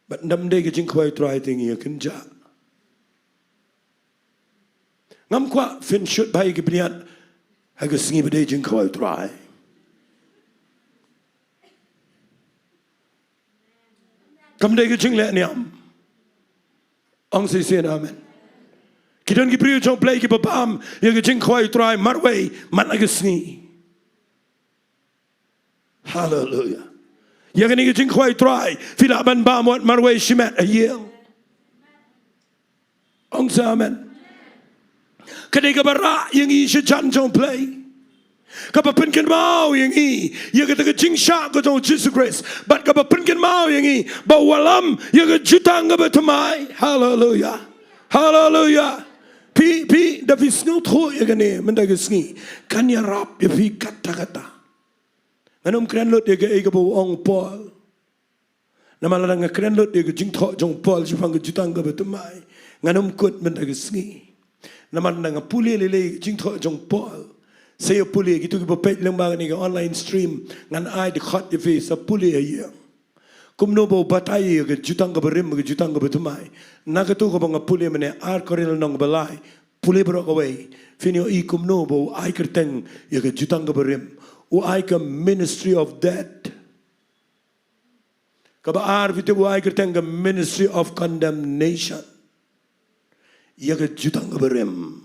Bad ym dei ka jingkhawai Trai te ngin ïa kynjah. Ngam kwah phin shut bha ïa ki bniat ha ka sngi ba dei jingkhawai Trai. Kam dei ka jingleh niam. Ong shisien amen. Ki don ki briew jong U Blei kiba bam ïa ka jingkhawai Trai marwei man la ka sngi. Haleluia. Ïa kane ka jingkhawai Trai phi lah ban bam wat marwei shimet ha ïing. Ong sa amen. Ka dei kaba rah ïa ngi sha jan jong U Blei. Kaba pynkynmaw ïa ngi ïa kata ka jingshah ka jong U Jisu Khrist. Bad kaba pynkynmaw ïa ngi ba u wallam ïa ka jutang kaba thymmai. Haleluia. Haleluia. Phi, phi, da phi sngewthuh ïa kane mynta ka sngi, kan ïarap ïa phi katta katta. Ngan ym kren lut ïa kaei kaba u ong u Paul. Namar lada nga kren lut ïa ka jingthoh jong u Paul shaphang ka jutang kaba thymmai, ngan ym kut mynta ka sngi. Namar lada nga pule lei lei ïa ka jingthoh jong u Paul, sa ïa pule, kito kiba peit lyngba kane ka online stream, ngan ai dkhot ïa phi, sa pule ha ïing. Kumno ba u batai ïa ka jutang kaba rim, ka jutang kaba thymmai. Na kato kaba nga pule mynne, Ar Korinth lynnong ba lai, pule baroh kawei. Phin ïohi kumno ba u ai kyrteng ïa ka jutang kaba rim. U ai ka ministry of death. Kaba ar, phi tip, u ai kyrteng ka ministry of condemnation ïa ka jutang kaba rim.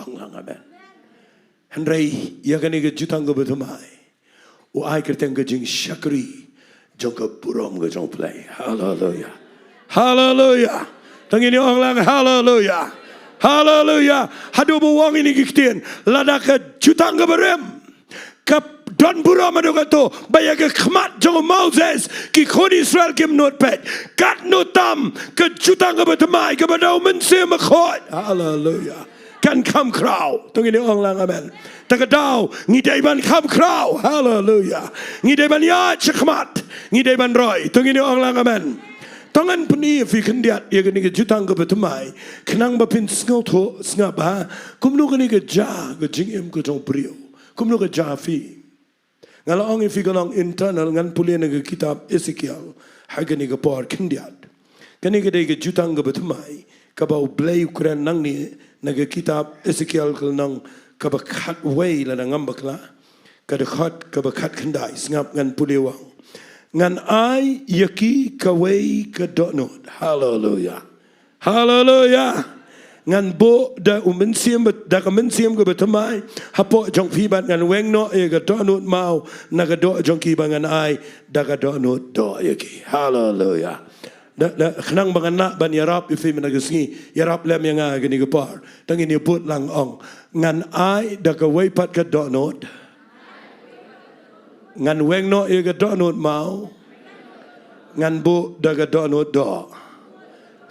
Ong lang amen. Hynrei ïa kane ka jutang kaba thymmai, u ai kyrteng ka jingshakri jong ka burom ka jong U Blei. Haleluia. Haleluia. To ngin ïa ong lang haleluia. Haleluia. Haduh ba u ong ïa kine ki ktien, lada ka jutang kaba rim ka don burom haduh kato, ba ïa ka khmat jong u Moses ki khun Israel kim nud peit, katno tam ka jutang kaba thymmai kaba da U Mynsiem Bakhuid. Haleluia. Kan kham khraw. To ngin ïa ong lang amen. Ta ka daw ngi dei ban kham khraw. Haleluia. Ngi dei ban ïaid shakhmat. Ngi dei ban roi. To ngin ïa ong lang amen. To ngan pyni ïa phi khyndiat ïa kane ka jutang kaba thymmai, khnang ba phin sngewthuh, sngap ha kumno kane ka jia ka jingim ka jong u briew. Kumno ka jia phi. Nga la ong ïa phi ka long internal, ngan pule na ka kitab Ezekiel ha kane ka por khyndiat. Kane ka dei ka jutang kaba thymmai kaba U Blei u kren nangne na ka kitab Ezekiel ka lynnong kaba khatwei lada ngam bakla, ka dkhot kaba khatkhyndai, sngap ngan pule, u ong, ngan ai ïa ki kawei ka dohnud. Haleluia. Haleluia. Ngan buh da U Mynsiem ba, da ka mynsiem kaba thymmai hapoh jong phi bad ngan weng noh ïa ka dohnud maw na ka doh jong ki ba ngan ai da ka dohnud doh ïa ki. Haleluia. Da, da, khnang ba ngan lah ban ïarap ïa phi mynta ka sngi, ïarap lem ïa nga kane ka por. To ngin ïa bud lang, ong, ngan ai da kawei pat ka dohnud. Ngan weng noh ïa ka dohnud maw. Ngan buh da ka dohnud doh.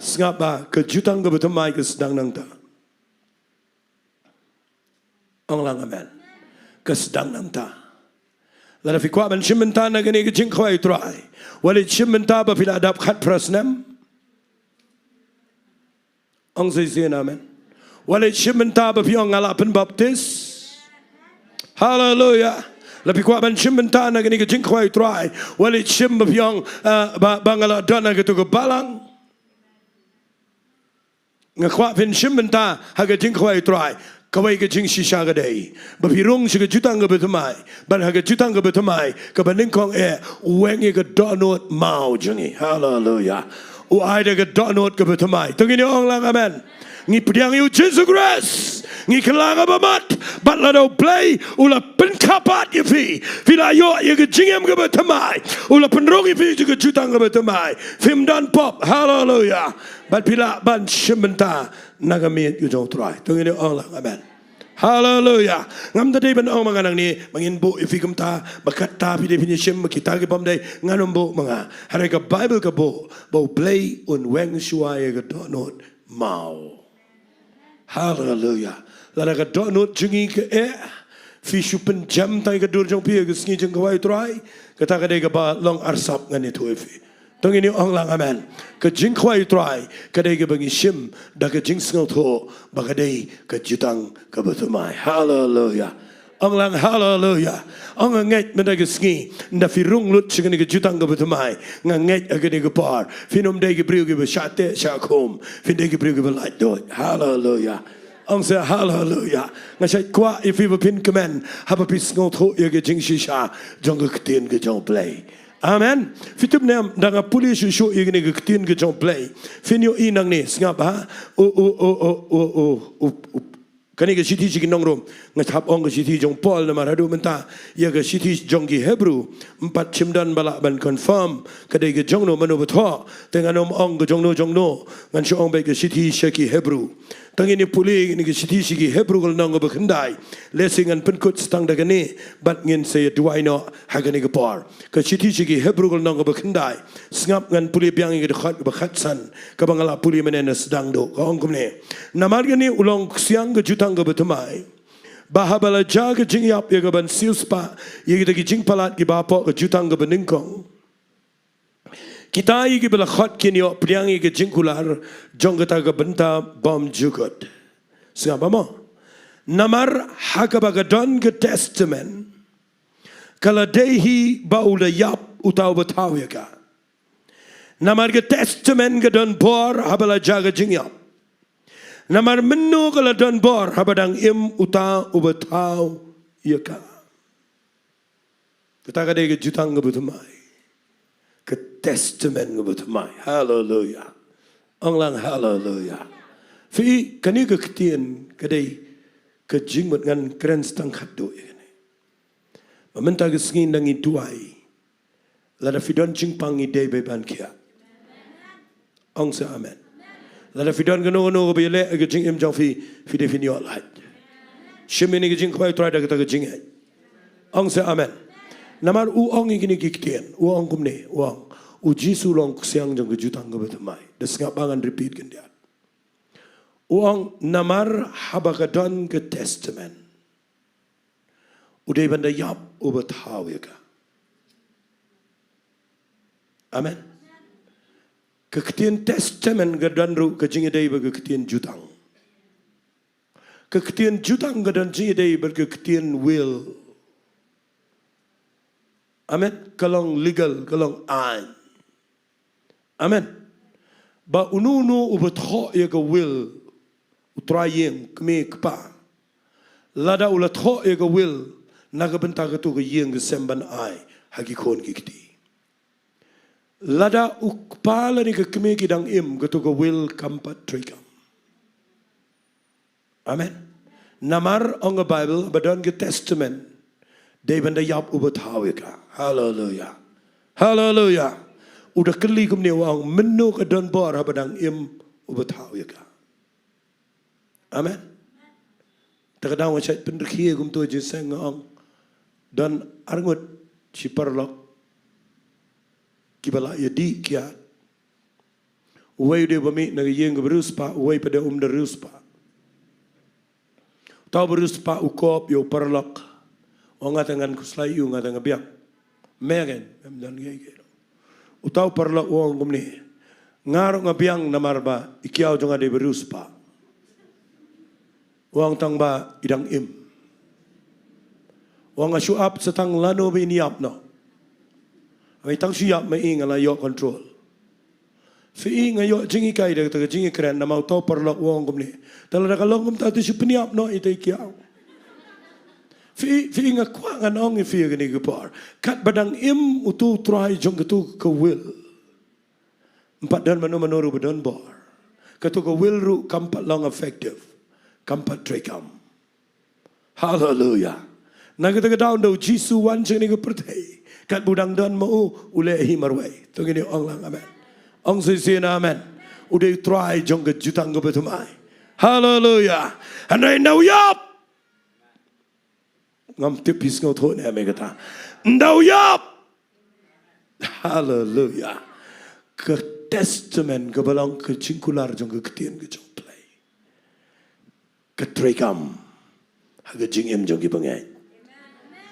Sngap ba ka jutang kaba thymmai ka sdang nangta. Ong lang amen. Ka sdang nangta. Lada phi kwah ban shim bynta na kane ka jingkhawai Trai, wat leit shim bynta ba phi la dap khatphra snem. Ong shisien amen. Wat leit shim bynta ba phi ong nga la pynbaptis. Haleluia. Lada phi kwah ban shim bynta na kane ka jingkhawai Trai, wat leit shim ba phi ong, eh, ba, ba nga la don ha kato ka balang. Nga kwah phin shim bynta ha ka jingkhawai Trai. Kawei ka jingshisha ka dei ba phi rung sha ka jutang kaba thymmai. Bad ha ka jutang kaba thymmai, kaba nyngkong eh, u weng ïa ka dohnud maw jong ngi. Haleluia. U ai da ka dohnud kaba thymmai. To ngin ïa ong lang amen. Ngi pdiang ïa U Jisu Khrist. Ngi kylla ha bamut. Bad lada U Blei u la pynkhappad ïa phi, phi la ïoh ïa ka jingim kaba thymmai, u la pynrung ïa phi sha ka jutang kaba thymmai, phim don pop. Haleluia. Bad phi lah ban shim bynta na ka miet ka jong U Trai. To ngin ïa ong lang amen. Haleluya. Ngam da dei ban ong ma nga nangne ba ngin buh ïa phi kumta, ba kata phi dei phin ïa shim, ba kita ki bym dei, ngan ym buh ma nga. Hynrei ka Baibl ka buh ba U Blei un weng shuwa ïa ka dohnud maw. Haleluya. Lada ka dohnud jong ngi ka eh, phi shu pynjem tang ïa ka dur jong phi ïa ka sngi jingkhawai U Trai, kata ka dei kaba long arsap, ngan ïathuh ïa phi. To ngin ïa ong lang amen. Ka jingkhawai U Trai ka dei kaba ngi shim da ka jingsngewthuh ba ka dei ka jutang kaba thymmai. Haleluya. Ong lang haleluya. Ong nga ngeit mynta ka sngi, ynda phi rung lut sha kane ka jutang kaba thymmai, nga ngeit ha kane ka por phin ym dei ki briew kiba shah teh shah khum, phin dei ki briew kiba laitluid. Haleluya. Ong sa haleluya. Nga shait kwah ïa phi ba phin kmen haba phi sngewthuh ïa ka jingshisha jong ka ktien ka jong U Blei. Amen. Phi tip ne em, ynda nga pule shuh shuh ïa kane ka ktien ka jong U Blei, phin ïohi nangne, sngap ha. U, u, u, u, u, u, u, u. Kane ka shithi sha ki nong Rom, nga hap ong ka shithi jong Paul namar haduh mynta ïa ka shithi jong ki Hebru, ym pat shym don ba lah ban confirm ka dei ka jong no mano ba thoh, te ngan ym ong ka jong no jong no, ngan shu ong beit ka shithi sha ki Hebru. To ngin ïa pule ïa kane ka shithi sha ki Hebru ka lynnong kaba khyndai. Lehse ngan pynkut sa tang da kane bad ngin sa ïa duwai noh ha kane ka por. Ka shithi sha ki Hebru ka lynnong kaba khyndai. Sngap, ngan pule biang ïa ka dkhot kaba khatsan kaba nga la pule mynne na sdang duh. Ka ong kumne: Namar kane u long ksiang ka jutang kaba thymmai, ba haba la jia ka jingïap ïa ka ban siewspah ïa kita ki jingpalat kiba hapoh ka jutang kaba nyngkong, kita ïa kiba la khot kin ïoh pdiang ïa ka jingkular jong kata ka bynta bymjukut. Sngap mo. Namar ha kaba ka don ka testament, ka la dei hi ba u la ïap uta uba thaw ïa ka. Namar ka testament ka don bor haba la jia ka jingïap. Namar mynno ka la don bor haba dang im uta uba thaw ïa ka. Kata ka dei ka jutang kaba thymmai. Ka testament kaba thymmai. Haleluya. Ong lang haleluya. Phi, kane ka ktien ka dei ka jingmut, ngan kren sa tang khatduh ïa kane. Ba mynta ka sngi ynda ngi duwai, lada phi don jingpang ngi dei beit ban khiah. Ong sa amen. Lada phi don kano kano kaba ïaleh ha ka jingim jong phi, phi dei phin ïoh lait. Shim ïa kane ka jingkhawai U Trai da kata ka jingngeit. Ong sa amen. Namar u ong ïa kine ki ktien, u ong kumne, u ong, U Jisu u long ksiang jong ka jutang kaba thymmai. Da sngap ba ngan repeat khyndiat. U ong namar haba ka don ka testament, u dei ban da ïap uba thaw ïa ka. Amen. Ka ktien testament ka don ruh ka jingïadei bad ka ktien jutang. Ka ktien jutang ka don jingïadei bad ka ktien will. Amen. Ka long legal, ka long aiñ. Amen. Ba uno uno uba thoh ïa ka will, u trai ïing, kmie kpa, lada u la thoh ïa ka will na ka bynta kato ka ïing ka sem ban ai ha ki khun ki kti. Lada u kpa lane ka kmie ki dang im, kato ka will kam pat treikam. Amen. Namar ong ka Baibl ba don ka testament, dei ban da ïap uba thaw ïa ka. Haleluya. Haleluya. U da kylli kumne, u ong mynno ka don bor haba dang im uba thaw ïa ka. Amen. Te ka daw nga shait pynrkhie kumto jingïaseng, nga ong don arngut shi paralok kiba la ïadih kiad. Uwei u dei ba mih na ka ïing kaba riewspah, uwei pat dei um da riewspah. Uta uba riewspah u kop ïa u paralok, u ong, nga te ngan khuslai ïa u, nga te nga biang. Me ken, mem don kiei kiei. Uta u paralok u ong kumne, nga ruh nga biang namar ba i kiaw jong nga dei ba riewspah. U ong tang ba i dang im. U ong nga shu ap sa tang lano ba in ïap noh. Haba i tang shu ïap ma i nga la ïoh control. Phi i, nga ïoh jinghikai da kata ka jingïakren namar uta u paralok u ong kumne, te lada ka long kumta te shu pynïap noh ita i kiaw. Phi i, phi i, nga kwah ngan ong ïa phi ha kane ka por, katba dang im uto u trai jong kato ka will, ym pat don mano mano ruh ba don bor. Kato ka will ruh kam pat long effective, kam pat treikam. Haleluya. Na kata ka daw ynda u Jisu u wan sha kane ka pyrthei, katba u dang don ma u, u leh hi marwei. To ngin ong lang amen. Ong shisien amen. U dei u trai jong ka jutang kaba thymmai. Haleluya. Hynrei ynda u ïap, Ngam tip phi sngewthuh ne em ïa kata. Ynda u ïap. Haleluya. Ka testament kaba long ka jingkular jong ka ktien ka jong U Blei ka treikam ha ka jingim jong ki bangeit.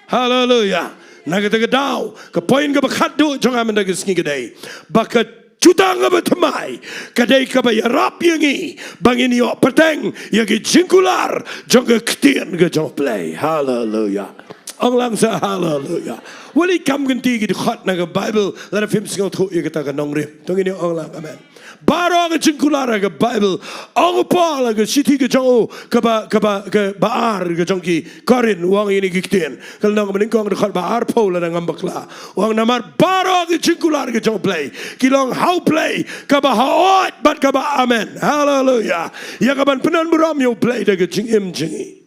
Haleluya. Na kata ka daw, ka point kaba khatduh jong nga mynta ka sngi ka dei ba ka jutang kaba thymmai ka dei kaba ïarap ïa ngi ba ngin ïoh pateng ïa ka jingkular jong ka ktien ka jong U Blei. Haleluya. Ong lang sa haleluya. Wat leit kam kynti ki dkhot na ka Baibl lada phim sngewthuh ïa kata ka nongrim. To ngin ong lang amen. Baroh ka jingkular ha ka Baibl. Ong u Paul ha ka shithi ka jong u kaba, kaba, kaba ar ka jong ki Korinth, u ong ïa kine ki ktien. Ka lynnong kaba nyngkong dkhot ba arphew lada ngam bakla. U ong namar baroh ka jingkular ka jong U Blei ki long ha U Blei kaba hooid bad kaba amen. Haleluya. Ïa kaban pyndon burom ïa U Blei da ka jingim jong ngi.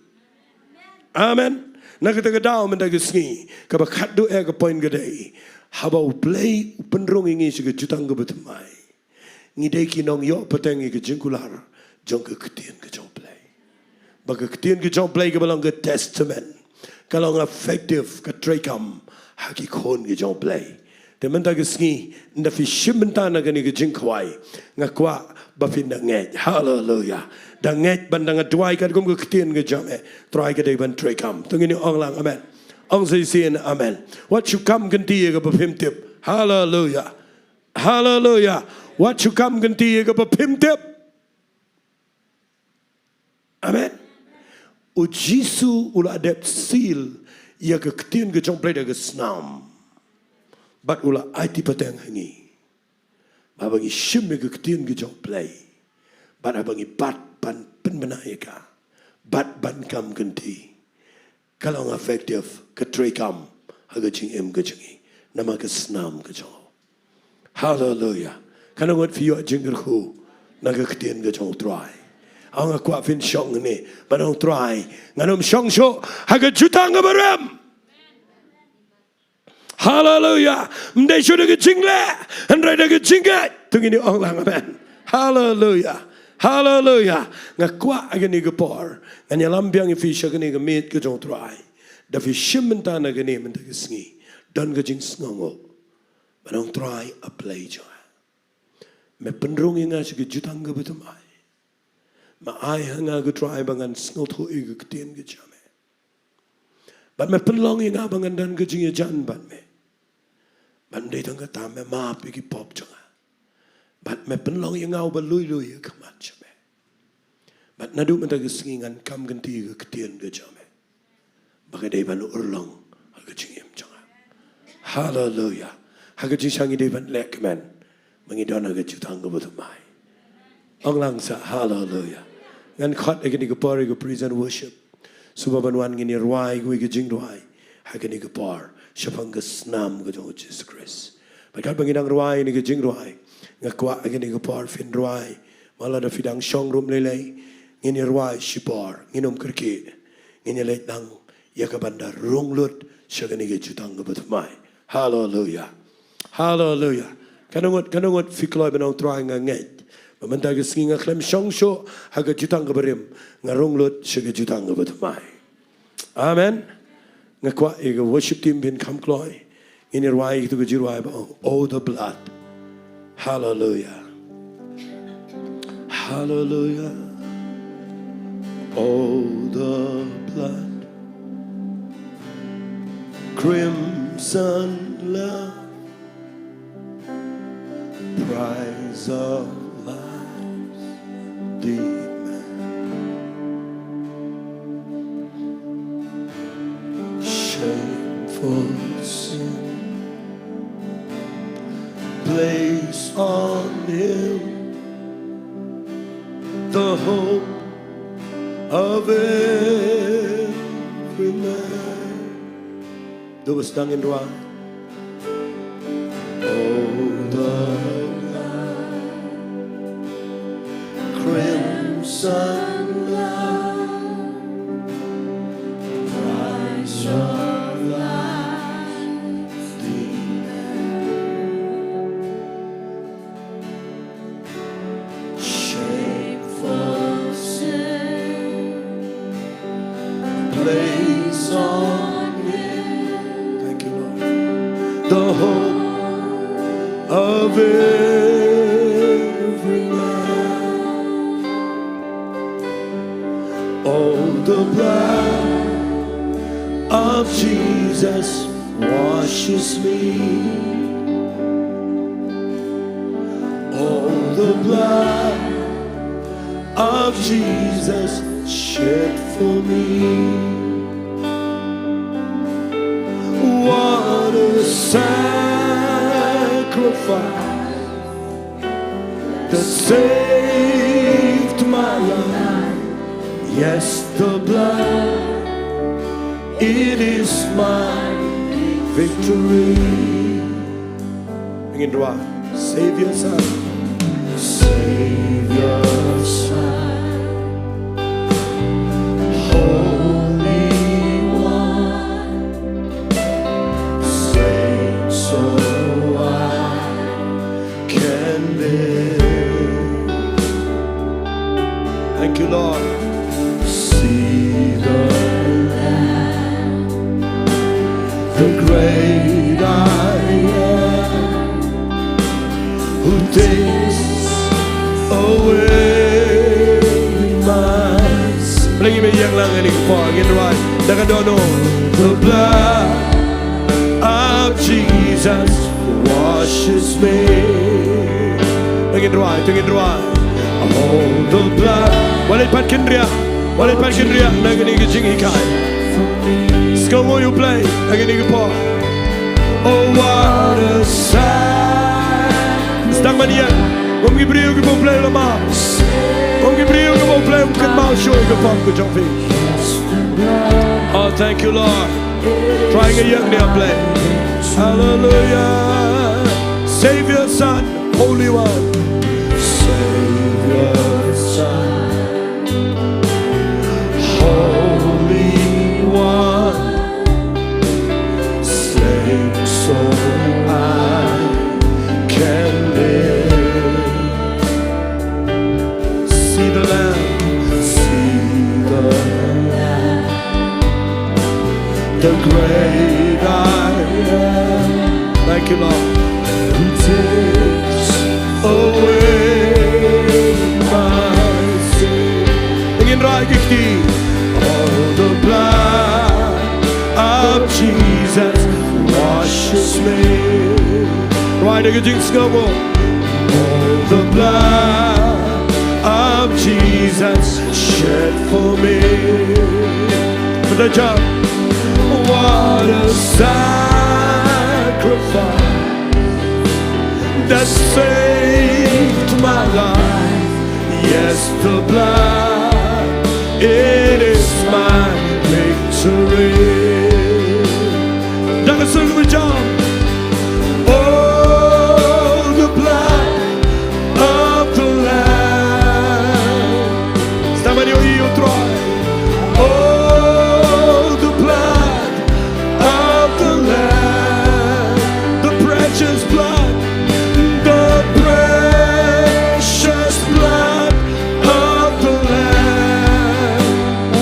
Amen. Na kata ka daw mynta ka sngi kaba khatduh eh ka point ka dei, haba U Blei u pynrung ïa ngi sha ka jutang kaba thymmai, ngi dei ki nongïoh pateng ïa ka jingkular jong ka ktien ka jong U Blei. Ba ka ktien ka jong U Blei kaba long ka testament ka long effective, ka treikam ha ki khun ka jong U Blei. Te mynta ka sngi, ynda phi shim bynta na kane ka jingkhawai, nga kwah ba phin da ngeit. Haleluya. Da ngeit ban da nga duwai katkum ka ktien ka jong me, Trai, ka dei ban treikam. To ngin ong lang amen. Ong sa shisien amen. Wat shu kam kynti ïa kaba phim tip. Haleluya. Haleluya. Wat shu kam kynti ïa kaba phim tip. Amen. U Jisu u la dep seal ïa ka ktien ka jong U Blei da ka snam. Bad u la aiti pateng ha ngi ba haba ngi shim ïa ka ktien ka jong U Blei bad haba ngi bat ban pynbna ïa ka bad ban kam kynti, ka long effective, ka treikam ha ka jingim ka jong ngi namar ka snam ka jong u. Haleluya. Katno ngut phi ïoh jingkyrkhu na ka ktien ka jong U Trai? Ong, nga kwah phin shong ne ban ong, Trai, ngan ym shong shuh ha ka jutang kaba rem. Haleluya. Ym dei shuh da ka jingleh, hynrei da ka jingngeit. To ngin ong lang amen. Haleluya. Haleluya. Nga kwah ha kane ka por ngan ïalam biang ïa phi sha kane ka miet ka jong U Trai. Da phi shim bynta na kane mynta ka sngi, don ka jingsngewnguh ban ong, Trai, A Blei jong nga, me pynrung ïa nga sha ka jutang kaba thymmai. Me ai ha nga, ko Trai, ba ngan sngewthuh ïa ka ktien ka jong me. Bad me pynlong ïa nga ba ngan don ka jingïajan bad me. Bad ym dei tang kata, me map ïa ki pop jong nga. Bad me pynlong ïa nga uba lui lui ha khmat jong me. Bad naduh mynta ka sngi ngan kam kynti ïa ka ktien ka jong me ba ka dei ban urlong ha ka jingim jong nga. Haleluya. Ha ka jingshisha ngi dei ban leh kmen ba ngi don ha ka jutang kaba thymmai. Ong lang sa haleluya. Ngan khot ha kane ka por ïa ka praise and worship. Shuwa ban wan, ngin ïa rwai kawei ka jingrwai ha kane ka por shaphang ka snam ka jong U Jisu Khrist. Bad katba ngi dang rwai ïa kane ka jingrwai, nga kwah ha kane ka por phin rwai. Mala da phi dang shong ruh lei lei, ngin ïa rwai shipor, ngin ym kyrkieh. Ngin ïa leit lang ïa kaban da rung lut sha kane ka jutang kaba thymmai. Haleluya. Haleluya. Katno ngut, katno ngut phi kloi ban ong, Trai, nga ngeit ba mynta ka sngi nga khlem shong shuh ha ka jutang kaba rim, nga rung lut sha ka jutang kaba thymmai. Amen. Nga kwah ïa ka worship team phin kham kloi. Ngin ïa rwai ïa ka jingrwai ba ong, Oh the blood. Haleluya. Haleluya. Oh the blood, crimson love, price of life's demand. Shameful sin placed on him the hope of every man. Duh ba sdang, ngin rwai. Oh, the crimson love, price of life's demand. Shameful sin, place on every man. Oh, the blood of Jesus washes me. Oh, the blood of Jesus shed for me. What a sacrifice that saved my life. Yes, the blood, it is my victory. Ngin duwai. Savior Son. Savior Son. Holy One. Slain so I can live. Thank you, Lord. See the Lamb, the great I am, who takes away my sin. Lagi me yang lang ini pa ngin duwai. Dah ka dono. The blood of Jesus washes me. Ngin duwai, ngin duwai. Oh, the blood. Wat leit pat kynriah. Wat leit pat kynriah na kane ka jinghikai. Sngewbha ïa u Blei ha kane ka por. Oh, what a sight. Sdang ban ïeng. Kum ki briew kiba u Blei u la map. Kum ki briew kiba u Blei um kynmaw shuh ïa ka pop ka jong phi. Oh, thank you, Lord. Trai, nga ïeng ïa phi. Hallelujah. Savior Son, Holy One. Savior Son, Holy One. Slain so I can live. See the Lamb, see the Lamb, the great I am. Thank you, Lord. Who takes away my sin. Ngin rai ki kti. Oh, the blood of Jesus washes me. Rai da ka jingsngewbha. Oh, the blood of Jesus shed for me. Pynta jam. What a sacrifice that saved my life. Yes, the blood, it is my victory. Da ka sur kaba jam. Oh, the blood of the Lamb. Sdang ban ïohi ïa u Trai. Oh, the blood of the Lamb, the precious blood, the precious blood of the Lamb.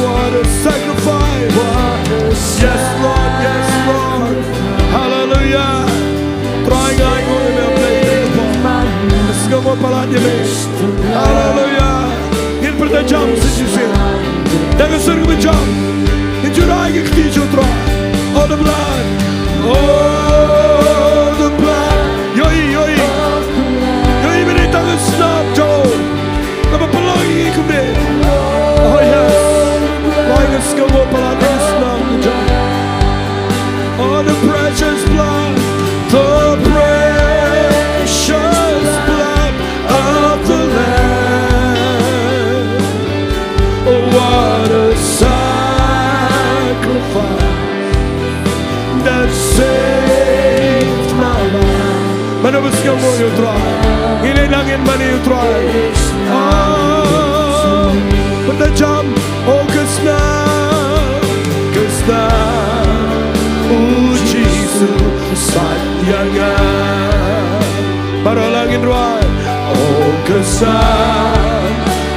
What a sacrifice. Yes, Lord, yes, Lord. Hallelujah. Trai, nga ai nguh ïa me, Blei. Sngewbha palat ïa me. Hallelujah. Ngin pynta jam sa shisien. Da ka sur kaba jam. Ngin ju rai ki kti sha u Trai. Oh, the blood. Oh, the blood. Ïohi, ïohi. Ïohi mynta ka snam jong u. Kaba pynlong ïa ngi kumne. Oh, yes. Rai, nga sngewbha palat ïa ka snam jong u. Oh, the precious blood. The precious blood of the Lamb. Oh, what a sacrifice that saved my life. Mano ba sngewbha ïa u Trai. Ngi leit lang, ngin mane ïa u Trai. Oh, pynta jam. Oh, ka snam, ka snam u Jisu sait ïa nga. Baroh lang ngin rai. Oh, ka snam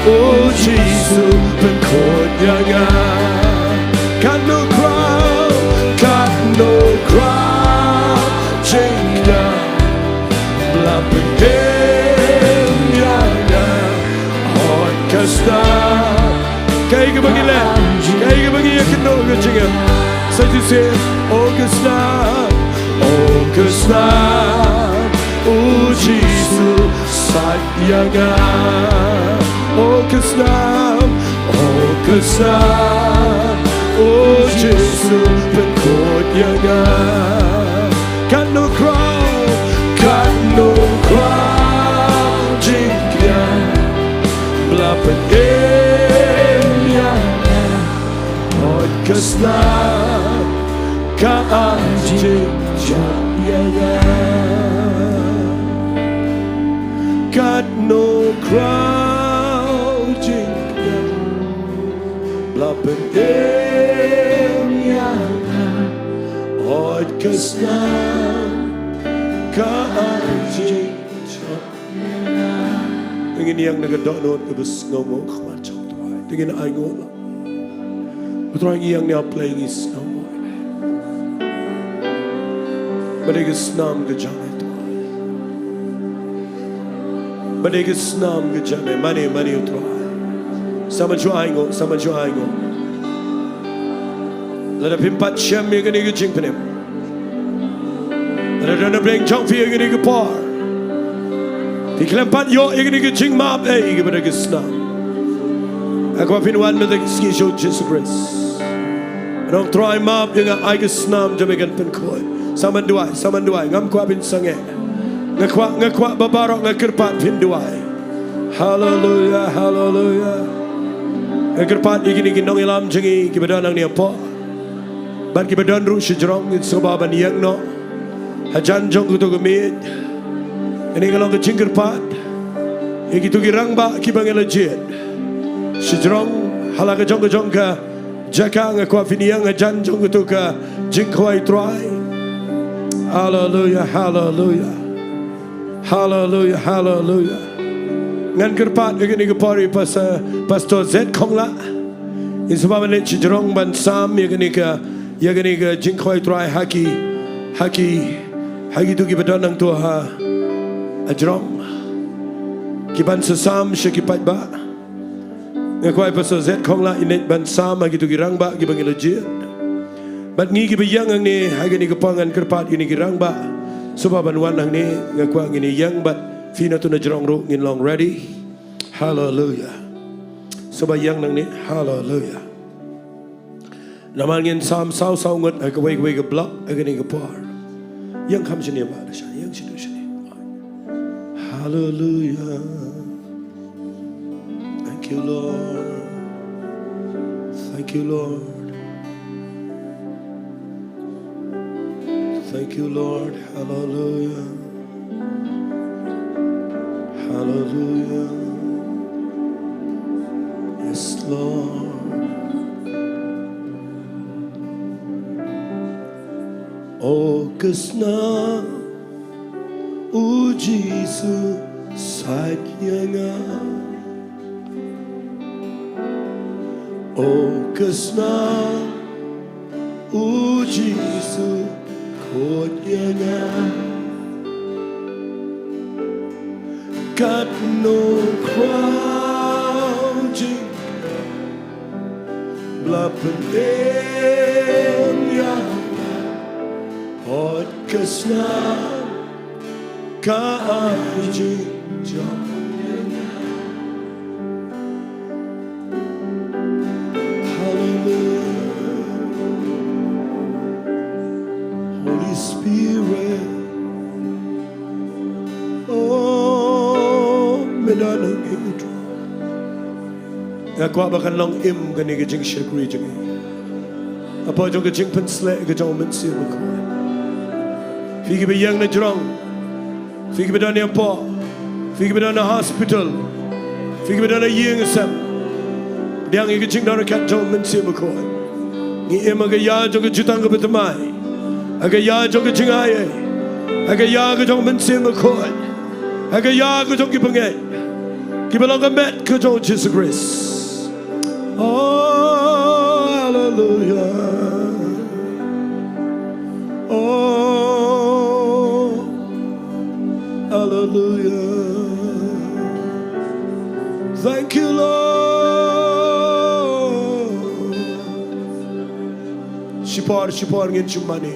u Jisu pynkhuid ïa nga. Katno khraw, katno khraw jingïap ba la pyn Kaei kaba ngi leh, kaei kaba ngi ïakynduh ka jingim. Sa shisien, o ka snam, o ka snam, u Jisu sait ïa nga. O ka snam, o ka snam, u Jisu pynkhuid ïa nga. Katno khraw, katno khraw jingkñia, ba la pynim ïa nga. Hooid ka snam ka ai jingjop ïa nga. Katno khraw jingkñia, ba la pynim ïa nga. Hooid ka snam ka ai jingjop. Te ngin ïeng na ka dohnud kaba sngewnguh khmat jong U Trai. Te ngin ainguh lang. U Trai, ngi ïeng ne ha pdeng ngi sngewnguh. Ba dei ka snam ka jong me, Trai. Ba dei ka snam ka jong me, mane, mane, U Trai. Sa man shu ainguh, sa man shu ainguh. Lada phim pat shem ïa kane ka jingpynim, lada don ha pdeng jong phi ïa kane ka por, phi khlem pat ïoh ïa kane ka jingmap, eh, ïa kaba dei ka snam. Nga kwah phin wan mynta ka sngi sha U Jisu Khrist. Ong, Trai, map ïa nga, ai ka snam jong me kan pynkhuid. Sa man duwai, sa man duwai, ngam kwah phin sangeh. Nga kwah, nga kwah ba baroh, nga kyrpad phin duwai. Haleluia, haleluia. Nga kyrpad ïa kine ki nongïalam jong ngi kiba don hangne hapoh, bad kiba don ruh shajrong, ngin sngewbha ban ïeng noh hajan jong kito ki miet. Kane ka long ka jingkyrpad ïa kito ki rangbah kiba ngi la jied shajrong, ha la ka jong ka jong ka jaka. Nga kwah phin ïeng hajan jong kito ka jingkhawai Trai. Haleluia, haleluia. Haleluia, haleluia. Ngan kyrpad ïa kane ka por ïa Pastor, Pastor Zed Khongla. Ngin sngewbha ban leit shajrong ban sam ïa kane ka, ïa kane ka jingkhawai Trai ha ki, ha ki, ha kito kiba don hangto ha, hajrong. Ki ban sa sam sha ki paidbah. Nga kwah ïa Pastor Zed Khongla in leit ban sam ha kito ki rangbah kiba ngi la jied. Bad ngi kiba ïeng hangne ha kane ka por, ngan kyrpad ïa kine ki rangbah, sngewbha ban wan hangne. Nga kwah ngin ïeng bad phi na tu na jrong ruh ngin long ready. Haleluia. Sngewbha ïeng hangne. Haleluia. Namar ngin sam saw saw ngut ha kawei kawei ka block ha kane ka por. Ïeng kham shane, ba da sha, ïeng shane, shane. Haleluia. Thank you, Lord. Thank you, Lord. Thank you, Lord. Hallelujah. Hallelujah. Yes, Lord. O ka snam, u Jisu sait ïa nga. O ka snam, u Jisu khuid ïa nga. Katno khraw jingkñia, ba la pynim ïa nga. Hooid ka snam ka ai jingjop. Hallelujah. Holy Spirit. Oh, me don hangne. Nga kwah ba kan long im kane ka jingshakri jong ngi hapoh jong ka jingpynshlur ka jong U Mynsiem Bakhuid. Phi kiba ïeng na jrong, phi kiba don hapoh, phi kiba don ha hospital, phi kiba don ha ïing sem, pdiang ïa ka jingdon ryngkat jong U Mynsiem Bakhuid. Ngi im ha ka ïa jong ka jutang kaba thymmai, ha ka ïa jong ka jingai, ha ka ïa ka jong U Mynsiem Bakhuid, ha ka ïa ka jong ki bangeit kiba long ka met ka jong U Jisu Khrist. Oh, hallelujah. Oh, hallelujah. Thank you, Lord. Shipor, shipor ngin shu mane.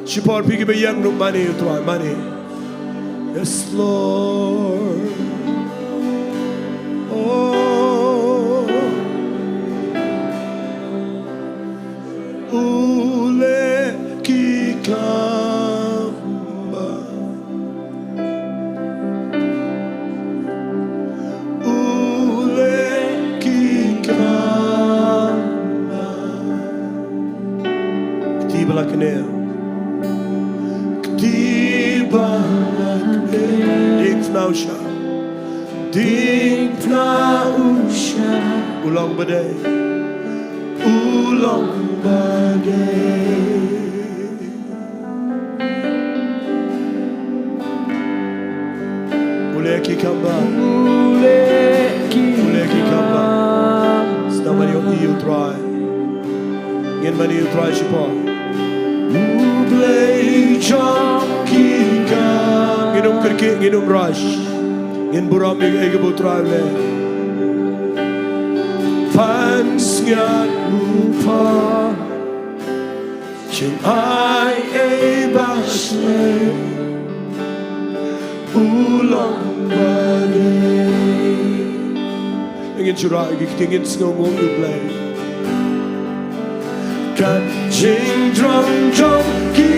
Shipor phi kiba ïeng ruh mane, U Trai, mane. Yes, Lord. Oh. U leh ki kam ba. U leh ki kam ba. Kti ba la kner. Kti ba la kner. Diengphna u shah. Diengphna u shah. U long ba dei. U long ba dei. U leh ki kam ba. U leh ki kam ba. Sdang ban ïohi ïa U Trai. Ngin ban ïa U Trai shipor. U Blei jong ki kam. Ngin ym kyrkieh, ngin ym rush. Ngin burom ïa kaei kaba U Trai u leh. Phan sngewthuh. Jingaiei ba shlei u long ba dei. Ngin shu rah ïa ki ktien, ngin sngewnguh ïa U Blei. Ka jingjrong jong ki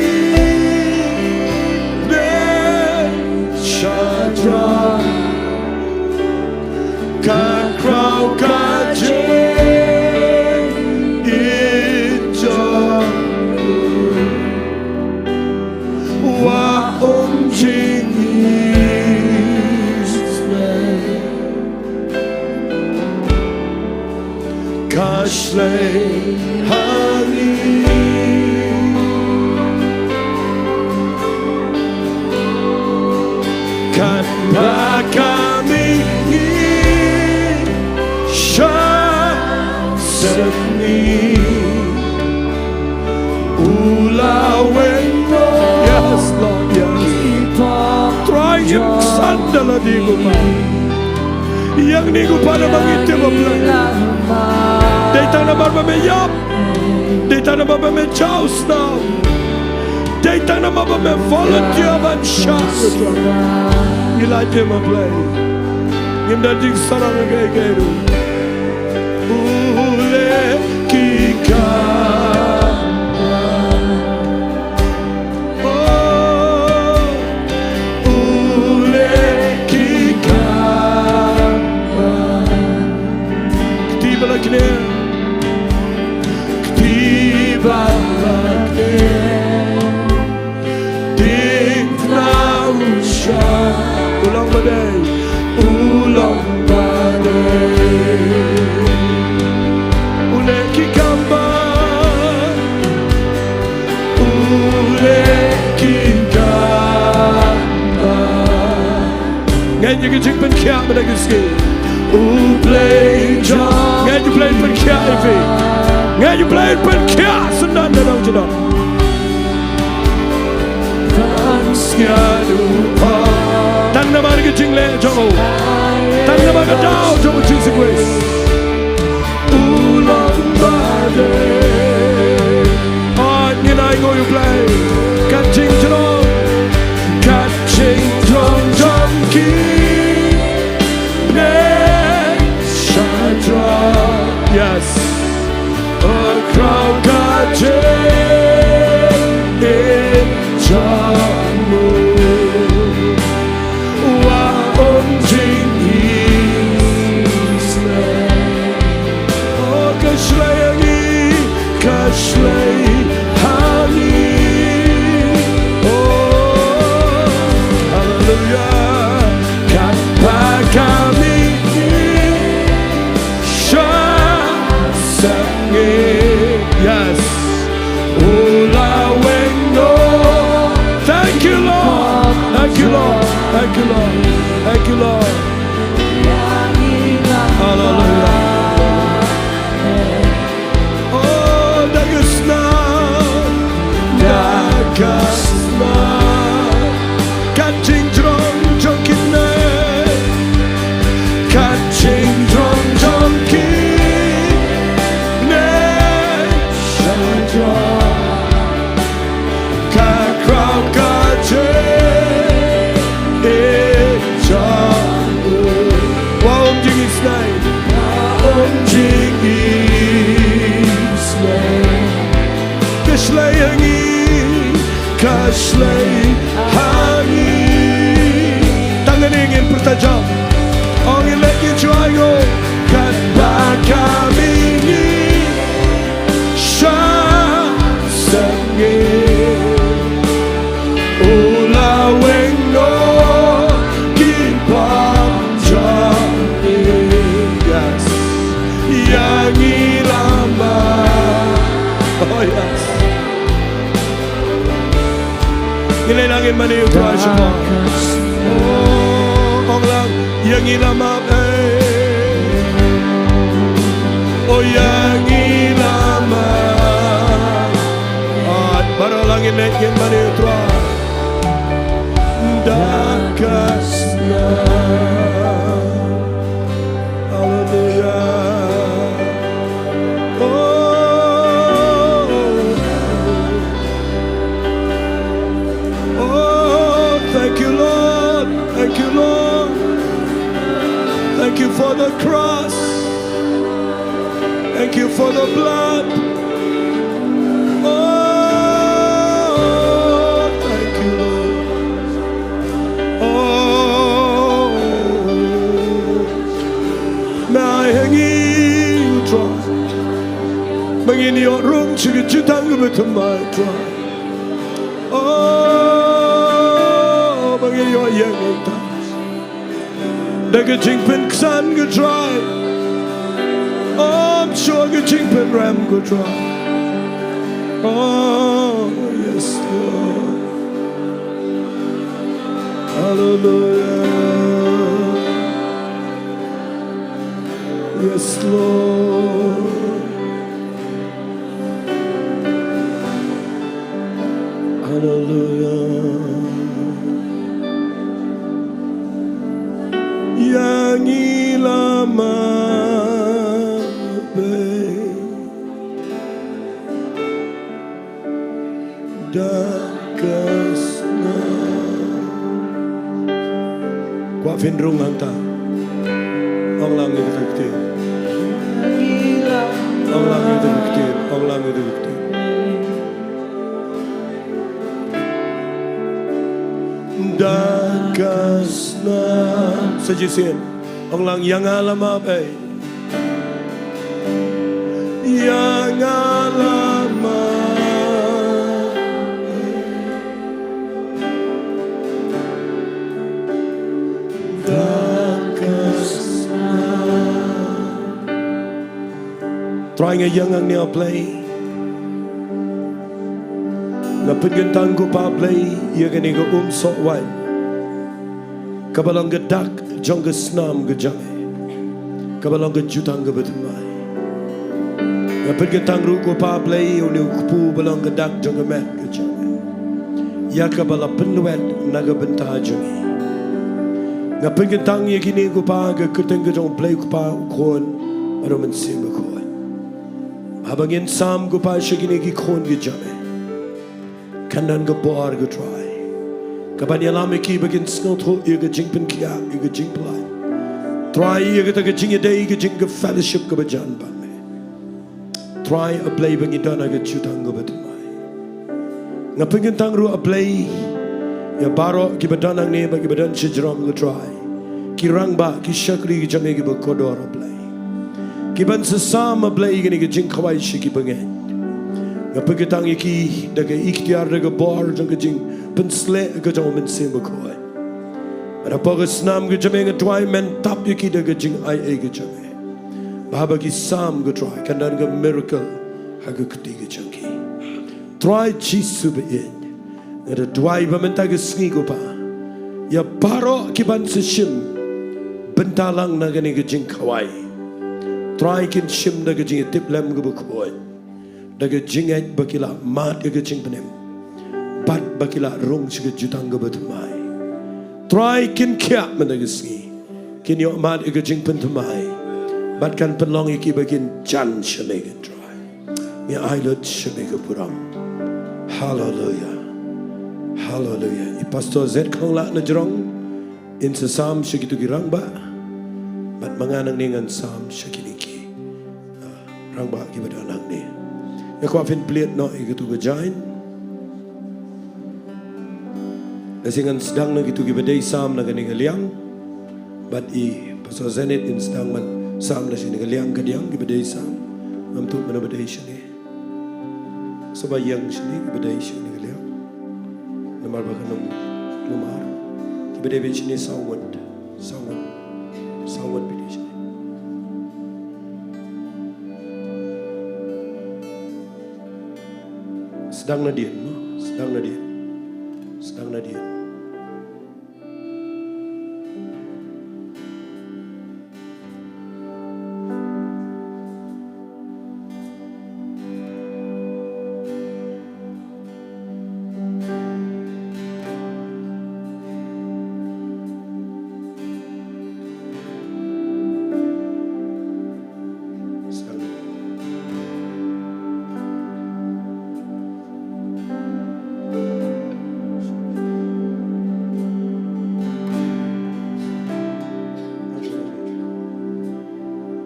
beit shadrang. Ka khraw ka jingïeit jong u. Wa ong jingïeit. Ka shlei ha ngi. Katba ka mihngi sha sepngi. U la weng noh. Yes, Lord, yes. Trai, ngim san da lade, ko Pa. Ïa ngi, ko Pa, namar ngi tip, ko Blei. Dei tang namar ba me ïap. Dei tang namar ba me jaw snam. Dei tang namar ba me volunteer ban shah. Ngi la ïa me, Blei. Ngim don jingsarong ïa kaei kaei ruh. U leh ki kam. Oh, u leh ki kam. Kti ba la kner. Kti ba la kner. Diengphna u shah. U long ba dei. U long ba dei. U leh ki kam ba. U leh ki kam ba. Ngeit ïa ka jingpynkhiah mynta ka sngi. U Blei jong. Ngeit ïa U Blei un pynkhiah ïa phi. Ngeit ïa U Blei un pynkhiah syndon da dong jadon. Tang namar ka jingleh jong u. Tang namar ka daw jong u Jisu Khrist. U long ba dei. Oi, ngin ainguh ïa U Blei. Ka jingjrong, ka jingjrong jong ki bneng Shadrach. Yes. Ka khraw ka jingïeit jong u. Wa ong jingïeit. O ka shlei ha ngi, ka shlei ha ngi. O, haleluya. Katba ka mihngi sha sepngi. Yes. U la weng noh. Thank you, Lord. Thank you, Lord. Thank you, Lord. Thank you, Lord. Hallelujah. Oh, da ka snam, da ka snam. Ka jingjrong jong ki bneng. Ka jingjrong jong ki bneng. Shadrach. Mane u Trai sha. Oh, ong lang, ïa ngi la map ei. Oh, ïa ngi la map. Ah, baroh lang ngin leit ngin mane u Trai. Da ka snam. Hallelujah. Oh. Oh, thank you, Lord. Thank you, Lord. Thank you for the cross. Thank you for the blood. Oh, thank you, Lord. Oh, me ai ha ngi, Trai. Ba ngin ïoh rung sha ka jutang kaba thymmai, Trai. Oh, ba ngin ïoh ïeng ïa ka da ka jingpynksan, ko Trai. Ym shuh ka jingpynrem, ko Trai. Oh, yes, Lord. Hallelujah. Yes, Lord. Hallelujah. Ïa ngi la map ei. Da ka snam. Kwah phin rung hangta. Ong lang ïa kata ka ktien. Ong lang ïa kata ka ktien. Ong lang ïa kata ka ktien. Da ka snam. Sa shisien. Ong lang, ïa nga la map ei. Ïa nga la map ei. Da ka snam. Trai, nga ïeng hangne, A Blei. Nga pynkyntang, ko Pa Blei, ïa kane ka umsoh waiñ kaba long ka dak jong ka snam ka jong me, kaba long ka jutang kaba thymmai. Nga pynkyntang ruh, ko Pa Blei, ïa une u kpu ba long ka dak jong ka met ka jong me, ïa kaba la pynlwet na ka bynta jong ngi. Nga pynkyntang ïa kine, ko Pa, ha ka kyrteng ka jong U Blei, U Kpa, U Khun bad U Mynsiem Bakhuid. Haba ngin sam, ko Pa, sha kine ki khun ki jong me, kan don ka bor, ko Trai, kaban ïalam ïa ki ba kin sngewthuh ïa ka jingpynkhiah, ïa ka jingpynlait, Trai, ïa kata ka jingïadei, ka jing, ka fellowship kaba jan bad me. Trai, A Blei, ba ngin don ha ka jutang kaba thymmai. Nga pynkyntang ruh, A Blei, ïa baroh kiba don hangne bad kiba don shajrong, ko Trai, ki rangbah, ki shakri ki jong me kiba kordor, A Blei, kiban sa sam, A Blei, ïa kane ka jingkhawai sha ki bangeit. Nga pynkyntang ïa ki da ka iktiar, da ka bor jong ka jingpynsleh ka jong U Mynsiem Bakhuid. Bad hapoh ka snam ka jong me, nga duwai men tap ïa ki da ka jingaiei ka jong me, ba haba ki sam, ko Trai, kan don ka miracle ha ka kti ka jong ki. Trai Jisu ba ïeit, nga da duwai ba mynta ka sngi, ko Pa, ïa baroh kiban sa shim bynta lang na kane ka jingkhawai, Trai, kin shim da ka jingïatiplem kaba khuid, da ka jingngeit ba ki la mad ïa ka jingpynim bad ba ki la rung sha ka jutang kaba thymmai. Trai, kin khiah mynta ka sngi, kin ïoh mad ïa ka jingpynthymmai bad kan pynlong ïa ki ba kin jan sha me, ko Trai. Ngi ai lut sha me ka burom. Haleluia. Haleluia. I Pastor Zed Konglah na jrong, in sa sam sha kito ki rangbah, bad ma nga nangne ngan sam sha kine ki, ah, rangbah kiba don hangne. Nga kwah phin plie noh ïa kito ki jaiñ. Lashai ngan sdang na kito kiba dei sam na kane ka liang. Bad i Pastor Zenith in sdang ban sam na shane ka liang, ka liang kiba dei sam. Ngam tip mano ba dei shane. Sa ba ïeng shane kiba dei shane ka liang. Namar ba kan ym, namar kiba dei ba shane saw ngut. Saw ngut. Saw ngut ba dei shane. Sdang nadien, mo? Sdang nadien. Tang na dien.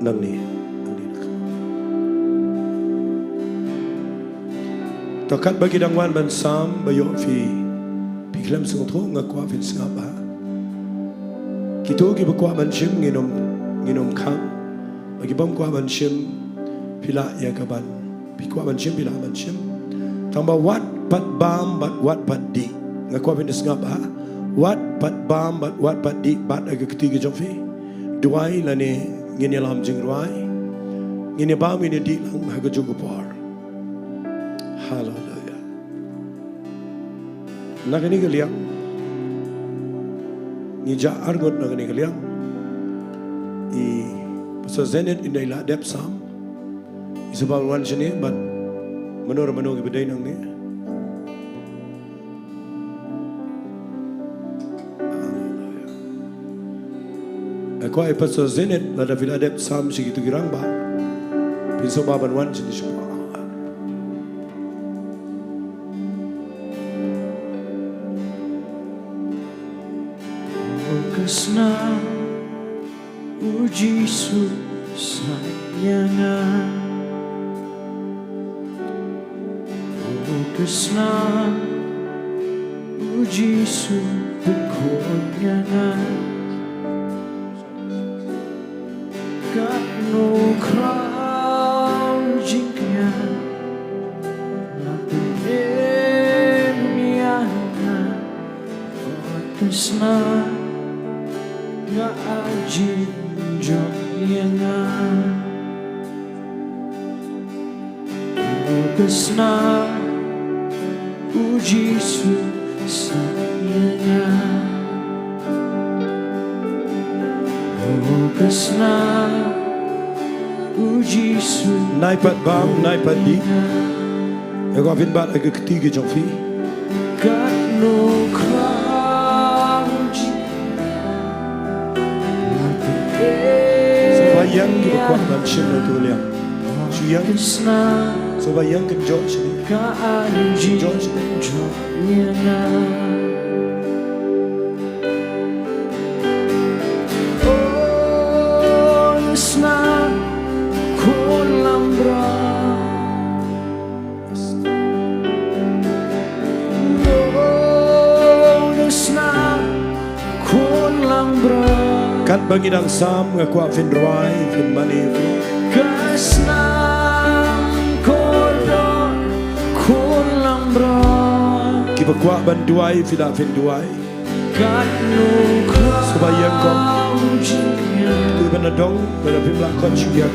Nangne, nangne. To katba ki dang wan ban sam, ba ïoh phi, phi khlem sngewthuh, nga kwah phin sngap bha. Kito kiba kwah ban shim ngin ym, ngin ym khang. Ba ki bym kwah ban shim, phi lah ïa ka ban, phi kwah ban shim, phi lah ban shim. Tangba wat pat bam bad wat pat dih. Nga kwah phin sngap bha. Wat pat bam bad wat pat dih bad ha ka kti ka jong phi. Duwai lane ngin ïalam jingrwai. Ngin ïa bam, ngin ïa dih lang ha kajuh ka por. Haleluia. Na kane ka liang, ngi jah arngut na kane ka liang. I Pastor Zenith in dei la dep sam. I sngewbha wan shane bad mano re mano kiba dei nangne. Haleluia. Nga kwah i Pastor Zenith, lada phi la dep sam sha kito ki rangbah, phin sngewbha ban wan shane shapoh. Ka snam u Jisu sait ïa nga. Ka snam u Jisu pynkhot ïa nga. Katno khraw jingkñia la pynim ïa nga. Ka snam ka ai jingjop ïa nga. Ka snam u Jisu sait ïa nga. Ka snam u Jisu. Nai pat bam, nai pat dih. Nga kwah phin bat ha ka kti ka jong phi. Katno khraw jingkñia. Sngewbha ïeng kiba kwah ban shim na tu liang. Shu ïeng. Sngewbha ïeng, kan jop shane. Jop shane. Katba ngi dang sam, nga kwah phin rwai, phin mane, phin. Kiba kwah ban duwai, phi lah phin duwai. Sngewbha ïeng kong. Kito kiba na dong, lada phim lah khot, shu ïeng.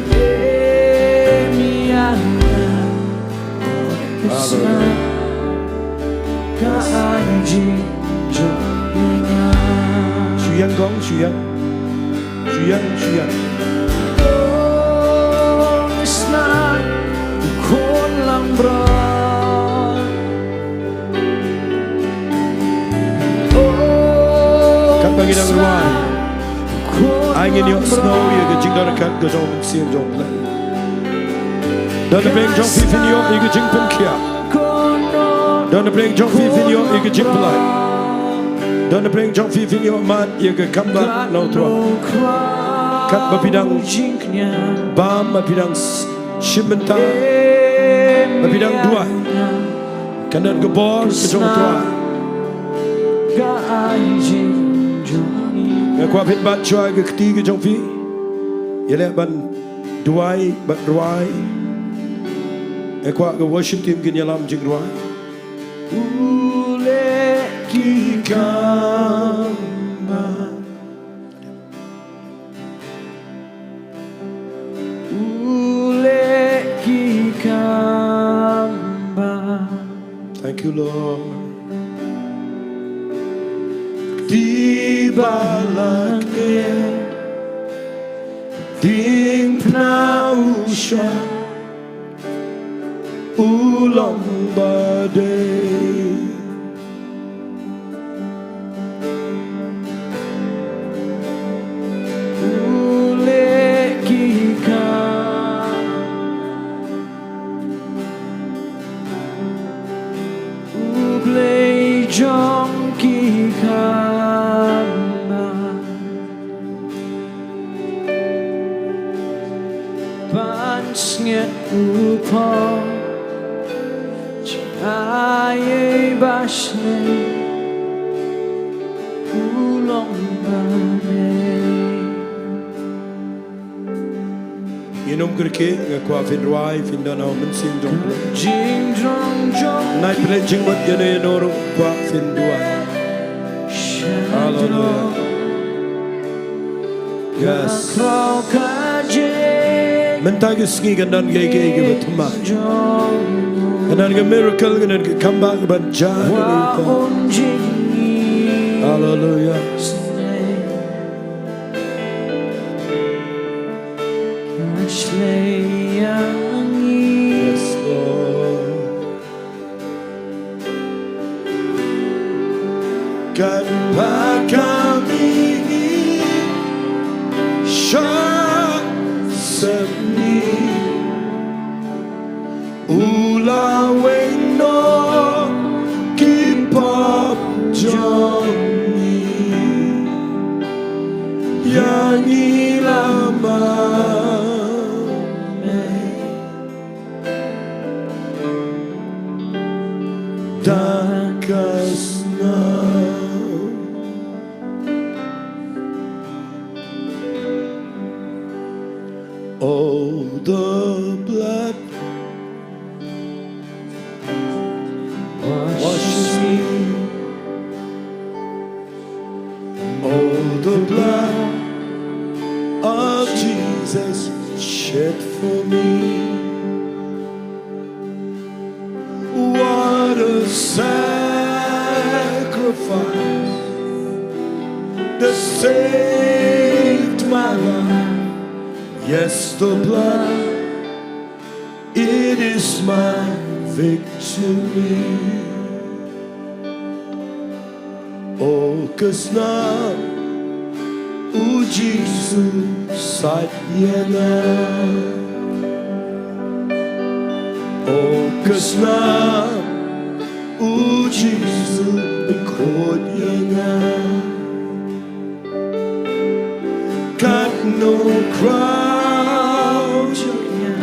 Shu ïeng kong, shu ïeng. Shu ïeng, shu ïeng. Katba ngi dang rwai, ai ngin ïohsngew ïa ka jingdon ryngkat ka jong u Mynsiem jong U Blei. Don na pdeng jong phi phin ïoh ïa ka jingpynkhiah. Don na pdeng jong phi phin ïoh ïa ka jingpyllait. Don na pdeng jong phi phin ïoh mad ïa ka kam bad na U Trai. Katba phi dang bam, ba phi dang s-, shim bynta, ba phi dang duwai, kan don ka bor ka jong U Trai. Nga kwah phin bat shuwa ka kti ka jong phi. Ïaleh ban duwai bad rwai. Nga kwah ka worship team kin ïalam jingrwai. U leh ki kam ba. U leh ki kam ba. Thank you, Lord. Balak ne ding pna u sha u long ba dei u leh ki kam. U Blei jong ki kamram, ban snget u pop jai ba shlei u long ba dei. Ngin ym kyrkieh, nga kwah phin duwai, phin don ha u mynsiem jong phi. Nai phi leh jingmut ïano ïano ruh kwah phin duwai. Hallelujah. Yes. Mynta ka sngi kan don kiei kiei kiba thymmai. Kan don ka miracle, kan don ka comeback ban jia. Hallelujah. Yes, Lord. Katba ka mihngi shah sepngi, u la weng noh ki pop jong ngi. Ïa ngi la mane da ka snam. Oh, the blood washes me. Oh, the blood of Jesus shed for me. What a sacrifice that saved my life. Yes, the blood, it is my victory. Oh, ka snam, u Jisu sait ïa nga. Oh, ka snam, u Jisu pynkhuid ïa nga. Katno khraw jong nga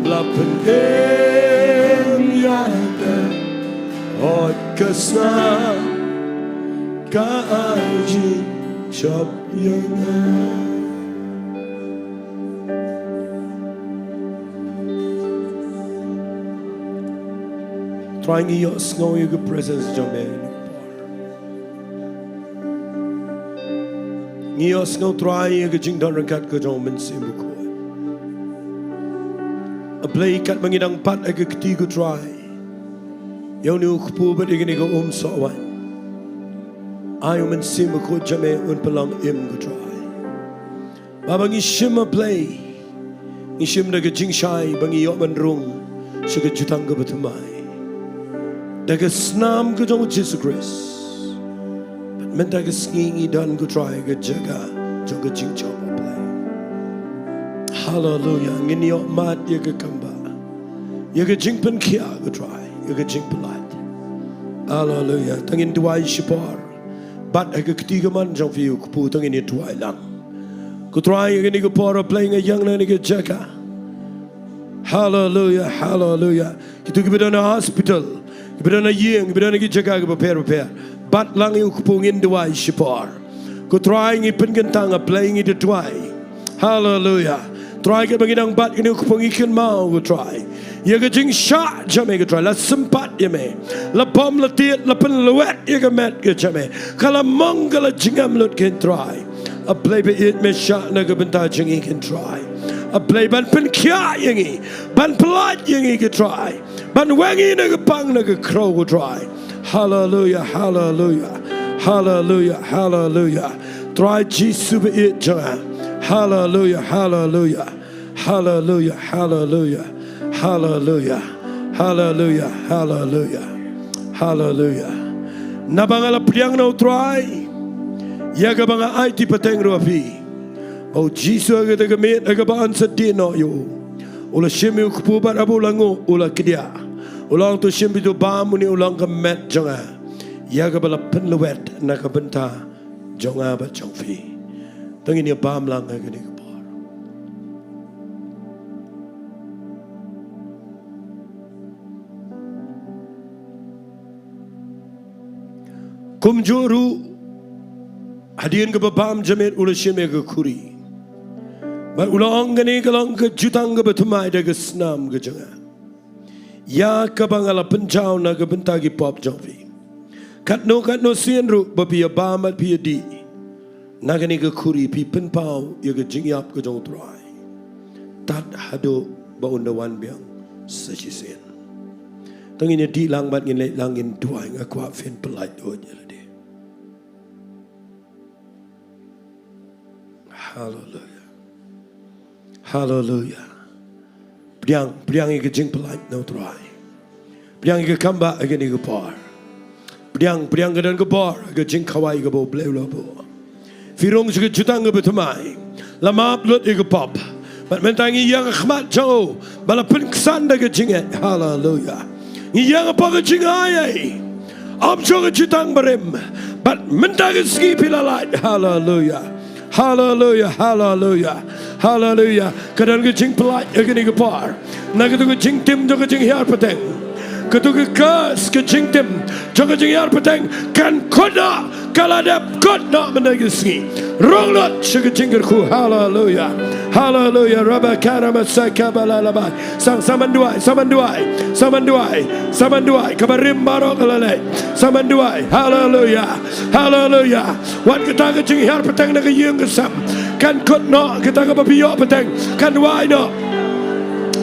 la pynim ïa nga. Hooid ka snam ka ai jingjop ïa nga. Trai ngi ïohsngew ïa ka presence jong me. Ngi ïohsngew Trai ïa ka jingdon ryngkat ka jong u Mynsiem Bakhuid. A Blei katba ngi dang bat ha ka kti ko Trai, ïa une u kpu bad ïa kane ka um soh waiñ, ai u Mynsiem Bakhuid jong me un pynlong im ko Trai. Ba ba ngi shim a Blei, ngi shim da ka jingshai ba ngi ïoh ban rung sha ka jutang kaba thymmai da ka snam ka jong u Jisu Khrist. Bad mynta ka sngi ngi don ko Trai ka jaka jong ka jingjop a Blei. Haleluya. Ngin ïoh mad ïa ka kamba, ïa ka jingpynkhiah ko Trai, ïa ka jingpyllait. Haleluya. Tang ngin duwai shipor. Bat ha ka kti kamon jong phi u kpu, tang ngin ïa duwai lang. Ko Trai, ha kane ka por a Blei nga ïeng na kane ka jaka. Haleluya, haleluya. Kito kiba don ha hospital, kiba don ha ïing, kiba don ha ki jaka kiba pher bapher, bat lang ïa u kpu, ngin duwai shipor. Ko Trai ngi pynkyntang a Blei ngi da duwai. Haleluya. Trai katba ngi dang bat kane u kpu ngi kynmaw ko Trai ïa ka jingshah jong me ko Trai, la sympat ïa me, la bom la tied, la pynlwet ïa ka met ka jong me, ka la mong ka la jngemlut ko Trai. A Blei ba ïeit me shah na ka bynta jong ngi ko Trai. A Blei ban pynkhiah ïa ngi, ban pyllait ïa ngi ko Trai, ban weng ïa ngi na ka pang na ka khrew ko Trai. Haleluya, haleluya. Haleluia, haleluia. Trai Jisu ba ïeit jong nga. Haleluia, haleluia. Haleluia, haleluia. Haleluia. Haleluia, haleluia. Haleluia. Naba nga la pdiang na u Trai ïa kaba nga aiti pateng ruh ha phi. Ba u Jisu ha kata ka miet ha kaba yn sa die noh ïa u, u la shim ïa u kpu bad haba u la nguh u la kdiah. U la ong, to shim ïa uto u bam, une u long ka met jong nga ïa kaba la pynlwet na ka bynta jong nga bad jong phi. To ngin ïa bam lang ha kane ka por. Kumjuh ruh, hadien kaba bam jamet u la shim ïa ka khuri bad u la ong, kane ka long ka jutang kaba thymmai da ka snam ka jong nga, ïa kaba nga la pynjaw na ka bynta ki pop jong phi. Katno katno sien ruh ba phi ïa bam bad phi ïa dih na kane ka khuri, phi pynpaw ïa ka jingïap ka jong u Trai tad haduh ba un da wan biang sa shisien. To ngin ïa dih lang bad ngin leit lang, ngin duwai. Nga kwah phin pyllait lut ïa lade. Haleluia. Haleluia. Pdiang, pdiang ïa ka jingpyllait na u Trai. Pdiang ïa ka kambah ha kane ka por. Pdiang, pdiang, ka don ka bor, ka jingkhawai kaba U Blei u la buh. Phi rung sha ka jutang kaba thymmai. La map lut ïa ka pop. Bad mynta ngi ïeng ha khmat jong u ba la pynksan da ka jingngeit. Haleluia. Ngi ïeng hapoh ka jingai ei, ym shuh ka jutang barim. Bad mynta ka sngi phi la lait. Haleluia. Haleluia, haleluia, haleluia. Ka don ka jingpyllait ha kane ka por na kato ka jingtim jong ka jinghiar pateng. Kato ka curse, ka jingtim jong ka jinghiar pateng kan kut noh, ka la dep kut noh mynta ka sngi. Rung lut sha ka jingkyrkhu. Haleluia. Haleluia. Rabakara masaka balalabai. Sa, sa man duwai, sa man duwai, sa man duwai, sa man duwai. Kaba rim baroh ka la leit. Sa man duwai. Haleluia. Haleluia. Wat kata ka jinghiar pateng na ka ïing ka sem kan kut noh, kata kaba phi ïoh pateng kan wai noh.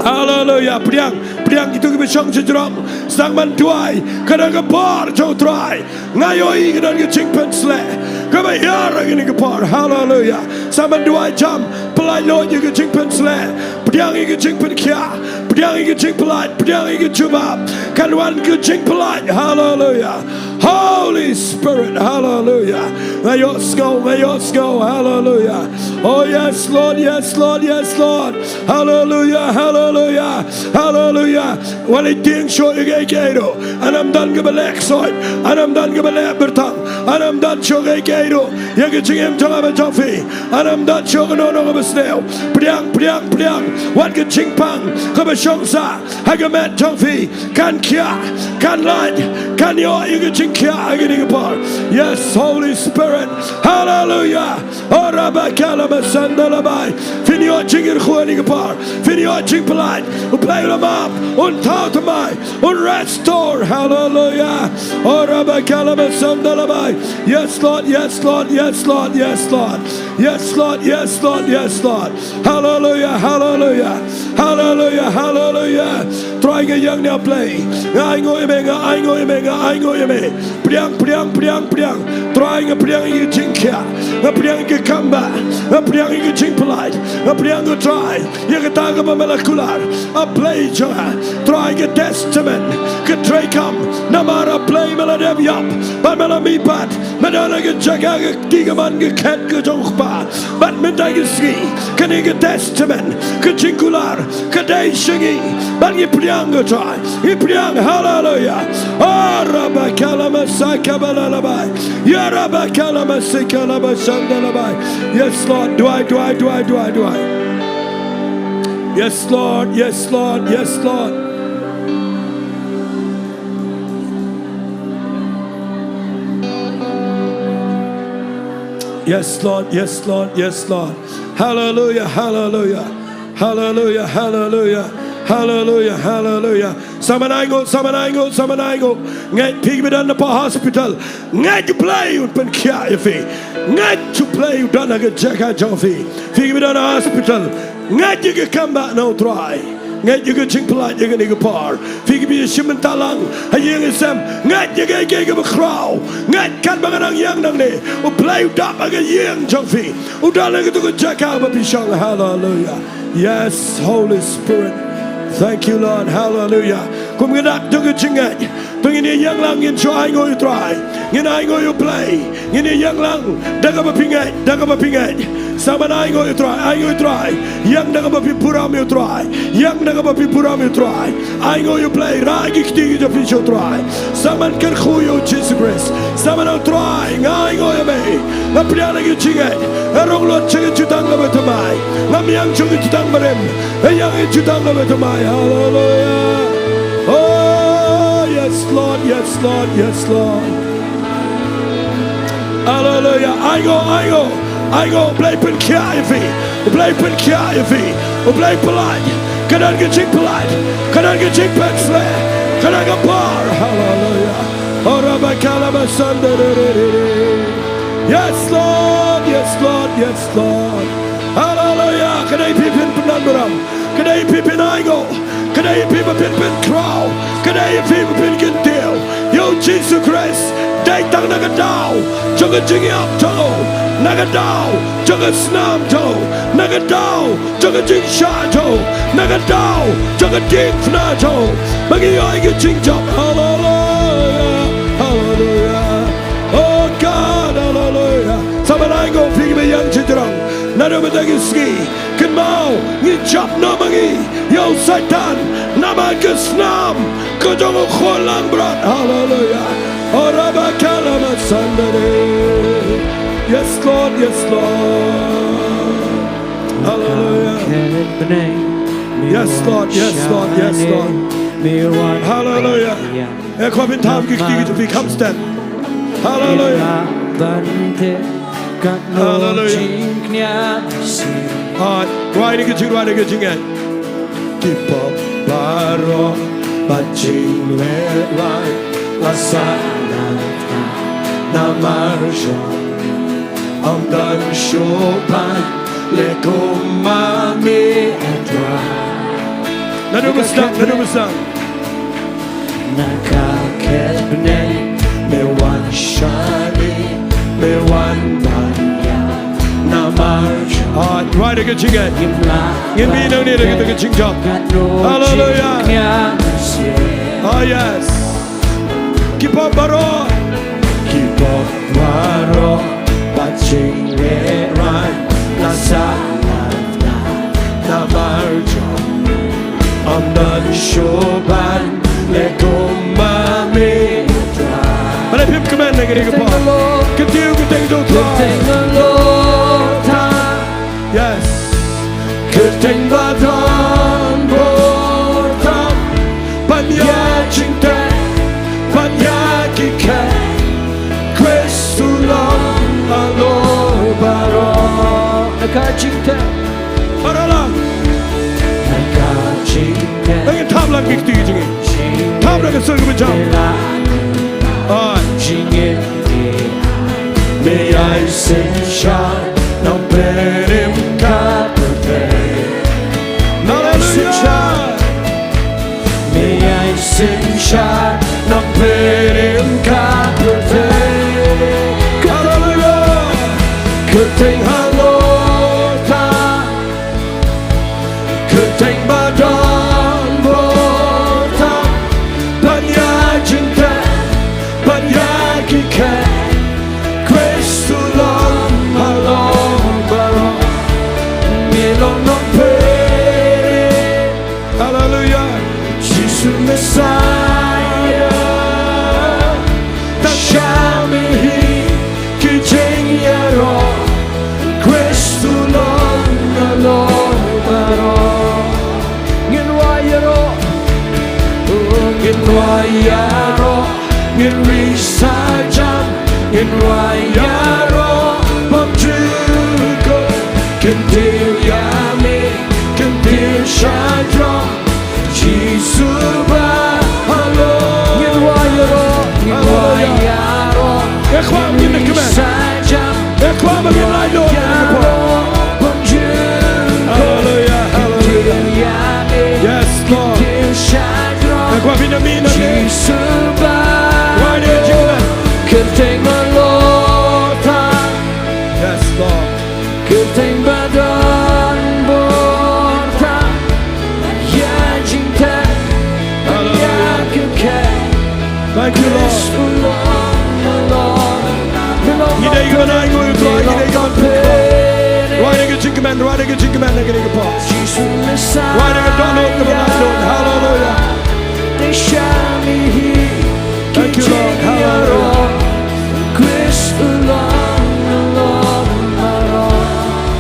Haleluia. Pdiang, pdiang kito kiba shong shajrong. Sa man duwai, ka don ka bor jong u Trai. Nga ïohi ka don ka jingpynsleh kaba hiar ha kane ka por. Haleluia. Sa man duwai, jam, pyllait lut ïa ka jingpynsleh. Pdiang ïa ka jingpynkhiah. Pdiang ïa ka jingpyllait. Pdiang ïa ka jubab. Kan wan ka jingpyllait. Haleluia. Holy Spirit. Haleluia. Nga ïohsngew, nga ïohsngew. Haleluia. Oh yes Lord, yes Lord, yes Lord. Haleluia, haleluia, haleluia. Wat leit tieng shuh ïa kaei kaei ruh. Ym don kaba leh ksoid, ym don kaba leh byrtang, ym don shuh kaei kaei ruh ïa ka jingim jong nga bad jong phi. Ym don shuh kano kano kaba sniew. Pdiang, pdiang, pdiang. Wat ka jingpang kaba shong sah ha ka met jong phi kan khiah, kan lait, kan ïoh ïa ka jingkhiah ha kane ka por. Yes, Holy Spirit. Haleluia. Oh, rabakala masandalabai. Phin ïoh jingkyrkhu ha kane ka por. Phin ïoh jingpyllait. U Blei u la map, un thaw thymmai, un restore. Haleluia. Oh, rabakala masandalabai. Yes Lord, yes Lord, yes Lord, yes Lord. Yes Lord, yes Lord, yes Lord. Haleluia, haleluia. Haleluia, haleluia. Trai, nga ïeng ïa U Blei. Nga ainguh ïa me, nga ainguh ïa me, nga ainguh ïa me. Pdiang, pdiang, pdiang, pdiang. Trai, nga pdiang ïa ka jingkhiah. Nga pdiang ïa ka kambah. Nga pdiang ïa ka jingpyllait. Nga pdiang, ko Trai, ïa kata kaba me la kular, A Blei jong nga. Trai, ka Testament ka treikam. Namar A Blei, me la dep ïap bad me la mihpat. Me don ha ka jaka ka kti kamon ka khet ka jong U Kpa. Bad mynta ka sngi kane ka Testament, ka jingkular, ka dei sha ngi. Bad ngi pdiang, ko Trai. Ngi pdiang, haleluia. Oh, rabakala masaka balalabai. Ya rabakala masika laba sandalabai. Yes Lord, duwai, duwai, duwai, duwai, duwai. Yes Lord, yes Lord, yes Lord. Yes Lord, yes Lord, yes Lord. Haleluia, haleluia. Haleluia, haleluia. Haleluia, haleluia. Sa man ainguh, sa man ainguh, sa man ainguh. Ngeit phi kiba don hapoh hospital. Ngeit U Blei un pynkhiah ïa phi. Ngeit U Blei u don ha ka jaka jong phi. Phi kiba don ha hospital, ngeit ïa ka kambah na U Trai. Ngeit ïa ka jingpyllait ïa kane ka por. Phi kiba ïashim bynta lang ha ïing ha sem, ngeit ïa kaei kaei kaba khraw. Ngeit katba nga dang ïeng nangne, U Blei u dap ha ka ïing jong phi. U dap ha kata ka jaka ba phi shong. Haleluya. Yes, Holy Spirit. Thank you, Lord. Haleluya. Kum ka dak jong ka jingngeit, to ngin ïa ïeng lang, ngin shu ainguh ïa U Trai. Ngin ainguh ïa U Blei. Ngin ïa ïeng lang da kaba phi ngeit, da kaba phi ngeit. Sngewbha ainguh ïa U Trai, ainguh ïa U Trai. Ïeng da kaba phi burom ïa U Trai. Ïeng da kaba phi burom ïa U Trai. Ainguh ïa U Blei, rah ki kti ki jong phi sha U Trai. Sngewbha kyrkhu ïa U Jisu Khrist. Sngewbha, U Trai, nga ainguh ïa me. Nga pdiang ïa ka jingngeit. Nga rung lut sha ka jutang kaba thymmai. Nga miang sha ka jutang barim. Nga ïeng ïa ka jutang kaba thymmai. Haleluya. Oh, yes, Lord, yes, Lord, yes, Lord. Haleluya. Ainguh, ainguh, ainguh. U Blei pynkhiah ïa phi. U Blei pynkhiah ïa phi. U Blei pyllait. Ka don ka jingpyllait. Ka don ka jingpynshlur. Ka don ka bor. Haleluya. Ora bakala basanda. Yes, Lord. Yes, Lord. Yes, Lord. Haleluya. Ka dei phi phin pyndonburom. Ka dei phi phin ainguh. Ka dei phi ba phin pynkhraw. Ka dei phi ba phin kyntiew ïa U Jisu Khrist. Dei tang na ka daw jong ka jingïap jong u, na ka daw jong ka snam jong u, na ka daw jong ka jingshah jong u, na ka daw jong ka diengphna jong u, ba ngi ïoh ïa ka jingjop. Haleluya. Haleluya. Oh God, haleluya. Sngewbha ainguh phi kiba ïeng shajrong. Naduh mynta ka sngi, kynmaw, ngin jop noh ma ngi ïa u Soitan namar ka snam ka jong u khun langbrot. Haleluya. Ora bakala masandare. Yes, Lord, yes, Lord. Haleluya. Yes, Lord, yes, Lord, yes, Lord. Haleluya. Eh, khwah phin thaw ki kti ki jong phi, come stand. Haleluya. Haleluya. Ah, rwai da ka jing, rwai da ka jingngeit. Ki pop baroh ba jinglehraiñ la sah na namar jong me. Ym don shuh ban leh kum ma me, A Trai. Naduh ba sdang, naduh ba sdang. Na ka khet bneng me wan shane, me wan ban ïa namar jong. Ah, rwai da ka jingngeit. Ngin mih nangne da ka jingjop. Haleluya. Oh yes. Ki pop baroh. Ki pop baroh ba jinglehraiñ la sah na namar jong me. Ym don shuh ban leh kum ma me, A Trai. Balei phim kmen na kane ka por? Kyntiew kyrteng jong U Trai. Kyrteng halor tam. Yes. Kyrteng ba don bor tam. Ban ïa jingteh, ban ïa ki khet. Khrist u long halor baroh. Na ka jingteh. Baroh lang. Na ka jingteh. Ngi thap lang ki kti jong ngi. Thap lang ka sur ka jam. Ai. Jingim. Me ïai synshar nongpynim ka pyrthei. Haleluya. Me ïai synshar nongpynim ka pyrthei. Haleluya. Kyrteng halor tam. Kyrteng ba don bor tam. Ban ïa jingteh, ban ïa ki khet. Khrist u long halor baroh. Me long nongpynim. Haleluya. Jisu Messiah. Tang sha me hi ki jingïaroh. Khrist u long halor baroh. Ngin wai ïaroh. Oh, ngin wai ïaroh. Ngin ri sa jam. Ngin wai ïaroh. Bym jukut. Kyntiew ïa me. Kyntiew sha jrong. Jisu ba halor. Ngin wai ïaroh, ngin wai ïaroh. Haleluya. Ngin kwah ba ngin laitluid. Haleluya, haleluya. Yes, Lord. Nga kwah phin ïa mih nangne. Wai ïa ka jingkmen. Yes, Lord. Hallelujah. Thank you, Lord. Ngi dei kiba nang ïa u Trai, ngi dei kiba nang ïa u Trai. Rwai da ka jingkmen, rwai da ka jingkmen ha kane ka por. Rwai da ka dohnud kaba nang lut. Hallelujah. Thank you, Lord. Hallelujah.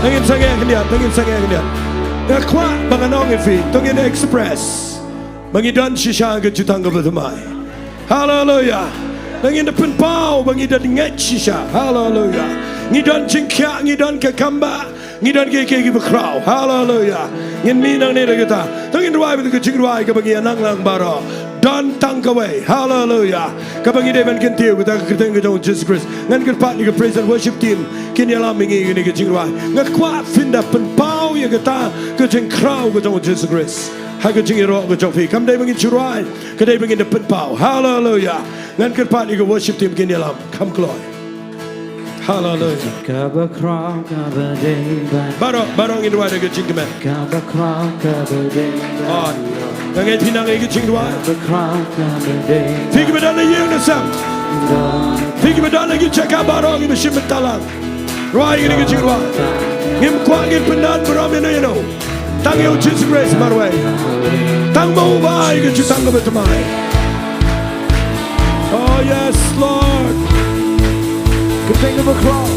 Nangin sangeh khyndiat, nangin sangeh khyndiat. Nga kwah ba ngan ong ïa phi, to ngin express ba ngi don shisha ka jutang kaba thymmai. Hallelujah. Nangin da pynpaw ba ngi don ngeit shisha. Hallelujah. Ngi don jingkhiah, ngi don ka kam ba ngi don kiei kiei kiba khraw. Hallelujah. Ngin mih nangne da kata. To ngin rwai bad ka jingrwai kaba ngi ïa nang lang baroh. Don tang kawei. Hallelujah. Kaba ngi dei ban kyntiew kata ka kyrteng ka jong u Jisu Khrist. Ngan kyrpad ïa ka praise and worship team kin ïalam ïa ngi kane ka jingrwai. Nga kwah phin da pynpaw ïa kata ka jingkhraw ka jong u Jisu Khrist ha ka jingïaroh ka jong phi. Kam dei ba ngin shu rwai, ka dei ba ngin da pynpaw. Hallelujah. Ngan kyrpad ïa ka worship team kin ïalam. Kham kloi. Hallelujah. Kaba khraw kaba dei ban. Baroh, baroh ngin rwai da ka jingkmen. Kaba khraw kaba dei ban. Oh. Nga ngeit phi nang ïa ka jingrwai. Kaba khraw kaba dei ban. Phi kiba don ha ïing ha sem. Phi kiba don ha ki jaka baroh kiba shim bynta lang. Rwai ïa kane ka jingrwai. Ngim kwah ngin pyndon burom ïano ïano. Tang ïa u Jisu Khrist marwei. Tang ma u ba ai ka jutang kaba thymmai. Oh yes, Lord. Kyrteng kaba khraw.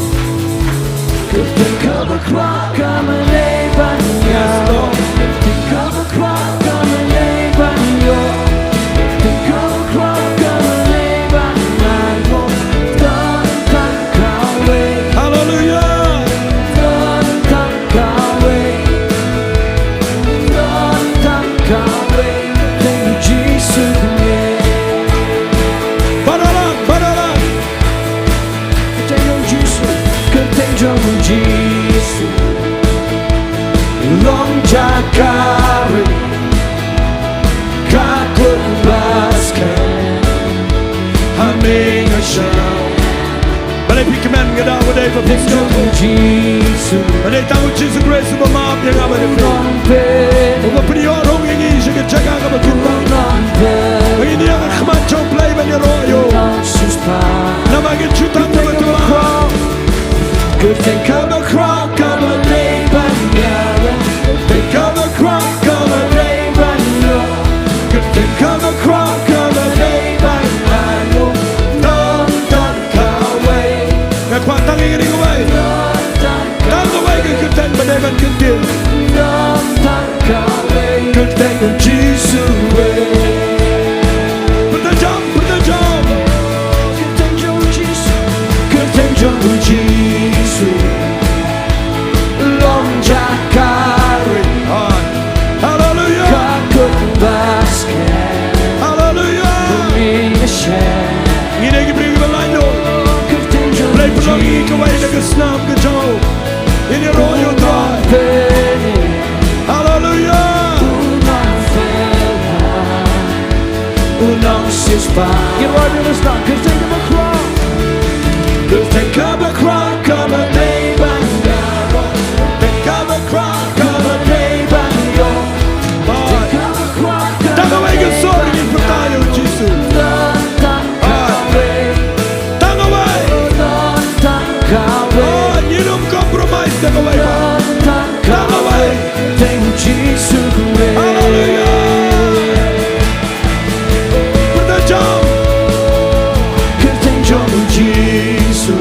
Kyrteng kaba khraw kaba dei ban ïa. Yes, Lord. Kyrteng kaba khraw kaba dei ban ïa. Kyrteng kaba khraw kaba dei ban ïa. Hallelujah. Bad lang, bad lang. Long jaka ri ka kut basket ha me nga sha. Balei phi kmen, nga da wa dei ba phi kmen. Ba dei tang u Jisu Khrist uba map ïa nga bad ïa phi. Uba pynïoh rung ïa ngi sha ka jaka kaba kut. Ba ngin ïeng ha khmat jong U Blei ban ïaroh ïa u. Namar ka jutang kaba thymmai. Kyrteng kaba khraw kaba dei ban ïa. Kyrteng kaba khraw kaba dei ban ïa. Kyrteng kaba khraw kaba dei ban ïa. Don tang kawei. Nga kwah tang ïa kane kawei. Tang kawei ka kyrteng ba dei ban kyntiew. Kyrteng u Jisu eh. Pynta jam, pynta jam. Kyrteng jong u Jisu. Kyrteng jong u Jisu. Long jaka ri. Hallelujah. Ka kut basket. Hallelujah. Ngi dei ki briew kiba laitluid. Kyrteng jong u Jisu. Blei pynlong ïa ngi kawei na ka snam ka jong u. Ngin ïaroh ïa u Trai. Hallelujah. U nongsiewspah. Ngin rwai da ka snam. Kyrteng kaba khraw. Kyrteng kaba khraw kaba dei ban ïaroh. Kyrteng kaba khraw kaba dei ban ïaroh. Kyrteng kaba khraw kaba dei ban ïaroh. Tang kawei ka sur ngin pynta ïa u Jisu. Tang kawei. Tang kawei. Tang kawei. Oh, ngin ym compromise da kawei pat. Tang kawei. Tang kawei. Kyrteng u Jisu kawei. Hallelujah. Pynta jam. Kyrteng jong u Jisu.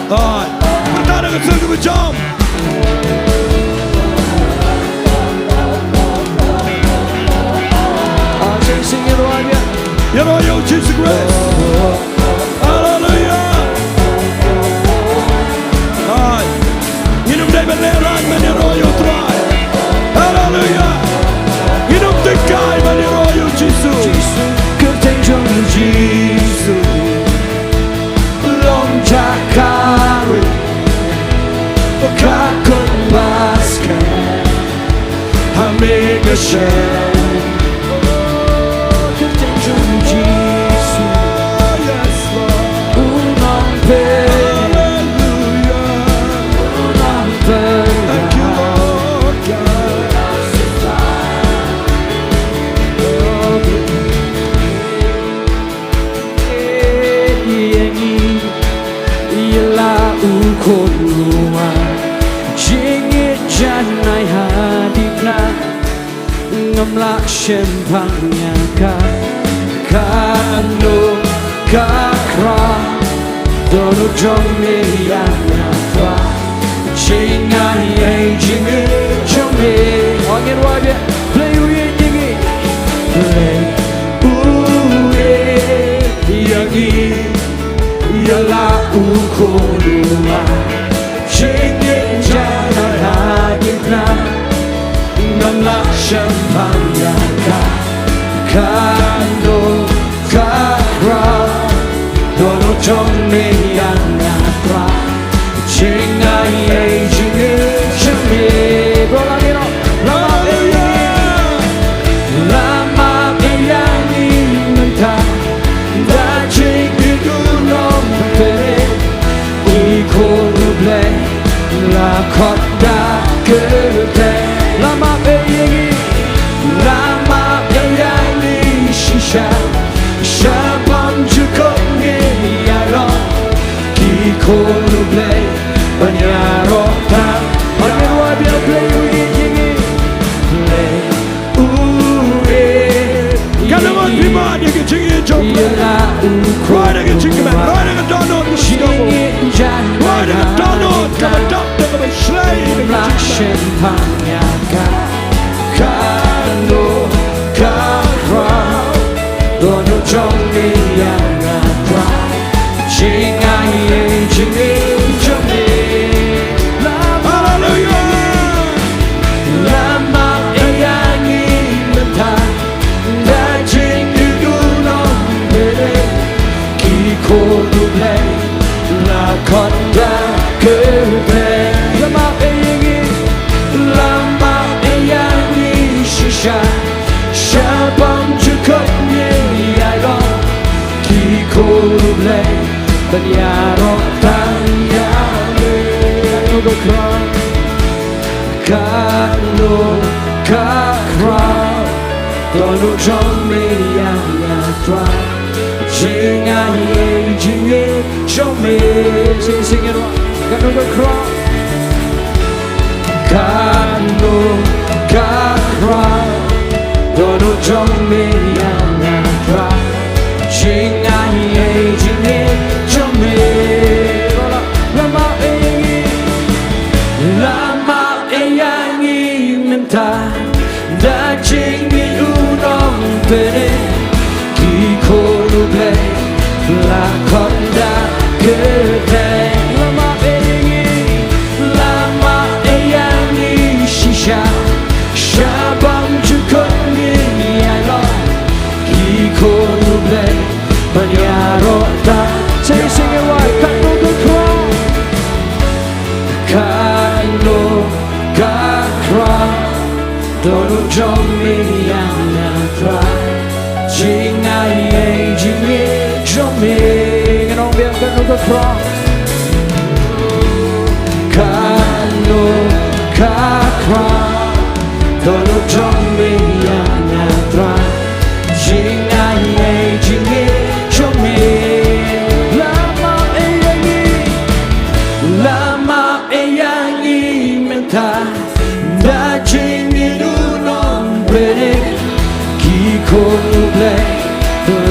Alright. Kata da ka sur kaba jam. Ah, sing, sing, ïaroh ïa, ïaroh ïa U Jisu Khrist. Haleluia. Ai. Ngin ym dei ban lehraiñ ban ïaroh ïa U Trai. Haleluia. Ngin ym tynrai ban ïaroh ïa U Jisu. Kyrteng jong U Jisu long jaka ri ba ka khun ba skhem ha me nga shem. Kyrteng jong U Jisu. Yes, Lord. U nongpynim. Hallelujah. U nongpynim. Thank you, Lord God. Ïa ngi, ïa la u khun ruh, jingïeit janai ha dipna. Ngam lah shemphang ïa ka, ka nud ka khraw. Dohnud jong me ïa nga Trai, jingaiei jingïeit jong me. Ong ïa u Blei, u ïeit ïa ngi. Blei u ïeit ïa ngi, ïa la u khun ruh. Jingïeit janai ha dipna. Ngam lah shemphang ïa ka, ka nud ka khraw. Dohnud jong me ïa nga Trai, jingaiei jingïeit jong me. Bro, la map ïa ngi, la map ïa ngi mynta da jingïeit u nongpynim. I khun U Blei la khot da kyrteng. La map ïa ngi, la map ïa ngi shisha. Shaphang jukut ngi ïaroh ki khun U Blei ban ïaroh tang. Ban ïaroh ïa U Blei u ïeit ïa ngi. Blei u ïeit. Ka nang ot phi mad ïa ka jingïeit jong U Blei. Roi da ka jingkmen, roi da ka dohnud kaba sngewbha. Roi da ka dohnud kaba dap da kaba shlei. Ka jingkmen. Ka nud ka khraw. Dohnud jong me ïa nga Trai, jingaiei jingïeit jong me. Haleluia. La map ïa ngi mynta da jingïeit u nongpynim. Ki khun U Blei la khot da kyrteng. La map ïa ngi, la map ïa ngi shisha. Shaphang jukut ngi ïaroh ki khun U Blei ban ïaroh tang ïa me. Ka nud ka khraw, ka nud ka khraw. Dohnud jong me ïa nga Trai, jingaiei jingïeit jong me. Sing, sing ïa u. Ka nud ka khraw. Ka nud ka khraw. Dohnud jong me ïa nga Trai, jingaiei jingïeit jong me. La map ïa ngi, la map ïa ngi mynta da jingïeit u nongpynim. Ki khun U Blei la khot da kyrteng. La map ïa ngi, la map ïa ngi shisha. Shaphang jukut ngi ïaroh ki khun U Blei ban ïaroh tang. Sing, sing ïa u. Ka nud ka khraw. Ka nud ka khraw. Dohnud jong me ïa nga Trai, jingaiei jingïeit jong me. Ngan ong biang. Ka nud ka khraw. Ka nud ka khraw. Dohnud jong me ïa nga Trai, jingaiei jingïeit jong me. La map ïa ngi, la map ïa ngi mynta da jingïeit u nongpynim. Ki khun U Blei,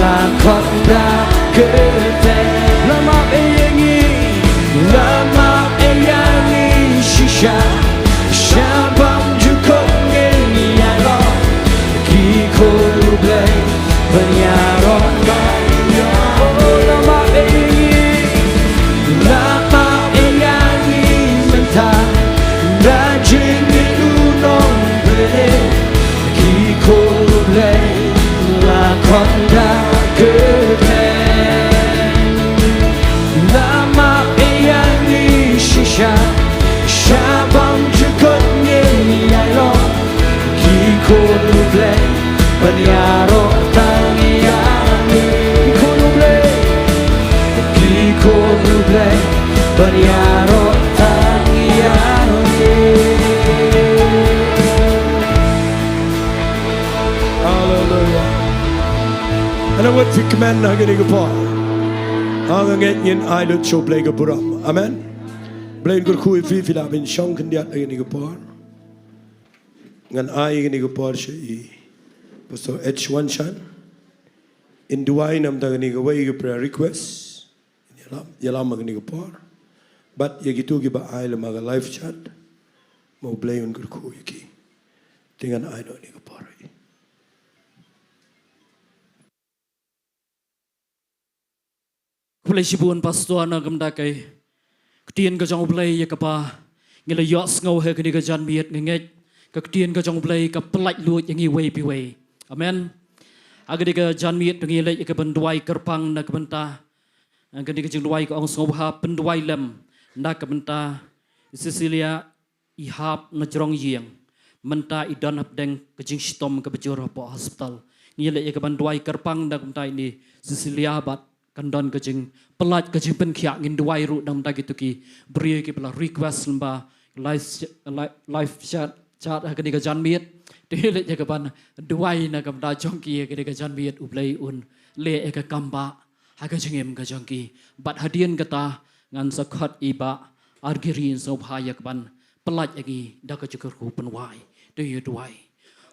la khot da kyrteng. La map ïa ngi, la map ïa ngi shisha. Sha bynta jong ka ïa la ki khun U Blei ban ïaroh. Oh, la map ïa ngi, la map ïa ngi mynta. Da jingim u nongpynim, ki khun U Blei, la khot da kyrteng. La map ïa ngi shisha, sha bynta jong ka ïa la ki khun U Blei ban ïaroh tang ïa ngi. Ki khun U Blei, ki khun U Blei ban ïaroh tang ïa ngi. Haleluia. Hana wat phi kmen ha kane ka por. Ha nga ngeit ngin ai lut sha U Blei ka burom. Amen. Blei un kyrkhu ïa phi, phi lah ban shong khyndiat ha kane ka por. Ngan ai kane ka por sha i Pastor H Wanshan. In duwai namar kane kawei ka prayer request. Ïalam, ïalam ha kane ka por. Bad ïa kito kiba ai lem ha ka live chat, ma U Blei un kyrkhu ïa ki. Te ngan ai noh kane ka por. Khublei shibun Pastor na ka bynta ka ktien ka jong U Blei ïa kaba ngi la ïohsngew ha kane ka janmiet. Nga ngeit ka ktien ka jong U Blei ka pyllait luid ïa ngi iwei pa iwei. Amen. Ha kane ka janmiet to ngin leit ïa kaban duwai kyrpang na ka bynta, eh, kane ka jingduwai ka ong sngewbha pynduwai lem na ka bynta Cecilia i hap na jrong ïing. Mynta i don hapdeng ka jingshitom kaba jur hapoh hospital. Ngin leit ïa kaban duwai kyrpang na ka bynta ine i Cecilia bad kan don ka jingpyllait ka jingpynkhiah. Ngin duwai ruh na ka bynta kito ki briew kiba la request lyngba live, live, live chat, chat ha kane ka janmiet. Te leit ïa kaban duwai na ka bynta jong ki ha kane ka janmiet, U Blei un leh ïa ka kam ba ha ka jingim ka jong ki. Bad hadien kata ngan sa khot i Bah Argiri, sngewbha ïa kaban pyllait ïa ngi da ka jingkyrkhu pynwai. To ïa duwai.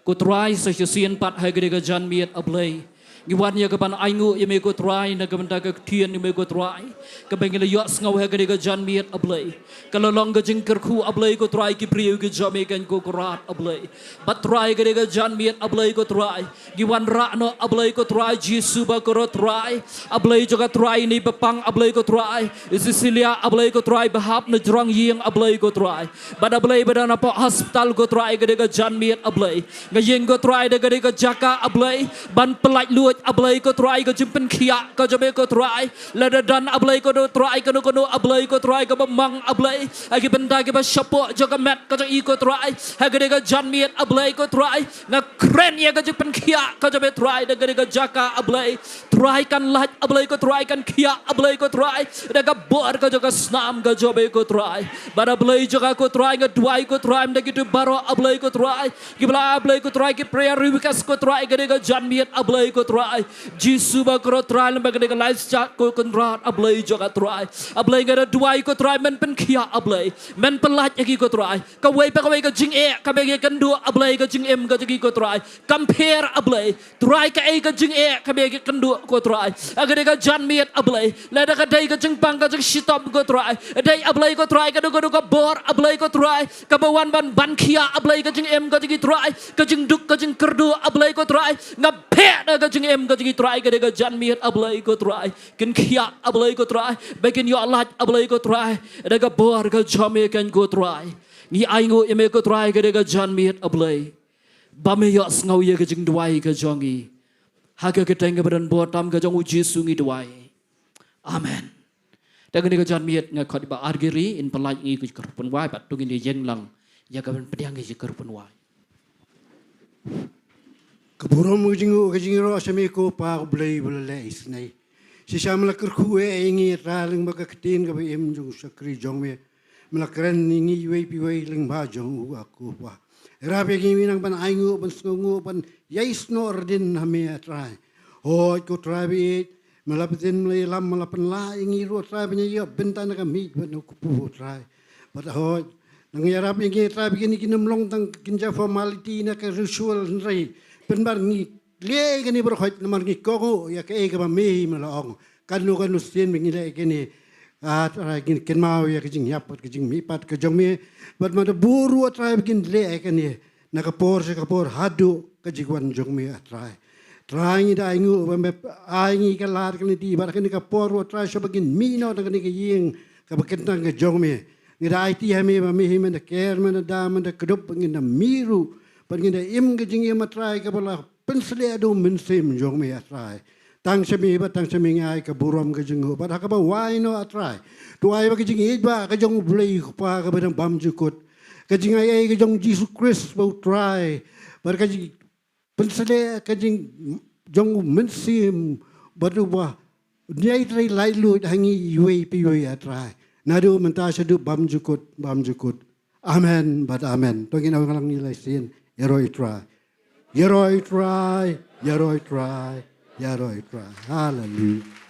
Ko Trai, sa shisien pat ha kane ka janmiet, A Blei, ngi wan ïa kaban ainguh ïa me ko Trai na ka bynta ka ktien ïa me ko Trai, kaba ngi la ïohsngew ha kane ka janmiet, A Blei. Ka la long ka jingkyrkhu, A Blei ko Trai, ki briew ki jong me, Kynrad ko Trai, A Blei. Bad Trai, kane ka janmiet, A Blei ko Trai, ngi wanrah noh, A Blei ko Trai, Jisu ba kyrkhu Trai, A Blei jong ka Trai, ine i ba pang, A Blei ko Trai, i Cecilia, A Blei ko Trai, ba hap na jrong ïing, A Blei ko Trai. Bad A Blei ba don hapoh hospital ko Trai, kane ka janmiet, A Blei. Nga ïeng ko Trai da kane ka jaka, A Blei, ban pyllait luid, A Blei ko Trai, ka jingpynkhiah ka jong me ko Trai. Lada don, A Blei ko Trai, kano kano, A Blei ko Trai, kaba mang, A Blei, ha ki bynta kiba shapoh jong ka met ka jong i ko Trai, ha kane ka janmiet, A Blei ko Trai, nga kren ïa ka jingpynkhiah ka jong me Trai da kane ka jaka, A Blei. Trai kan lait, A Blei ko Trai, kan khiah, A Blei ko Trai, da ka bor ka jong ka snam ka jong me ko Trai. Bad A Blei jong nga ko Trai, nga duwai ko Trai, mynta kito baroh, A Blei ko Trai, kiba la, A Blei ko Trai, ki prayer request ko Trai, kane ka janmiet, A Blei ko Trai. Jisu ba kyrkhu Trai, lyngba kane ka live chat ko Kynrad, A Blei jong nga Trai. A Blei nga da duwai ko Trai, men pynkhiah, A Blei, men pyllait ïa ki ko Trai. Kawei pa kawei ka jingeh kaba ki kynduh, A Blei, ka jingim ka jong ki ko Trai, kam pher, A Blei. Trai, kaei ka jingeh kaba ki kynduh ko Trai, ha kane ka janmiet, A Blei, lada ka dei ka jingpang ka jingshitom ko Trai, dei, A Blei ko Trai, kano kano ka bor, A Blei ko Trai, kaba wan ban pynkhiah, A Blei, ka jingim ka jong ki Trai, ka jingduk ka jingkyrduh, A Blei ko Trai, nga phah na ka jingim ka jong ki Trai, kane ka janmiet, A Blei ko Trai, kin khiah, A Blei ko Trai, ba kin ïoh lait, A Blei ko Trai, da ka bor ka jong me, Kynrad ko Trai. Ngi ainguh ïa me ko Trai, kane ka janmiet, A Blei, ba me ïohsngew ïa ka jingduwai ka jong ngi. Ha ka kyrteng kaba don bor tam ka jong u Jisu ngi duwai. Amen. Te ha kane ka janmiet nga khot i Bah Argiri in pyllait ïa ngi ka jingkyrkhu pynwai, bad to ngin ïeng lang ïa kaban pdiang ïa ka jingkyrkhu pynwai. Ka burom, ka jingnguh, ka jingïaroh sha me ko Pa, ko Blei ba la leh isynei. Shisha me la kyrkhu ïa ngi, Trai, lyngba ka ktien kaba im jong u shakri jong me. Me la kren ïa ngi iwei pa iwei lyngba jong u, ko Pa. Ïarap ïa ngi mynta ban ainguh, ban sngewnguh, ban ïaisnoh ardin ha me, Trai. Hooid ko Trai ba ïeit, me la pyndem, me la ïalam, me la pynlah ïa ngi ruh, Trai, ban ïa ïoh bynta na ka miej bad na ka kpu, Trai. Bad hooid, nang ïarap ïa ngi, Trai, ba kine kin ym long tang kin jia formality na ka ritual, hynrei pynban ngi leh ïa kane baroh khoit namar ngi kohnguh ïa kaei kaba me hi me la ong. Kano kano sien ba ngi leh ïa kane, A Trai, ngin kynmaw ïa ka jingïap bad ka jingmihpat ka jong me. Bad mynta bun ruh A Trai ba ngin leh ïa kane na ka por sha ka por haduh ka jingwan jong me A Trai. Trai, ngi da ainguh ba me ai ngi ka lad ka lynti bad ha kane ka por ruh A Trai, shuh ba ngin mih noh na kane ka ïing kaba kyntang ka jong me, ngi da aiti ha me ba me hi men da ker, men da da, men da kdup, ba ngin da mih ruh bad ngin da im ka jingim A Trai kaba la pynsleh da u Mynsiem jong me A Trai. Tang sha me bad tang sha me ngi ai ka burom ka jingnguh bad ha kaba wai noh A Trai, to ai ba ka jingïeit ba ka jong U Blei U Kpa kaba dang bymjukut, ka jingai ei ka jong Jisu Khrist ba U Trai, bad ka jingpynsleh ka jing jong u Mynsiem, bad uba ñiai trei laitluid ha ngi iwei pa iwei A Trai, naduh mynta shaduh bymjukut bymjukut. Amen bad amen. To ngin ong lang ngi lai sien. Ïaroh ïa U Trai. Ïaroh ïa U Trai. Ïaroh ïa U Trai. Ïaroh ïa U Trai. Haleluia.